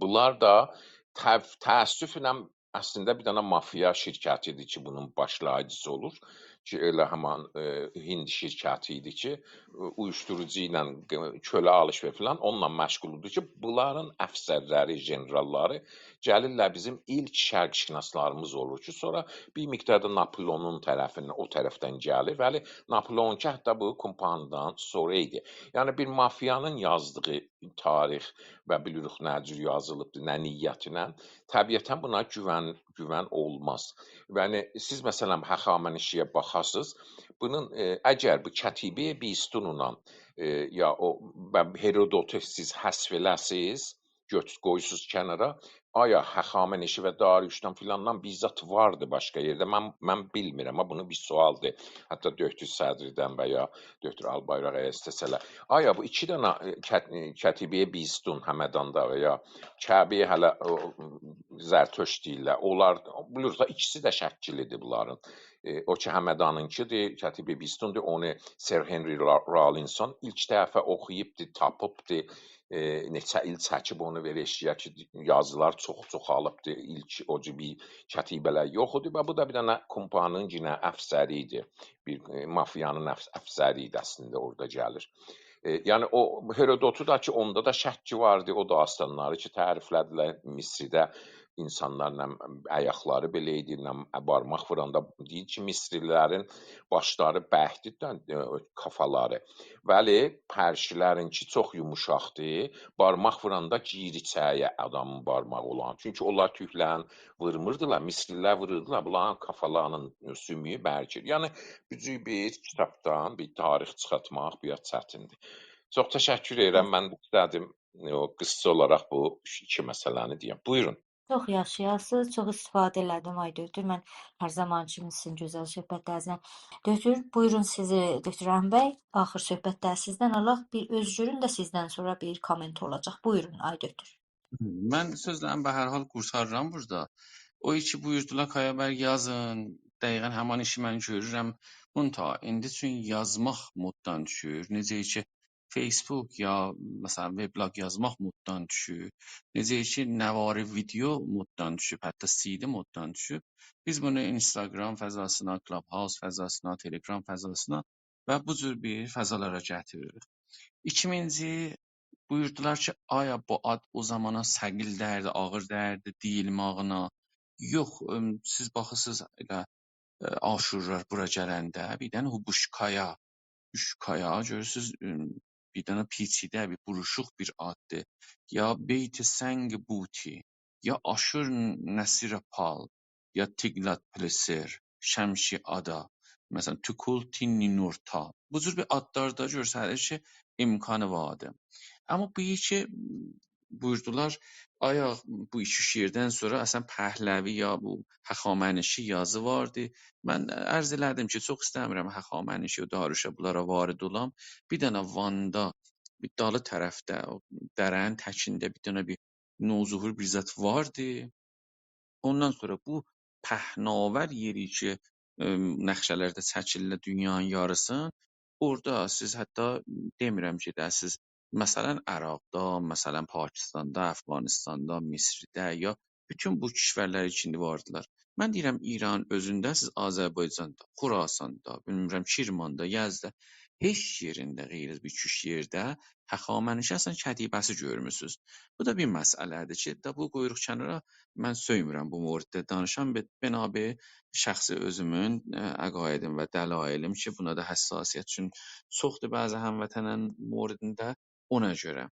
بونلار دا تف-، تأسفله اصلینده بیر دنه مافیا شرکتی ایدی کی، بونون باشلاییجیسی اولور کی، ائله همان، ائ، هیند شرکتی ایدی کی، ائ، اویوشدوروجو ایله، ائ، کؤله آلیش و فلان اونونلا مشغول ایدی کی، بونلارین افسرلری، ژنراللاری گلیرلر، بیزیم ایلک شرق‌شناسلاریمیز اولور کی، سونرا بیر مقدار دا ناپلئونون طرفیندن، او طرفدن گلیر. ولی ناپلئون کی، حتی بو کومپانیدان سونرا ایدی. یعنی، بیر مافیانین یازدیغی تاریخ و بیلیریک نه جور یازیلیبدیر، نه نیتینن، طبیعتا بونا گوون، گوون اولماز. یعنی، سیز، مثلا، هخامنشی‌یه باخاسینیز، بونون، ائ، اگر بو کتیبه بیستونلا، ائ، یا او، و هرودوتو سیز حذف ائله‌سیز، گؤت-، قویسوز کنارا، آیا هخامنشی و داریوشدان فلاندان بیر زاد واردی باشقا یئرده؟ من، من بیلمیرم، آمما بونو بیر سؤالدیر. حتی دکتر صدری‌دن و یا دکتر آلبایراق اگر ایسته‌سه‌لر. آیا بو ایکی دنه، ائ، کت-، ائ، کتیبه بیستون همداندا و یا کعبه هله، او، زرتشت دئییرلر، اونلار، بیلیرسینیز، ایکیسی ده شکیلی‌دیر بونلارین. ائ، او کی، همدانینکی‌دیر، کتیبه بیستون‌دور، اونو سر هنری را-، رالینسون ایلک دفعه اوخویوبدی، تاپیبدی. ائ، نئچه ایل چکیب اونو وئره ائشییه کی، یازیلار چوخ چوخالیبدی. ایلک او جور بیر کتیبه‌لر یوخ ایدی و بو دا بیر دنه کومپانی‌نین یئنه افسری ایدی. بیر، ائ، مافیانین اف-، افسری ایدی اصلینده اورادا گلیر. ائ، یعنی او هرودوتو دا کی، اوندا دا شکی واردی، او داستانلاری کی، تعریفله‌دیلر مصرده اینسانلارلا آیاقلاری بئله ایدی، نه بارماق ووراندا دئییر کی، مصری‌لی‌لرین باشلاری برکدیر ده، ائ، کافالاری. ولی پرشی‌لرینکی چوخ یوموشاقدیر. بارماق ووراندا گیریر ایچری‌یه آدامین بارماغی اولان. چونکی اونلار توکلرین وورموردولار، مصری‌لی‌لر ووروردولار، بونلارین کافالارینین سومویو برکیر. یعنی، بو جور بیر کیتابدان بیر تاریخ چیخارتماق بیر آز چتیندیر. چوخ تشکر ائدیرم. چوخ من ایسته‌دیم، ائ، او قیسا اولاراق بو ایکی مسئله‌نی دئیم. بویورون. چوخ یاشایاسینیز، چوخ استفاده ائله‌دیم، آی دکتر. من هر زامان کیمی سیزین گؤزل صحبتلرینیزدن. دکتر، بویورون سیزی، دکتر رحیم بی، آخیر صحبتلری سیزدن آلاق، بیر اؤزگورون ده سیزدن سونرا بیر کامنت اولاجاق. بویورون، آی دکتر. من سؤزلریمی به هر حال قورتاریرام بورادا. او کی بویوردولار، کایا بی، یازین، دقیقا همان ایشی من گؤرورم. منتها ایندی چون یازماق موددان دوشور، نئجه کی فیسبوک یا، مثلا، وبلاگ یازماق موددان دوشوب، نئجه کی، نواری ویدئو موددان دوشوب، حتی سی دی موددان دوشوب، بیز بونو اینستاگرام فضاسینا، کلاب‌هاوس فضاسینا، تلگرام فضاسینا و بو جور بیر فضالارا گتیریریک. ایکینجی، بویوردولار کی، آیا بو آد او زامانا ثقیل دئیردی، آغیر دئیردی دئییلماغینا؟ یوخ، ایم، سیز باخیرسینیز ائله، ائ، آشورلار بورا گلنده بیر دنه هوبوشکایا، هوبوشکایا، گؤرورسونوز، ایم، بیر دنه پیچیده، بیر بوروشوق بیر آددیر. یا بیت سنگ بوطی، یا آشور نصیر پال، یا تیگلات پلسر، شمشی آدا، مثلا، توکولتی نینورتا. بو جور بیر آدلار دا گؤستریر کی، امکانی واردی. آمما بو ایکی بویوردولار، آیا بو ایکی اوچ یئردن سونرا اصلا پهلوی یا بو هخامنشی یازی واردی؟ من عرض ائله‌دیم کی، چوخ ایسته‌میرم هخامنشی و داریوشه بونلارا وارد اولام. بیر دنه واندا، بیر دالی طرفده، او دره‌نین تکینده بیر دنه بیر نوظهور بیر زاد واردی. اوندان سونرا بو پهناور یئری کی، ائ، نقشه‌لرده چکیلیرلر دونیانین یاریسین، اورادا سیز حتی دئمیرم کی، ده سیز، مثلا، عراقدا، مثلا، پاکستاندا، افغانستاندا، مصرده یا بوتون بو کشورلر ایچینده واردیلار. من دئییرم، ایران اؤزونده سیز آذربایجاندا، خراساندا، بیلمیرم، کرماندا، یزدده، هئچ یئرینده غیر بیر ایکی اوچ یئرده هخامنشی اصلا کتیبه‌سی گؤرموسونوز. بو دا بیر مسئله‌دیر کی، دا بو قویوروق کنارا، من سؤیمورم بو موردده دانیشام، به-، بنا به شخصی اؤزومون، ائ، عقایدیم و دلایلیم کی، بونا دا حساسیت چون چوخدور بعضی هموطنان موردینده، اونا گؤره.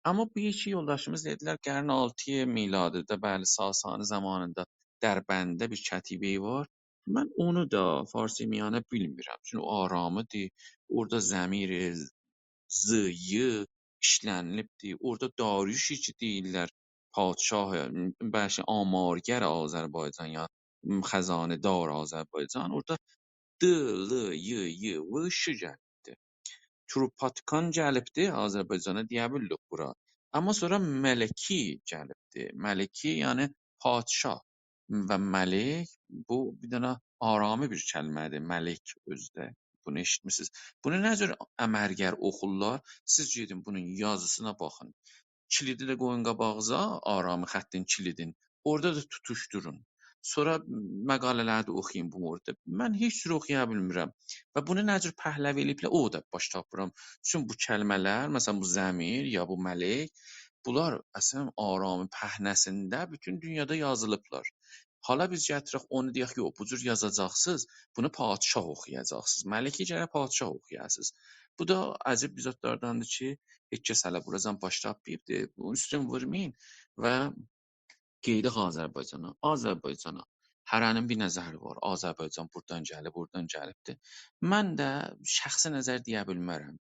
آمما بو ایکی یولداشیمیز دئدیلر، قرن آلتی میلادی‌ده، بلی، ساسانی زامانیندا دربندده بیر کتیبه وار. من اونو دا فارسی میانه بیلمیرم. چونکی او آرامی‌دیر، اورادا ضمیر ض، ی ایشلنیلیبدیر. اورادا داریوش کی دئییرلر، پادشاه، بلکه آمارگر آذربایجان یا خزانه‌دار آذربایجان، اورادا د، ل، ی، ی، و، ش گلیبدیر. تروپاتکان گلیبدی آذربایجانا، دئیه بیلیریک بورا. آمما سونرا ملکی گلیبدی. ملکی، یعنی پادشاه. و ملک، بو بیر دنه آرامی بیر کلمه‌دیر، ملک اؤزو ده. بونو ائشیتمیسینیز؟ بونو نه جور امرگر اوخورلار؟ سیز گئدین بونون یازیسینا باخین. کلیدی ده قویون قاباغینیزا، آرامی خطین کلیدین. اورادا دا توتوشدورون. سونرا مقاله‌لری ده اوخویون بو موردده. من هئچ جور اوخویا بیلمیرم. و بونو نه جور پهلوی ائله‌ییبلر، او دا باش تاپمیرام. چون بو کلمه‌لر، مثلا، بو ضمیر یا بو ملک، بونلار اصلا آرامی پهنه‌سینده بوتون دونیادا یازیلیبلار. حالا بیز گتیرک اونو دئیک، یوخ، بو جور یازاجاقسینیز، بونو پادشاه اوخویاجاقسینیز. ملکی گرک پادشاه اوخویاسینیز. بو دا عجیب بیر زادلارداندیر کی، هئچ کس هله بوراجان باش تاپماییبدیر. بونون اوستون وورمایین و گئدک آذربایجانا. آذربایجانا هره‌نین بیر نظری وار. آذربایجان بورادان گلیب، اورادان گلیبدیر. من ده شخصی نظر دئیه بیلمرم.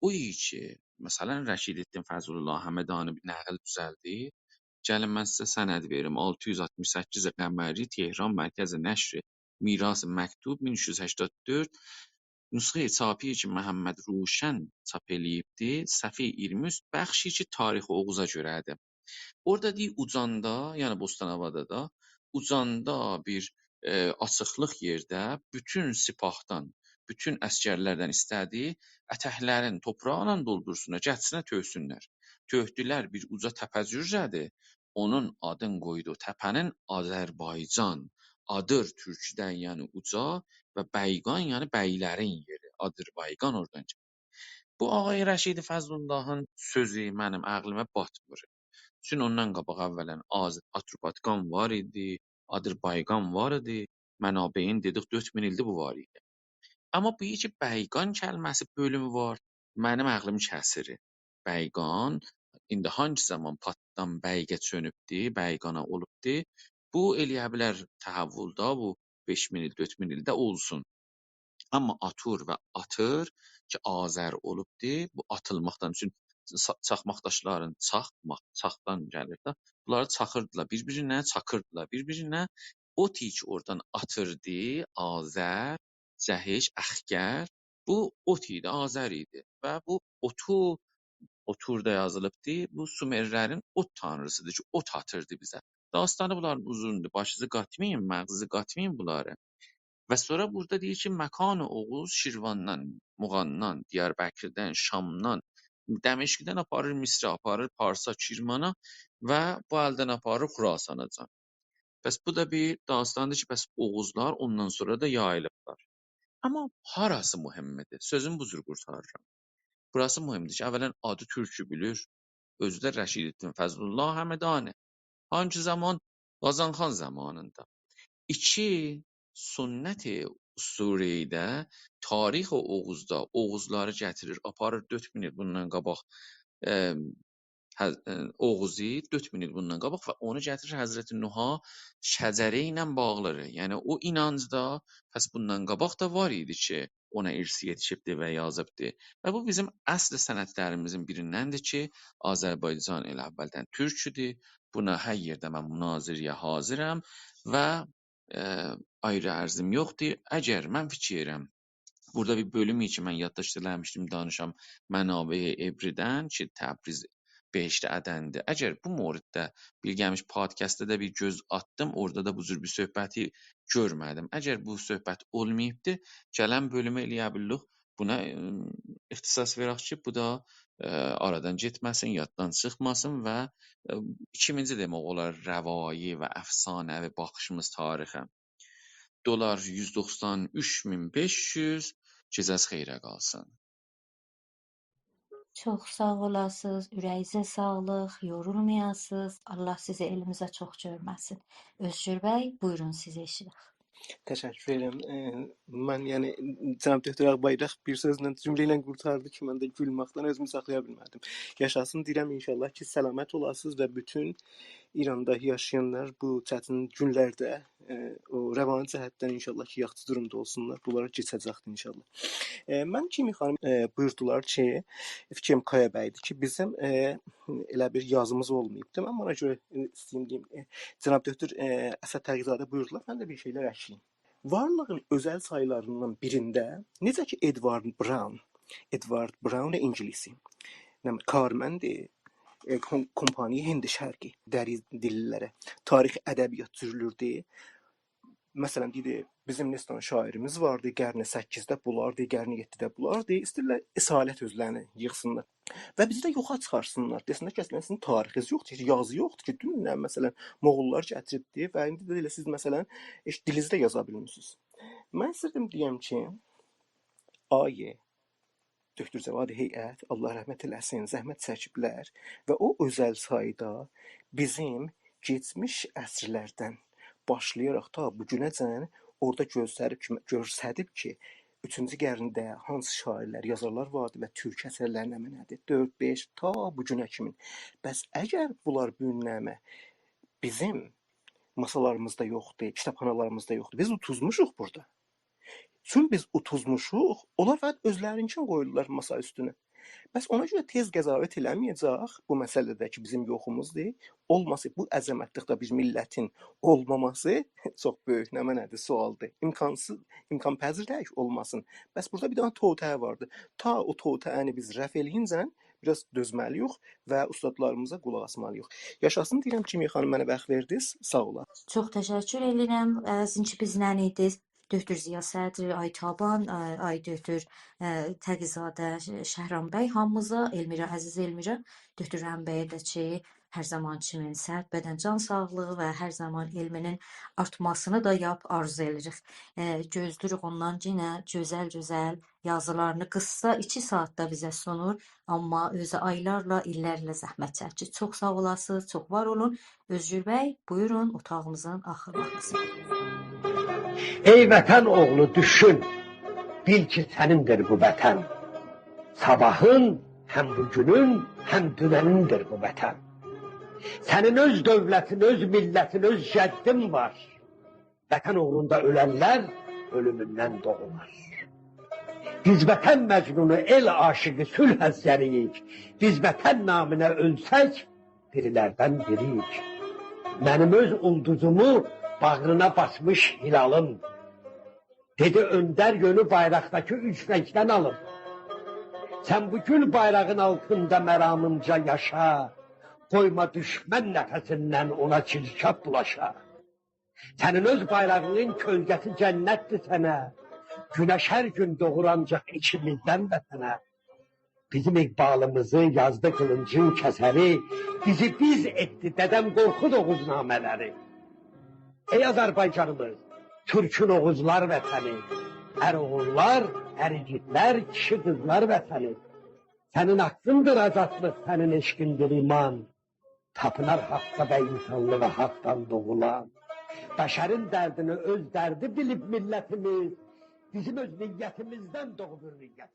او کی، مثلا، رشیدالدین فضل‌الله همدانی بیر نقل دوزلدیر. گلین، من سیزه سندی وئریم. آلتی یوز آلتمیش سککیز قمری، تهران، مرکز نشر میراث مکتوب، مین اوچ یوز هشتاد دؤرد. نسخه‌ی چاپی کی، محمد روشن چاپ ائله‌ییبدی، صفحه ایگیرمی اوچ، بخشی کی، تاریخ اوغوزا گؤره‌دیر. اورادا دئییر، اوجاندا، یعنی بوستان‌آباددا، اوجاندا بیر، ائ، آچیقلیق یئرده بوتون سپاهدان، بوتون عسگرلردن ایسته‌دی، اتکلرین توپراقلا دولدورسونلار، گتیرسینلر، تؤکسونلر. تؤکدولر بیر اوجا تپه جوره‌دیر، اونون آدین قویدو، تپه‌نین آذربایجان، آدیر تورکودن، یعنی اوجا، و بیگان، یعنی بیگلرین یئری، آذربایگان اورادان گلیر. بو آقای رشید فضل‌اللهین سؤزو منیم عقلیمه باتمیر. چون اوندان قاباق اولا آذ-، آتروپاتکان وار ایدی، آذربایگان وار ایدی، منابعین دئدیک، دؤرد مین ایلدیر بو وار ایدی. آمما بو کی، بیگان کلمه‌سی بؤلومو وار، منیم عقلیم کسیر. بیگان، ایندی هانگی زامان پاتدان بیگه چؤنوبدو، بیگانا اولوبدو، بو ائلیه بیلر تحولدا، بو بئش مین ایل، دؤرد مین ایلده اولسون. آمما آتور و آتیر کی، آذر اولوبدو، بو آتیلماقدان، چون سا-، چاخماق داشلارین، چاخماق، چاخدان گلیر ده. بونلاری چاخیردیلار بیر-بیرینه، چاکیردیلار بیر-بیرینه. او تی کی، اورادان آتیردی، آذر، جهش، اخگر، بو اوت ایدی، آذر ایدی. و بو اوتو، اوتور دا یازیلیبدی، بو سومرلرین اوت تانریسیدیر کی، اوت آتیردی بیزه. داستانی بونلارین اوزوندور، باشینیزی قاتمایین، مغزینیزی قاتمایین بونلاری. و سونرا بورادا دئییر کی، مکان اوغوز شیرواندان، موغاندان، دیاربکردن، شامدان، دمشقدن آپاریر مصره، آپاریر پارسا، کرمانا و بو الدن آپاریر خراساناجان. پس بو دا بیر داستاندیر کی، پس اوغوزلار اوندان سونرا دا یاییلیبلار. آمما هاراسی مهمدیر؟ سؤزومو بو جور قورتاریرام. بوراسی مهمدیر کی، اولاً آدی تورکو بیلیر، اؤزو ده رشیدالدین فضل‌الله همدانی. هانگی زامان؟ قازانخان زامانیندا. ایکی، سنت اسطوره‌ای‌ده، تاریخ اوغوزدا اوغوزلاری گتیریر، آپاریر، دؤرد مین ایل بوندان قاباق، ائ، حض-، ائ، اوغوزو، دؤرد مین ایل بوندان قاباق و اونو گتیریر حضرت نوحا، شجره ایله باغلاییر. یعنی او اینانج دا پس بوندان قاباق دا وار ایدی کی، اونا ارث یئتیشیبدی و یازیبدی. و بو بیزیم اصل سندلریمیزین بیریندندیر کی، آذربایجان ائله اولدن تورکودور. بونا هر یئرده من مناظره‌یه حاضرم و، ائ، آیری عرضیم یوخدور. اگر من فیکیر ائدیرم، بورادا بیر بؤلوم کی، من یادداشت ائله‌میشدیم، دانیشام، منابع عبری‌دن کی، تبریز بهشت عدن‌دیر. اگر بو موردده بیلگه‌میش پادکستده ده بیر گؤز آتدیم، اورادا دا بو جور بیر صحبتی گؤرمه‌دیم. اگر بو صحبت اولماییبدی، گلن بؤلومو ائلیه بیللیک بونا، ائ، اختصاص وئرک کی، بو دا، ائ، آرادان گئتمه‌سین، یاددان چیخماسین و، ائ، ایکیمینجی دئمک اولار روایی و افسانه‌وی باخیشیمیز تاریخه. دلار یوز دوخسان اوچ مین بئش یوز، گئجه‌ز خیره قالسین. چوخ ساغ اولاسینیز، اوره‌یینیزه ساغلیق، یورولمایاسینیز. الله سیزی ائلیمیزه چوخ گؤرمه‌سین. اؤزگور بی، بویورون، سیزی ائشیدک. تشکر ائدیرم. ائ، من، یعنی، جناب دکتر آق‌بایراق بیر سؤزله، جمله ایله قورتاردی کی، من ده گولمکدن اؤزومو ساخلایا بیلمه‌دیم. یاشاسین دئییرم، ان‌شاءالله کی، سلامت اولاسینیز و بوتون ایراندا یاشایانلار بو چتین گونلرده، ائ، او روانی جهتدن ان‌شاءالله کی، یاخشی دورومدا اولسونلار. بونلارا کئچه‌جکدیر ان‌شاءالله. ائ، من کیمی خانیم، ائ، بویوردولار کی، فیکریم کایا بی‌دیر کی، بیزیم، ائ، ائله بیر یازیمیز اولماییبدی. من بونا گؤره، ائ، ایسته‌ییم دئییم، ائ، جناب دکتر، ائ، اسد تقی‌زاده بویوردولار، من ده بیر شئیلر اکله‌ییم. وارلیغین اؤزل سایلاریندان بیرینده، نئجه کی، ادوارد براون، ادوارد براون اینگیلیسی، نه، کارمندی، ائ، کوم-، کمپانی هند شرقی، دری دیلی‌لره، تاریخ، ادبیات جورلوردو. مثلا، دئییردی، بیزیم نئچه دنه شاعیریمیز واردی، قرن سککیزده بولاردی، قرن یئددیده بولاردی، ایسته‌ییرلر اصالت اؤزلرینی ییغسینلار. و بیزی ده یوخا چیخارسینلار، دئسینلر کی، اصلا سیزین تاریخینیز یوخدور، یازی یوخدور کی، دونن، مثلا، موغوللار گتیریبدی و ایندی ده ائله سیز، مثلا، هئچ دیلینیزی ده یازا بیلمیرسینیز. من ایسته‌ییرم دئیم کی، آقای دکتر جواد هیئت، الله رحمت ائله‌سین، زحمت چکیبلر و او اؤزل سایدا بیزیم کئچمیش عصرلردن باشلایاراق تا بو گونه‌جن اورادا گؤستریب کی، گؤستریب کی، اوچونجو قرنده هانسی شاعیرلر، یازارلار واردی و تورکی اثرلر نمنه‌دیر، دؤرد، بئش، تا بو گونه کیمین. بس اگر بونلار بو گون نمنه بیزیم ماسالاریمیزدا یوخدور، کیتابخانالاریمیزدا یوخدور، بیز اوتوزموشوق بورادا. چون بیز اوتوزموشوق، اونلار فقط اؤزلرینکینی قویورلار ماسا اوستونه. بس اونا گؤره تئز قضاوت ائله‌مه‌یه‌جک بو مسئله‌ده کی، بیزیم یوخوموزدور. اولماسا بو عظمتلیکده بیر میللتین اولماماسی چوخ بؤیوک، نمنه‌دیر، سؤالدیر. امکانسیز، امکان‌پذیر دئییل کی، اولماسین. بس بورادا بیر دنه توطئه واردی. تا او توطئه‌نی بیز رفع ائله‌یینجه بیر آز دؤزمه‌لی‌ییک و اوستادلاریمیزا قولاق آسمالی‌ییق. یاشاسین دئییرم، کیمی خانیم، منه واخت وئردینیز. ساغ اولاسیز. چوخ تشکر ائدیرم، ائ، سیزین کی، بیزله ایدینیز. دکتر ضیا صدری، آقای تابان، ائ، آقای دکتر، ائ، تقی‌زاده، ش-، شهرام بی، هامینیزا، ائلمیرا، عزیز ائلمیرا، دکتر رحیم بیه ده کی، هر زامان کیمین صحت، بدن، جان ساغلیغی و هر زامان علمینین آرتماسینی دا یاپ آرزو ائدیریک. ائ، گؤزله‌ییریک اوندان یئنه گؤزل-گؤزل یازیلارینی، قیسا ایکی ساعاتدا بیزه سونور، آمما اؤزو آیلارلا، ایللرله زحمت چکیر. چوخ ساغ اولاسینیز، چوخ وار اولون. اؤزگور بی، بویورون اوتاغیمیزین آخیرلارینا. ای وطن اوغلو، دوشون، بیل کی، سنیندیر بو وطن. صاباحین، هم بوگونون، هم دوننیندیر بو وطن. سنین اؤز دؤولتین، اؤز میللتین، اؤز جدّین وار. وطن اوغروندا اؤلنلر اؤلوموندن دوغولار. بیز وطن مجنونو، ائل عاشیقی، صلح اسگری‌ییک. بیز وطن نامینه اؤلسک، دیریلردن بیری‌ییک. منیم اؤز اولدوزومو باغرینا باسمیش هلالیم. دئدی: اؤندر، یؤنو بایراقداکی اوچ رنگدن آلیم. سن بو گول بایراغین آلتیندا مرامینجا یاشا. قویما دوشمن نفسیندن اونا چیرکاف بولاشا. سنین اؤز بایراغینین کؤلگه‌سی جنتدیر سنه. گونش هر گون دوغور آنجاق ایچیمیزدن وطنه. بیزیم اقبالیمیزی یازدی قیلینجین کسری، بیزی بیز ائتدی دده‌م قورخود اوغوزنامه‌لری. ای آذربایجانیمیز، تورکون اوغوزلار وطنی، ار اوغوللار، ار ایگیدلر، کیشی قیزلار وطنی. سنین حاققیندیر آزادلیق، سنین عشقیندیر ایمان. تاپینار حاققا و اینسانلیغا حاقدان دوغولان. بشرین دردینی اؤز دردی بیلیب میللتیمیز، بیزیم اؤز نیتیمیزدن دوغوب حریت.